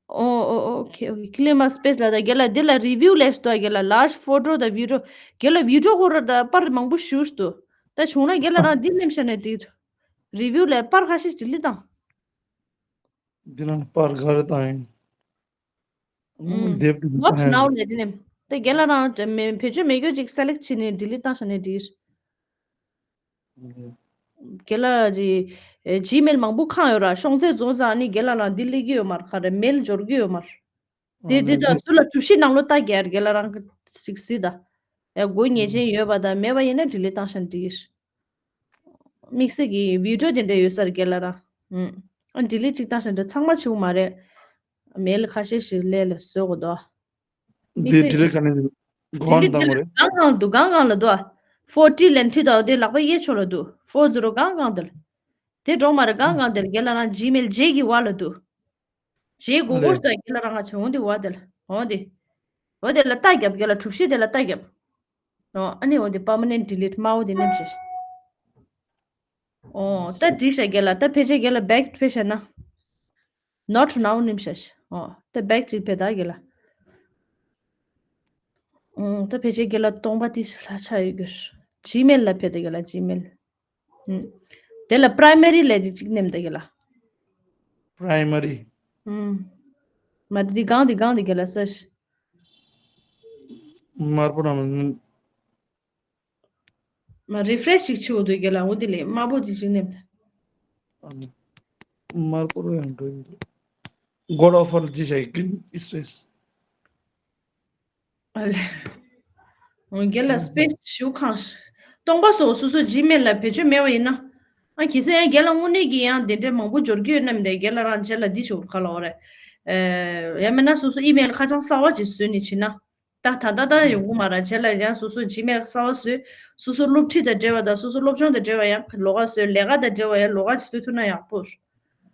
ཨོ་ཨོ་ཨོ་ཁེ་ཨོ་ཁེ། Clean my space ལ་ད་རྒན་ལགས་འདི་ལ་རི་བིའུ་ལས་སུ་ད་རྒན་ལགས་large photo དང་video རྒན་ལགས་བི་ཌི་ཡོ་ཁོ་ར་ད་པར་མང་པོ་ཞུ་སྟོ། ད་བྱུང་ན་རྒན་ལགས་རང་འདི་ནེམ་ཤ་ནས་འགྲིག་ཏུ། རི་བིའུ་ལས་པར་ཁ་ཤས་ཌི་ལིཊ་བཏང་། འདི་ལ་པར་ག་རེ་བཏང་ཡིན། ཨུམ། དེབ་ཏུ་Not now ལས་འདི་ནེམ། ད་རྒན་ལགས་རང་མེ་བེད་སྤྱོད་མེད་རྒྱུ་ཅིག་སེ་ལེག་བྱས་ནས་ཌི་ལིཊ་བཏང་ཤ་ནས་འགྲིག། རྒན་ལགས་ཀྱི་ཇི་མེལ་མང་པོ་ཁེངས་ཡོད་ར། ཤོང་ཚད་རྫོགས་ཙང་ནི་རྒན་ལགས་རང་འདི་སླེབས་ཀྱི་ཡོད་མ་རེད། ག་རེ་མེལ་འབྱོར་གྱི་ཡོད་མ་རེད། དེ་དེ་དག་ཚུར་ལ་གྲུ་བཞི་ནང་ལོགས་ལྟ་རྒྱུ་རེད། རྒན་ལགས་རང་གིས་གཟིགས་ད། ཡ་མགོ་ཉེས་ཅན་ཡོད་པ་དང་མེད་པ་ཡིན་ན་ཌི་ལིཊ་བཏང་ཤག་འགྲིག་གི་རེད། དམིགས་བསལ་གྱི་བི་ཌིའོ་དེ་འདྲ་ཡོད་ས་རེད་རྒན་ལགས་རང་། ཨུམ། ཨ་ཌི་ལིཊ་ཅིག་བཏང་ཤག་འདྲ་ཚང་མ་བྱེད་དགོས་མ་རེད། མེལ་ཁ་ཤས་ཤིག་ལས་ལ་བཟོ་དགོས་འདུག་དེ་དམིགས་བསལ་ཌི་ལིཊ་ག་ནས་གོང་ལ་བཏང་དགོས་རེད། གང་གང་འདུག་གང་གང་ལ་འདུག་ཕོར་ཊི་ལན་ཁྲི་དང་དེ་ལག་པ་གཡས་ཕྱོགས་ལ་འདུག་ཕོར་ཛི་རོ་གང་གང་དེ་ལ། དེ་འགྲོ་མ་རེད། གང་གང་དེར་རྒན་ལགས་རང་ཇི་མེལ་རྗེས་ཀྱི་བར་ལ་འདུག་རྗེས་སྒོ་ལེ། སྒོ་ཞིག་དང་རྒན་ལགས་རང་ང་ཆེ་འོང་དེ་བར་དེ་ལ་འོང་དེ། འོ་དེ་ལ་རྟགས་རྒྱབ། རྒན་ལགས་གྲུ་བཞི་དེ་ལ་རྟགས་རྒྱབ། འོ་ཨ་ནི་འོ་དེ་པར་མ་ནེན་ཊི་ཌི་ལིཊ་དམར་པོ་དེ་ནེམ་ཤག་འོ་ད་འགྲིག་ཤག་རྒན་ལགས་ད་ཕལ་ཆེར་རྒན་ལགས་བེག་ཕེབས་ཤག་ན། ནོ་ཊི་ནའོ་ནེམ་ཤག་འོ་ད་བེག་ཅིག་ཕེབས་ད་རྒན་ལགས། འོ་ད་ཕལ་ཆེར་རྒན་ལགས་སྟོང་པ་དེ་ལྷག་ཆགས་ཡོད་གི་རེད། ཇི་མེལ་ལ་ཕེབས་ད་རྒན་ལགས་ཇི་མེལ། ཨུམ། དེ་ལ་པ་རའི་མ་རི་ལབ་དེ་གཅིག་ནེམ་ད་རྒན་ལགས། པ་རའི་མ་རི། ཨུམ། མ་རེད་དེ་སྒང་དེ་སྒང་དེ་རྒན་ལགས་ས་ཞིག་དམར་པོ་རང་ལ་ནི། མ་རི་ཕི་རེ་ཤི་ཅིག་བྱེད་དགོས་འདུག་རྒན་ལགས། འོ་དེ་ལས་དམར་པོ་དེ་གཅིག་ནེམ་ད། དམར་པོ་རུ་ཡང་འགྲོ་ཡི་འདུག God offer ལ་ཅི་བྱ་ཡི་ཀིན་ཨི་སི་པེ་སི། ཨ་ལས། འོ་རྒན་ལགས་སི་པེ་སི་ཞུ་ཁང་ཞིག་སྟོང་པ་སོགས་སོ་སོ་ཇི་མེལ་ལ་བེད་སྤྱོད་མེད་པ་ཡིན་ན། ཨ་གལ་སྲིད་ཡང་རྒན་ལགས་དངོས་གནས་ཀྱི་ཡང་དེ་འདྲའི་མང་པོ་འབྱོར་གྱི་ཡོད་ན་མི་འདུག་རྒན་ལགས་རང་རྗེས་ལ་འདི་ཞུ་ག་ལ་འོ་རེད། ཨེ། ཡང་མིན་ན་སོ་སོ་ཨི་མེལ་ཁ་བྱང་གསར་པ་ཅིག་བཟོས་ནས་བྱིན་ན། ད་ད་ལྟ་ཡོང་གི་མ་རེད། རྗེས་ལ་ཡང་སོ་སོ་ཇི་མེལ་གསར་པ་བཟོས། སོ་སོ་སློབ་ཁྲིད་དང་འབྲེལ་བ་དང་སོ་སོ་སློབ་སྦྱོང་དང་འབྲེལ་བ་ཡང་ལོགས་ཀ་བཟོས། ལས་ཀ་དང་འབྲེལ་བ་ཡང་ལོགས་ཀ་ཅིག་བཟོ་ཐུབ་ན་ཡག་པོ་རེད།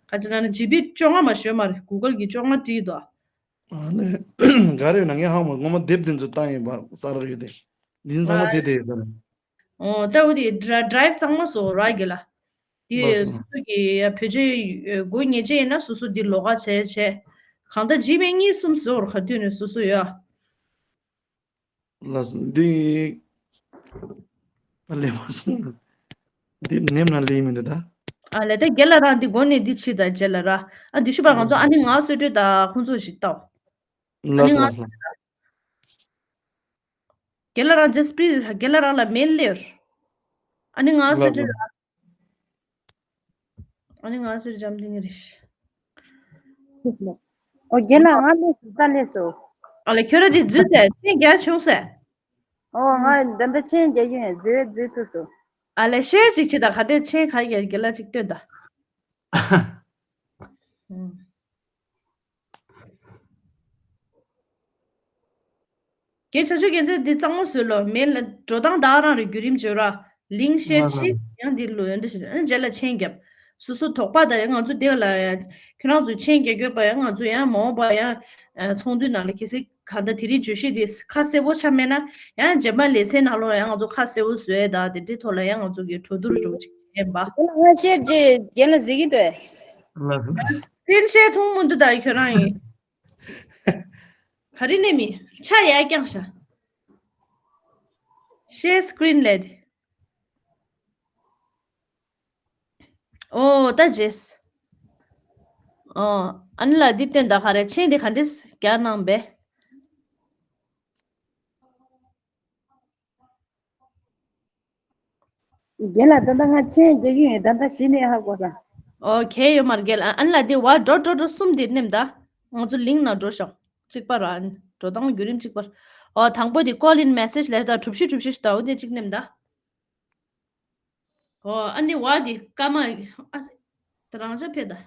ག་ཅི་ལབ་ན་ཇི་བི་བཅོ་ལྔ་མ་ཞོན་མ་རེད། གུ་གལ་གྱིས་བཅོ་ལྔ་བྲིས་འདུག་ཨ་ནི་ག་རེ་ཡོད་ན་ངས་ཧ་མ་ངོ་མ་དེབ་དེ་ཚོ་བཏང་ཡིན་པ་གསར་ཡོད་དེ། འདི་ཚང་མ་དེ་དེ་ཡོད་ས་རེད། ཨོ་ད་འོ་དེ་ཌ་ཌ་རའིབ་གཙང་མ་བཟོ་ར་རྒན་ལགས། དེ་ལགས་སོ། སོ་སོ་གི་ཡ་བེད་སྤྱོད་སྒོ་ཉེས་ཅན་ཡིན་ན་སོ་སོ་དེ་ལོགས་ཀ་བྱས་བྱས། གང་ལྟར་ཇི་མེལ་གཉིས་གསུམ་བཟོ་ར་ག་དུས་ནས་སོ་སོ་ཡ། ལགས་སོ་འདི། ད་ལས་མ་སོང་། འདི་ནེམ་ན་ལས་མི་འདུག་ད། ཨ་ལས་ད་རྒན་ལགས་རང་འདི་སྒོ་ནས་འདི་ཕྱིས་དང་རྗེས་ལ་ར། ཨ་འདི་ཤུ་པ་ང་ཚོ་ཨ་ནི་ངག་གསོལ་སྤྲོད་དང་ཁོང་ཚོ་ཞིག་བལྟའོ། ཨ་ནི་ལགས་ངག་ལགས་ལགས། རྒན་ལགས་རང་ཇེ་སི་པི་རྒན་ལགས་རང་ལ་མེལ་སླེབས། ཨ་ནི་ངག་གསོལ་སྤྲོད་ར། ཨ་ནི་ང་ཟེར་འཇམ་ཐིང་རེད། ཨོ་རྒན་ལགས་ང་སླེབས་སོང་ད་སླེབས་སོང་། ཨ་ལས་ཁྱོད་ར་དེ་འཛུལ་ཟེར་མཆན་རྒྱག་བྱུང་ཟེར། ཨོ་ང་ད་ལྟ་མཆན་རྒྱག་གི་ཡོད། འཛུལ་འཛུལ་ཐུབ་སོང་། ཨ་ལས་ཤེར་ཅིག་བྱེད་དང་ག་དེ་མཆན་ག་རྒྱག་རྒན་ལགས་ཅིག་སྟོན་དང་། རྒན་ཆ་ཆུ་རྒན་ཚེ་འདི་གཙང་མ་བཟོས་ལོ། མེལ་ལ་འགྲོ་སྟངས་ད་ག་རང་རེད། བརྒྱུད་རིམ་བརྗོད་ར། ལིང་ཤེར་ང་ལ་བྱེད་ཡང་འདི་ལོ་ཡོན་འདི་ཞིག་རེད། ཨ་རྗེས་ལ་མཆན་རྒྱབ། སོ་སོ་དོགས་པ་དང་ཡང་ང་ཚོ་འདི་ལ་ཡང་ཁྱེད་རང་ཚོས་མཆན་རྒྱག་དགོས་པ་ཡང་ང་ཚོ་ཡང་མ་འོངས་པ་ཡང་ཚོགས་འདུའི་ནང་ལ་གལ་སྲིད་གང་ལྟར་དེ་རིང་བརྗོད་གཞི་འདི་ཁ་གསལ་པོ་ཆགས་མེད་ན་ཡང་རྗེས་མ་ལེ་ཚན་ནང་ལོགས་ཡང་ང་ཚོ་ཁ་གསལ་པོ་བཟོས་ད་དེ་འདྲའི་ཐོག་ལ་ཡང་ང་ཚོ་གི་གྲོས་བསྡུར་འགྲོ་ཅིག་བྱས་པ། ང་ཤེར་རྗེས་རྒན་ལ་གཟིགས་ཀྱི་འདུག་ལགས་སོ་ལགས་སོ། སི་ཀི་རིན་ཤོཊ་མཐོང་མི་འདུག་ད་ཁྱོད་རང་ཡིན། ག་རེ་ནས་མི་ཆ་ཡ་རྐྱང་ཤ། ཤེར་སི་ཀི་རིན་ལས་དེ། ཨོ་ད་རྗེས། ཨོ་ཨ་ནི་ལ་འདི་སྟོན་ད་ག་རེ་མཆན་དེ་ག་འདྲས་རྒྱག་གནང་བས། རྒན་ལགས་ད་ལྟ་ང་མཆན་རྒྱག་གི་ཡོད། ད་ལྟ་གཞི་ནས་ཧ་གོ་ས། ཨོ་ཁྱད་ཡོད་མ་རེད་རྒན་ལགས། ཨ་ནི་ལ་དེ་བ་འགྲོ་འགྲོ་འགྲོ་གསུམ་དེ་ནེམ་ད། ང་ཚོ་ལིང་ནང་འགྲོ་ཤོག་གཅིག་པ་ར་ཨ་ནི་འགྲོ་སྟངས་བརྒྱུད་རིམ་གཅིག་པ་ར། ཨོ་དང་པོ་དེ་ཀོ་ལིན་མེ་སེཇ་ལས་ད་གྲུ་བཞི་གྲུ་བཞི་ཞིག་ད་འོ་དེ་གཅིག་ནེམ་ད། ཨོ་ཨ་ནི་བ་དེ་ཀ་མ་ཨ་ད་རང་ཅག་ཕེ་ད།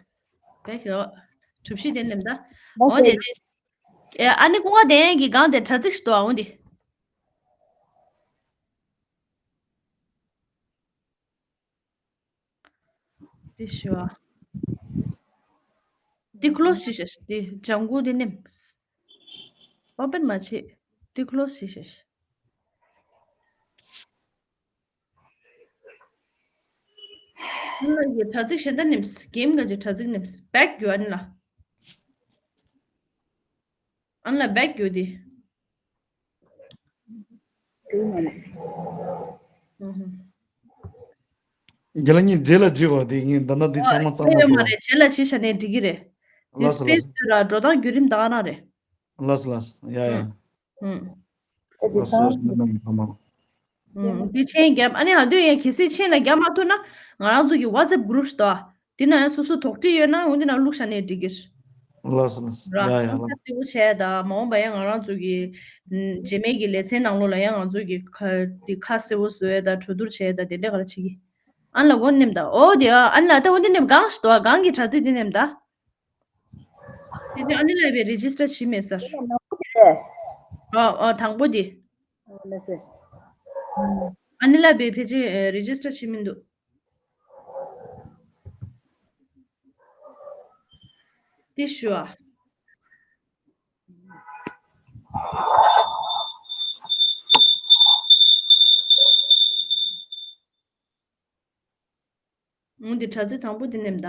བེག་ཡོ་གྲུ་བཞི་དེ་ནེམ་ད། ཨོ་དེ་དེ། ཨ་ནི་ཀུང་ཨ་དེ་ཡན་གྱི་སྒང་དེ་དྲ་ཚིགས་ཤིག་ཏོ་ཨ་འོ་དེ། འདི་ཞུ་བ། འདི་ཀློ་སི་བྱས་ཤག་འདི་ལྗང་གུ་འདི་ནེམ། ཨོ་པན་མ་བྱེད། འདི་ཀློ་སི་བྱས་ཤག་ཨ་ནི་ལ་ཡི་དྲ་ཚིགས་གཞན་དག་ནེམ། གེམ་ག་ཅིག་དྲ་ཚིགས་ནེམ། བེག་རྒྱུ་ཨ་ནི་ལ། ཨ་ནི་ལ་བེག་རྒྱུ་དེ། རྒན་ལགས་ངས་རྗེས་ལ་བརྗོད་པ་དེ་ངས་ད་ལྟ་འདི་ཚང་མ་ཚང་མ་ཡོད་མ་རེད། རྗེས་ལ་བྱས་བཞག་ནས་འགྲིག་གི་རེད། དེ་ལགས་སོ་ལགས་སོ། སི་པེ་སི་དུ་ར་འགྲོ་སྟངས་བརྒྱུད་རིམ་ད་ག་རང་རེད། ལགས་སོ་ལགས་སོ། ཡ་ཡ། ཨུ། ལགས་སོ་ལགས་སོ། ཨུམ། འདི་མཆན་བརྒྱབ། ཨ་ནི་ཧ་དུས་ཡང་གལ་སྲིད་མཆན་ལ་བརྒྱབ་མ་ཐུབ་ན་ང་རང་ཚོ་གི་WhatsApp group ཞིག་འདུག་དེ་ན་ཡང་སོ་སོ་དོགས་འདྲི་ཡོད་ན་འོན་ཏེ་ན་བླུགས་བཞག་ནས་འགྲིག་གི་རེད། ལགས་སོ་ལགས་སོ། ར། ཡ་ཡ་ལགས། ཁ་གསལ་པོ་བྱས་དང་མ་འོངས་པ་ཡང་ང་རང་ཚོ་གི་ཨུམ། རྗེས་མའི་གི་ལེ་ཚན་ནང་ལོགས་ལ་ཡང་ང་ཚོ་གི་ཁ་འདི་ཁ་གསལ་པོ་བཟོ་ཡས་དང་གྲོས་བསྡུར་བྱས་དང་དེ་འདྲ་ག་རེ་བྱེད་ཀྱི། ཨན་ལ་འོ་ནེམ་ད། ཨོ་དེ་ཨ་ཨན་ལ་ད་འོ་འདི་ནེམ་གང་ཞིག་འདུག་གང་གི་དྲ་ཚིགས་འདི་ནེམ་ད། དེ་ནི་ཨ་ནི་ལ་བའི་རེ་ཇི་སི་ཊར་བྱས་མེད་སར། ཨ་ཨ་དང་པོ་དེ། ཨ་ལ་སེ། ཨ་ནི་ལ་བའི་ཕལ་ཆེར་རེ་ཇི་སི་ཊར་བྱས་མི་འདུག་དེ་ཞུ་ཨ། འོན་ཏེ་དྲ་ཚིགས་དང་པོ་འདི་ནེམ་ད།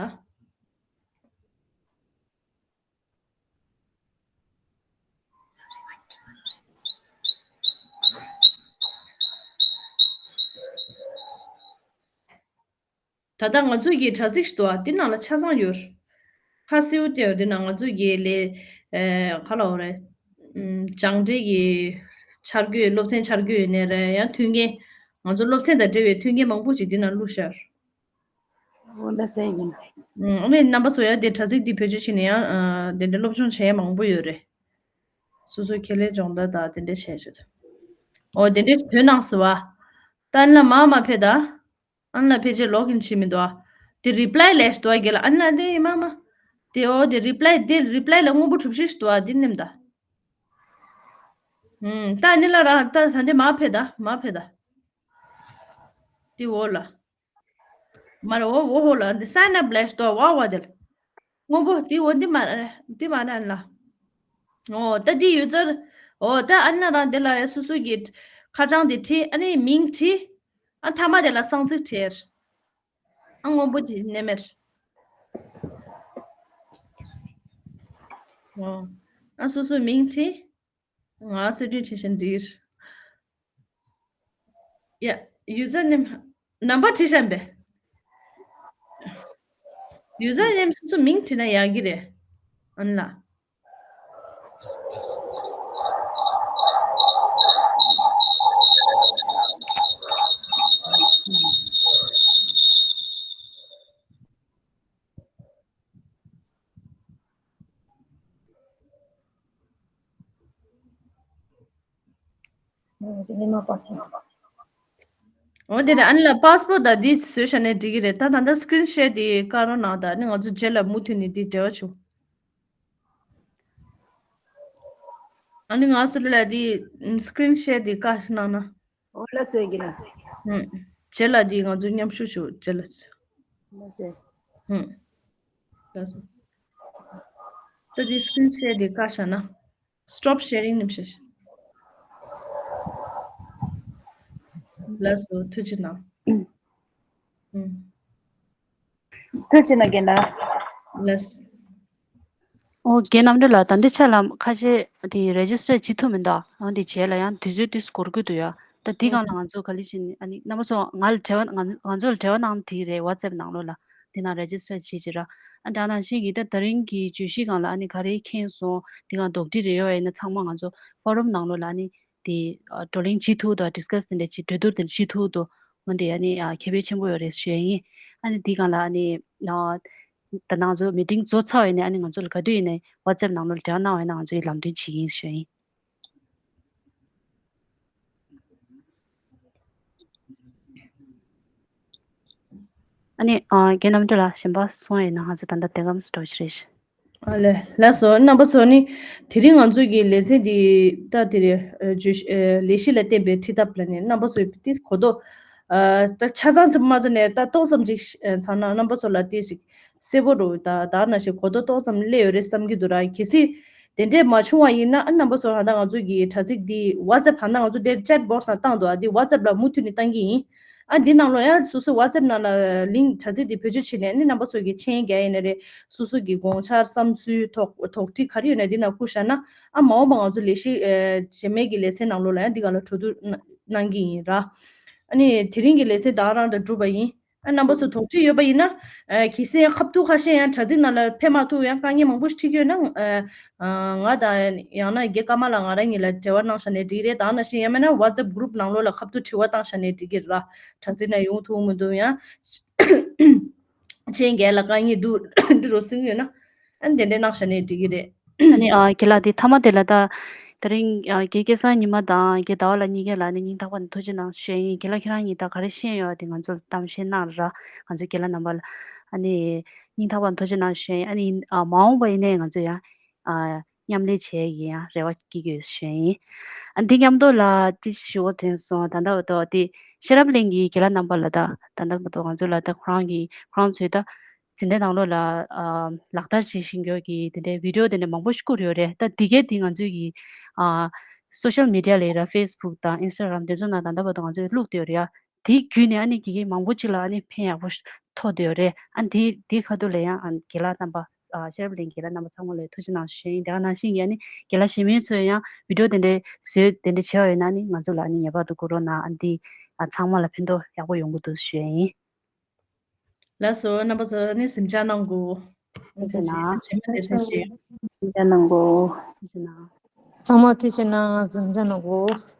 ད་ལྟ་ང་ཚོ་གི་དྲ་ཚིགས་ཤིག་འདུག་ཨ། འདི་ནང་ལ་ཆ་ཚང་ཡོད། ཁ་གསལ་པོ་བལྟས་ཡོད། འདི་ནང་ང་ཚོ་གི་ལས་ཨེ་ག་ལ་འོ་རེད། ཨུམ། སྦྱངས་འབྲས་ཀྱི་འཆར་འགོད། སློབ་ཚན་འཆར་འགོད་ཡིན་ནའི་རེད། ཡང་མཐུན་རྐྱེན། ང་ཚོ་སློབ་ཚན་དང་འབྲེལ་བའི་མཐུན་རྐྱེན་མང་པོ་ཅིག་འདི་ནང་བླུགས་ཤར། འོ་ན་སེ་ཡིན། ཨུམ། ཨ་ནི་རྣམ་པ་ཚོ་ཡང་དེ་དྲ་ཚིགས་འདི་བེད་སྤྱོད་བྱས་ནས་ཡང་ཨ་དེ་འདྲའི་སློབ་སྦྱོང་བྱེད་ཡ་མང་པོ་ཡོད་རེད། སོ་སོའི་ཁེ་ལས་སྦྱོང་བརྡར་དང་དེ་འདྲ་བྱས་བྱས། འོ་དེ་འདྲ་དོན་གནང་ཟེར་བ། ད་ཨ་ནི་ལ་མ་མ་ཕེ་ད། ཨ་ནི་ལ་ཕལ་ཆེར་ལོག་ཨིན་བྱེད་མི་འདུག་ཨ། དེ་རི་པ་ལའི་ལས་འདུག་ཨ་རྒན་ལགས། ཨ་ནི་ལ་དེ་མ་མ། དེ་འོ་དེ་རི་པ་ལའི་དེ་རི་པ་ལའི་ལ་སྔོན་པོ་གྲུ་བཞི་ཞིག་འདུག་ཨ། དེ་ནེམ་ད། ཨུམ། ད་ཨ་ནི་ལ་ར་ད་ད་འདི་མ་ཕེ་ད་མ་ཕེ་ད། དེ་འོ་ལ། མ་ར་འོ་འོ་ཧོ་ལ་འདི་སའིན་ཨབ་ལས་འདུག་ཨ། ཝ་ཝ་དེ་ལ། སྔོན་པོ་དེ་འོ་འདི་མ་ར་འདི་མ་ར་ཨ་ནི་ལ། འོ་ད་འདི་ཡུ་ཛར། འོ་ད་ཨ་ནི་ལ་རང་དེ་ལ་ཡ་སོ་སོ་གི་ཁ་བྱང་དེ་བྲིས། ཨ་ནི་མིང་བྲིས། ཨ་མཐའ་མ་དེ་ལ་གསང་ཚིག་བྲིས། ཨ་སྔོན་པོ་དེ་ནེམ་མེར། འོ། ཨ་སོ་སོའི་མིང་བྲིས། ང་གསལ་སྒྲོན་བྲིས་ཤིང་འདིར། ཡ། ཡུ་ཛར་ནེམ། ནམ་བར་བྲིས་ཤིང་པས། ཡུ་ཛར་ནེམ་སོ་སོ་མིང་བྲིས་ན་ཡག་གི་རེད། ཨ་ནི་ལ། འོ་དེ་རེད། ཨ་ནི་ལ་པཱ་སི་པོར་ཊི་དང་འདི་བཟོས་བཞག་ནས་འགྲིག་གི་རེད། ད་ད་ལྟ་སི་ཀི་རིན་ཤོ་ཊི་དེ་བཀའ་རོགས་གནང་དང་། ཨ་ནི་ང་ཚོ་རྗེས་ལ་མུ་མཐུད་ནས་འདི་འབྲེལ་བ་བྱུང་། ཨ་ནི་ང་ཚོ་ལ་འདི་སི་ཀི་རིན་ཤོ་ཊི་འདི་བཀའ་གནང་ན། འོ་ལ་སེ་གི་ན། ཨུམ། རྗེས་ལ་འདི་ང་ཚོ་མཉམ་ཞུགས་བྱུང་རྗེས་ལ། ལ་སེ། ཨུམ། ལགས་སོ། ད་འདི་སི་ཀི་རིན་ཤོ་ཊི་འདི་བཀའ་བཞག་ན། Stop sharing ནི་བྱས། ལགས་སོ། ཐུགས་རྗེ་གནང་། ཨུམ། ཐུགས་རྗེ་གནང་རྒན་ལགས། ལགས། ཨོ་རྒན་རྣམ་གྲོལ་ལགས། ད་འདི་ཆ་ལ་ཁ་ཤས་དེ་རེ་ཇི་སི་ཊར་བྱེད་ཐུབ་མི་འདུག་ཨང་། དེ་རྗེས་ལ་ཡང་དུས་ཚོད་དེ་འགོར་གྱི་འདུག་ཡ། ད་འདི་སྒང་ལ་ང་ཚོ་ག་ལེ་བྱས་ནས་ཨ་ནི་རྣམ་པ་ཚོ་ང་ལ་འབྲེལ་བ་ང་ང་ཚོ་ལ་འབྲེལ་བ་གནང་དེ་རེད། ཝ་ཙེབ་ནང་ལོགས་ལ་དེ་ནང་རེ་ཇི་སི་ཊར་བྱེད་ཅིག་ར། ཨ་ད་ནང་བཞིན་གྱི་ད་ད་རིང་གི་བརྗོད་གཞི་སྒང་ལ་ཨ་ནི་ག་རེ་མཁྱེན་སོང་། དེ་སྒང་དོགས་འདྲི་རེ་ཡོད་པ་ཡིན་ན་ཚང་མ་ང་ཚོ་ཕོ་རམ་ནང་ལོགས་ལ་ཨ་ནི་དེ་ཨ་བགྲོ་གླེང་བྱེད་ཐུབ་དང་ཌི་སི་ཀ་སི་དེ་འདྲ་བྱེད་གྲོས་བསྡུར་དེ་འདྲ་བྱེད་ཐུབ་དང་འོན་ཏེ་ཨ་ནི་ཨ་ཁེ་ཕན་ཆེན་པོ་ཡོད་རེད་ཞུ་ཡ་ཡིན། ཨ་ནི་འདི་སྒང་ལ་ཨ་ནི་ཨ་ད་ང་ཚོ་མི་ཊིང་རྫོགས་ཚར་བ་ཡིན་ནའི་ཨ་ནི་ང་ཚོ་ལ་ག་དུས་ཡིན་ནའི་ཝ་ཙེབ་ནང་ལོགས་ལ་འབྲེལ་བ་གནང་བ་ཡིན་ན་ང་ཚོ་ཡི་ལམ་སྟོན་བྱེད་ཀྱི་ཡིན་ཞུ་ཡ་ཡིན། ཨ་ནི་ཨ་རྒན་རྣམ་གྲོལ་ལགས། གཞན་པ་སོང་ཡིན་ན་ང་ཚོ་ད་ལྟ་དེ་གམ་སུ་འགྲོ་ཞིག་རེད། ཨ་ལས། ལགས་སོ། རྣམ་པ་ཚོ་ནི་དེ་རིང་ང་ཚོ་གི་ལེ་ཚན་འདི་ད་དེ་རེད། ཨ་བརྗོད་གཞི་ཨ་ལས་གཞི་ལ་བརྟེན་པའི་ཁྲིད་ཐབས་ལ་ནི་རྣམ་པ་ཚོས་ཏིས་གོ་རྟོགས་ཨ་ད་ཆ་ཚང་ཙམ་མ་ཚང་ནས་ད་ཏོག་ཙམ་ཅིག་ཨ་ཚང་ན་རྣམ་པ་ཚོ་ལ་ཏིས་ཞིག་གསལ་པོ་རུ་ད་ད་ནང་བཞིན་གོ་རྟོགས་ཏོག་ཙམ་སླེབས་ཡོད་རེད་བསམ་གྱི་འདུག་ར། གལ་སྲིད་དེ་འདྲས་མ་བྱུང་བ་ཡིན་ན་ཨ་རྣམ་པ་ཚོ་ཧ་ད་ང་ཚོ་གི་དྲ་ཚིགས་འདི་ཝ་ཙེབ་ཧ་ད་ང་ཚོ་དེར་ཅེ་ཊི་བོག་སི་ནང་བཏང་འདུག་ཨ་འདི་ཝ་ཙེབ་ལ་མུ་མཐུད་ནས་བཏང་གི་ཡིན། ཨ་འདི་ནང་ལོགས་ཡང་སོ་སོའི་ཝ་ཙེབ་ནང་ལ་ལིང་ཀི་དྲ་ཚིགས་འདི་བེད་སྤྱོད་བྱས་ནས་ནི་རྣམ་པ་ཚོ་གི་མཆན་རྒྱག་ཡིན་ན་རེད། སོ་སོ་གི་དགོངས་འཆར་བསམ་ཚུལ་དོགས་དོགས་འདྲི་ག་རེ་ཡོད་ན་འདི་ནང་བསྐུར་བཞག་ན་ཨ་མ་འོངས་པ་ང་ཚོ་ལས་གཞི་ཨེ་རྗེས་མའི་གི་ལེ་ཚན་ནང་ལོགས་ལ་ཡང་འདི་ག་ལ་གྲོས་བསྡུར་གནང་གི་ཡིན་ར། ཨ་ནི་དེ་རིང་གི་ལེ་ཚན་ད་ག་རང་ད་གྲུབ་པ་ཡིན། ཨ་རྣམ་པ་ཚོ་དོགས་འདྲི་ཡོད་པ་ཡིན་ན། ཨ་གལ་སྲིད་ཡང་ཁ་ཐུག་ཁ་ཤས་ཡང་དྲ་ཚིགས་ནང་ལ་ཕེབས་མ་ཐུབ། ཡང་དཀའ་ངལ་མང་པོ་ཞིག་འཕྲད་ཀྱི་ཡོད་ན། ཨ་ང་དང་ཡང་ན་རྒན་ཀརྨ་ལགས་ང་རང་གཉིས་ལ་འབྲེལ་བ་གནང་བཞག་ནས་འགྲིག་གི་རེད། ད་ནང་བཞིན་ཡང་མིན་ན་WhatsApp group ནང་ལོགས་ལ་ཁ་ཐུག་དྲི་བ་བཏང་བཞག་ནས་འགྲིག་གི་རེད་ལ། དྲ་ཚིགས་ནང་ཡོང་ཐུབ་མི་འདུག་ཡང་ཆེད་མཁས་ལ་དཀའ་ངལ་འདུག་འདི་རུ་གསུང་གི་ཡོད་ན། ཨ་ནི་དེ་འདྲས་གནང་བཞག་ནས་འགྲིག་གི་རེད། ཨ་ནི་ཨ་རྒན་ལགས་དེ་མཐའ་མ་དེ་ལ་ད་དེ་རིང་ཨ་རྒན་སྐལ་བཟང་ཉི་མ་དང་རྒན་ཟླ་བ་ལགས་གཉིས་ཀ་ལ་ནི་སྙིང་ཐག་པ་ནས་ཐུགས་རྗེ་གནང་ཞུ་ཡིན། རྒན་ལགས་ཁྱེད་རང་གཉིས་ད་ག་རེ་ཤེས་ཡོད་དེ་ང་ཚོར་གཏམ་བཤད་གནང་ར། ང་ཚོ་རྒན་ལགས་རྣམ་པ་ལ་ཨ་ནི་སྙིང་ཐག་པ་ནས་ཐུགས་རྗེ་གནང་ཞུ་ཡིན། ཨ་ནི་ཨ་མ་འོངས་པ་ཡིན་ནའི་ང་ཚོ་ཡང་ཨ་མཉམ་ལས་བྱེད་ཡིན་ཡང་རེ་བ་སྐྱེ་གི་ཡོད་ཞུ་ཡིན། ཨ་འདི་མཉམ་དུ་ལ་ཅི་ཞུ་བ་དྲན་སོང་། ད་ལྟ་བར་དུ་དེ་ཤེས་རབ་གླིང་གི་རྒན་ལགས་རྣམ་པ་ལ་ད་ད་ལྟ་བར་དུ་ང་ཚོ་ལ་ད་ཁོ་རང་གི་ཁོ་རང་ཚོའི་ད་འཛིན་གྲྭའི་ནང་ལོགས་ལ་ཨ་ལག་བསྟར་བྱེད་བཞིན་ཡོད་ཀྱི་དེ་འདྲའི་བི་ཌི་ཡོ་དེ་འདྲ་མང་པོ་ཞིག་བསྐུར་ཡོད་རེད། ད་འདི་གའི་དེ་ང་ཚོའི་གི་ཨ་སོ་ཤལ་མི་ཌི་ཡ་ལ་ཡིན་ར། ཕེ་སི་བུག་དང་ཨིན་སི་ཊ་གྷི་རམ་དེ་ཚོ་ནང་ད་ལྟ་བར་དུ་ང་ཚོས་བླུགས་བསྡད་ཡོད་རེད་ཡ། དེ་བརྒྱུད་ནས་ཨ་ནི་དགེ་རྒན་མང་པོ་ཅིག་ལ་ཨ་ནི་ཕན་ཡག་པོ་ཞིག་ཐོགས་བསྡད་ཡོད་རེད། ཨ་ནི་དེ་དེའི་ཁ་ཐུག་ལ་ཡང་ཨ་རྒན་ལགས་རྣམ་པ་ཨ་ཤེས་རབ་གླིང་རྒན་ལགས་རྣམ་པ་ཚང་མ་ལ་ཐུགས་རྗེ་གནང་ཞུ་ཡིན། དེ་ག་ནང་བཞིན་གྱི་ཨ་ནི་རྒན་ལགས་གཞན་མི་ཚོས་ཡང་བི་ཌི་ཡོ་དེ་འདྲའི་བཟོས་དེ་འདྲའི་བྱས་པ་ཡིན་ན་ཨ་ནི་ང་ཚོ་ལ་ཨ་ནི་ངེས་པར་དུ་བསྐུར་རོགས་གནང་། ཨ་ནི་དེ་ཨ་ཚང་མ་ལ་ཕན་ཐོགས་ཡག་པོ་ཡོང་གི་འདུག་ཞུ་ཡ་ཡིན། ལགས་སོ། རྣམ་པ་ཚོ་ནི་གཟིམ་འཇག་གནང་དགོས། ཐུགས་རྗེ་གནང་། རྗེས་མ་ལས་ཚན་ཞུ། གཟིམ་འཇག་གནང་དགོས། ཐུགས་རྗེ་གནང་། ཚང་མ་ཐུགས་རྗེ་གནང་། གཟིམ་འཇག་གནང་དགོས།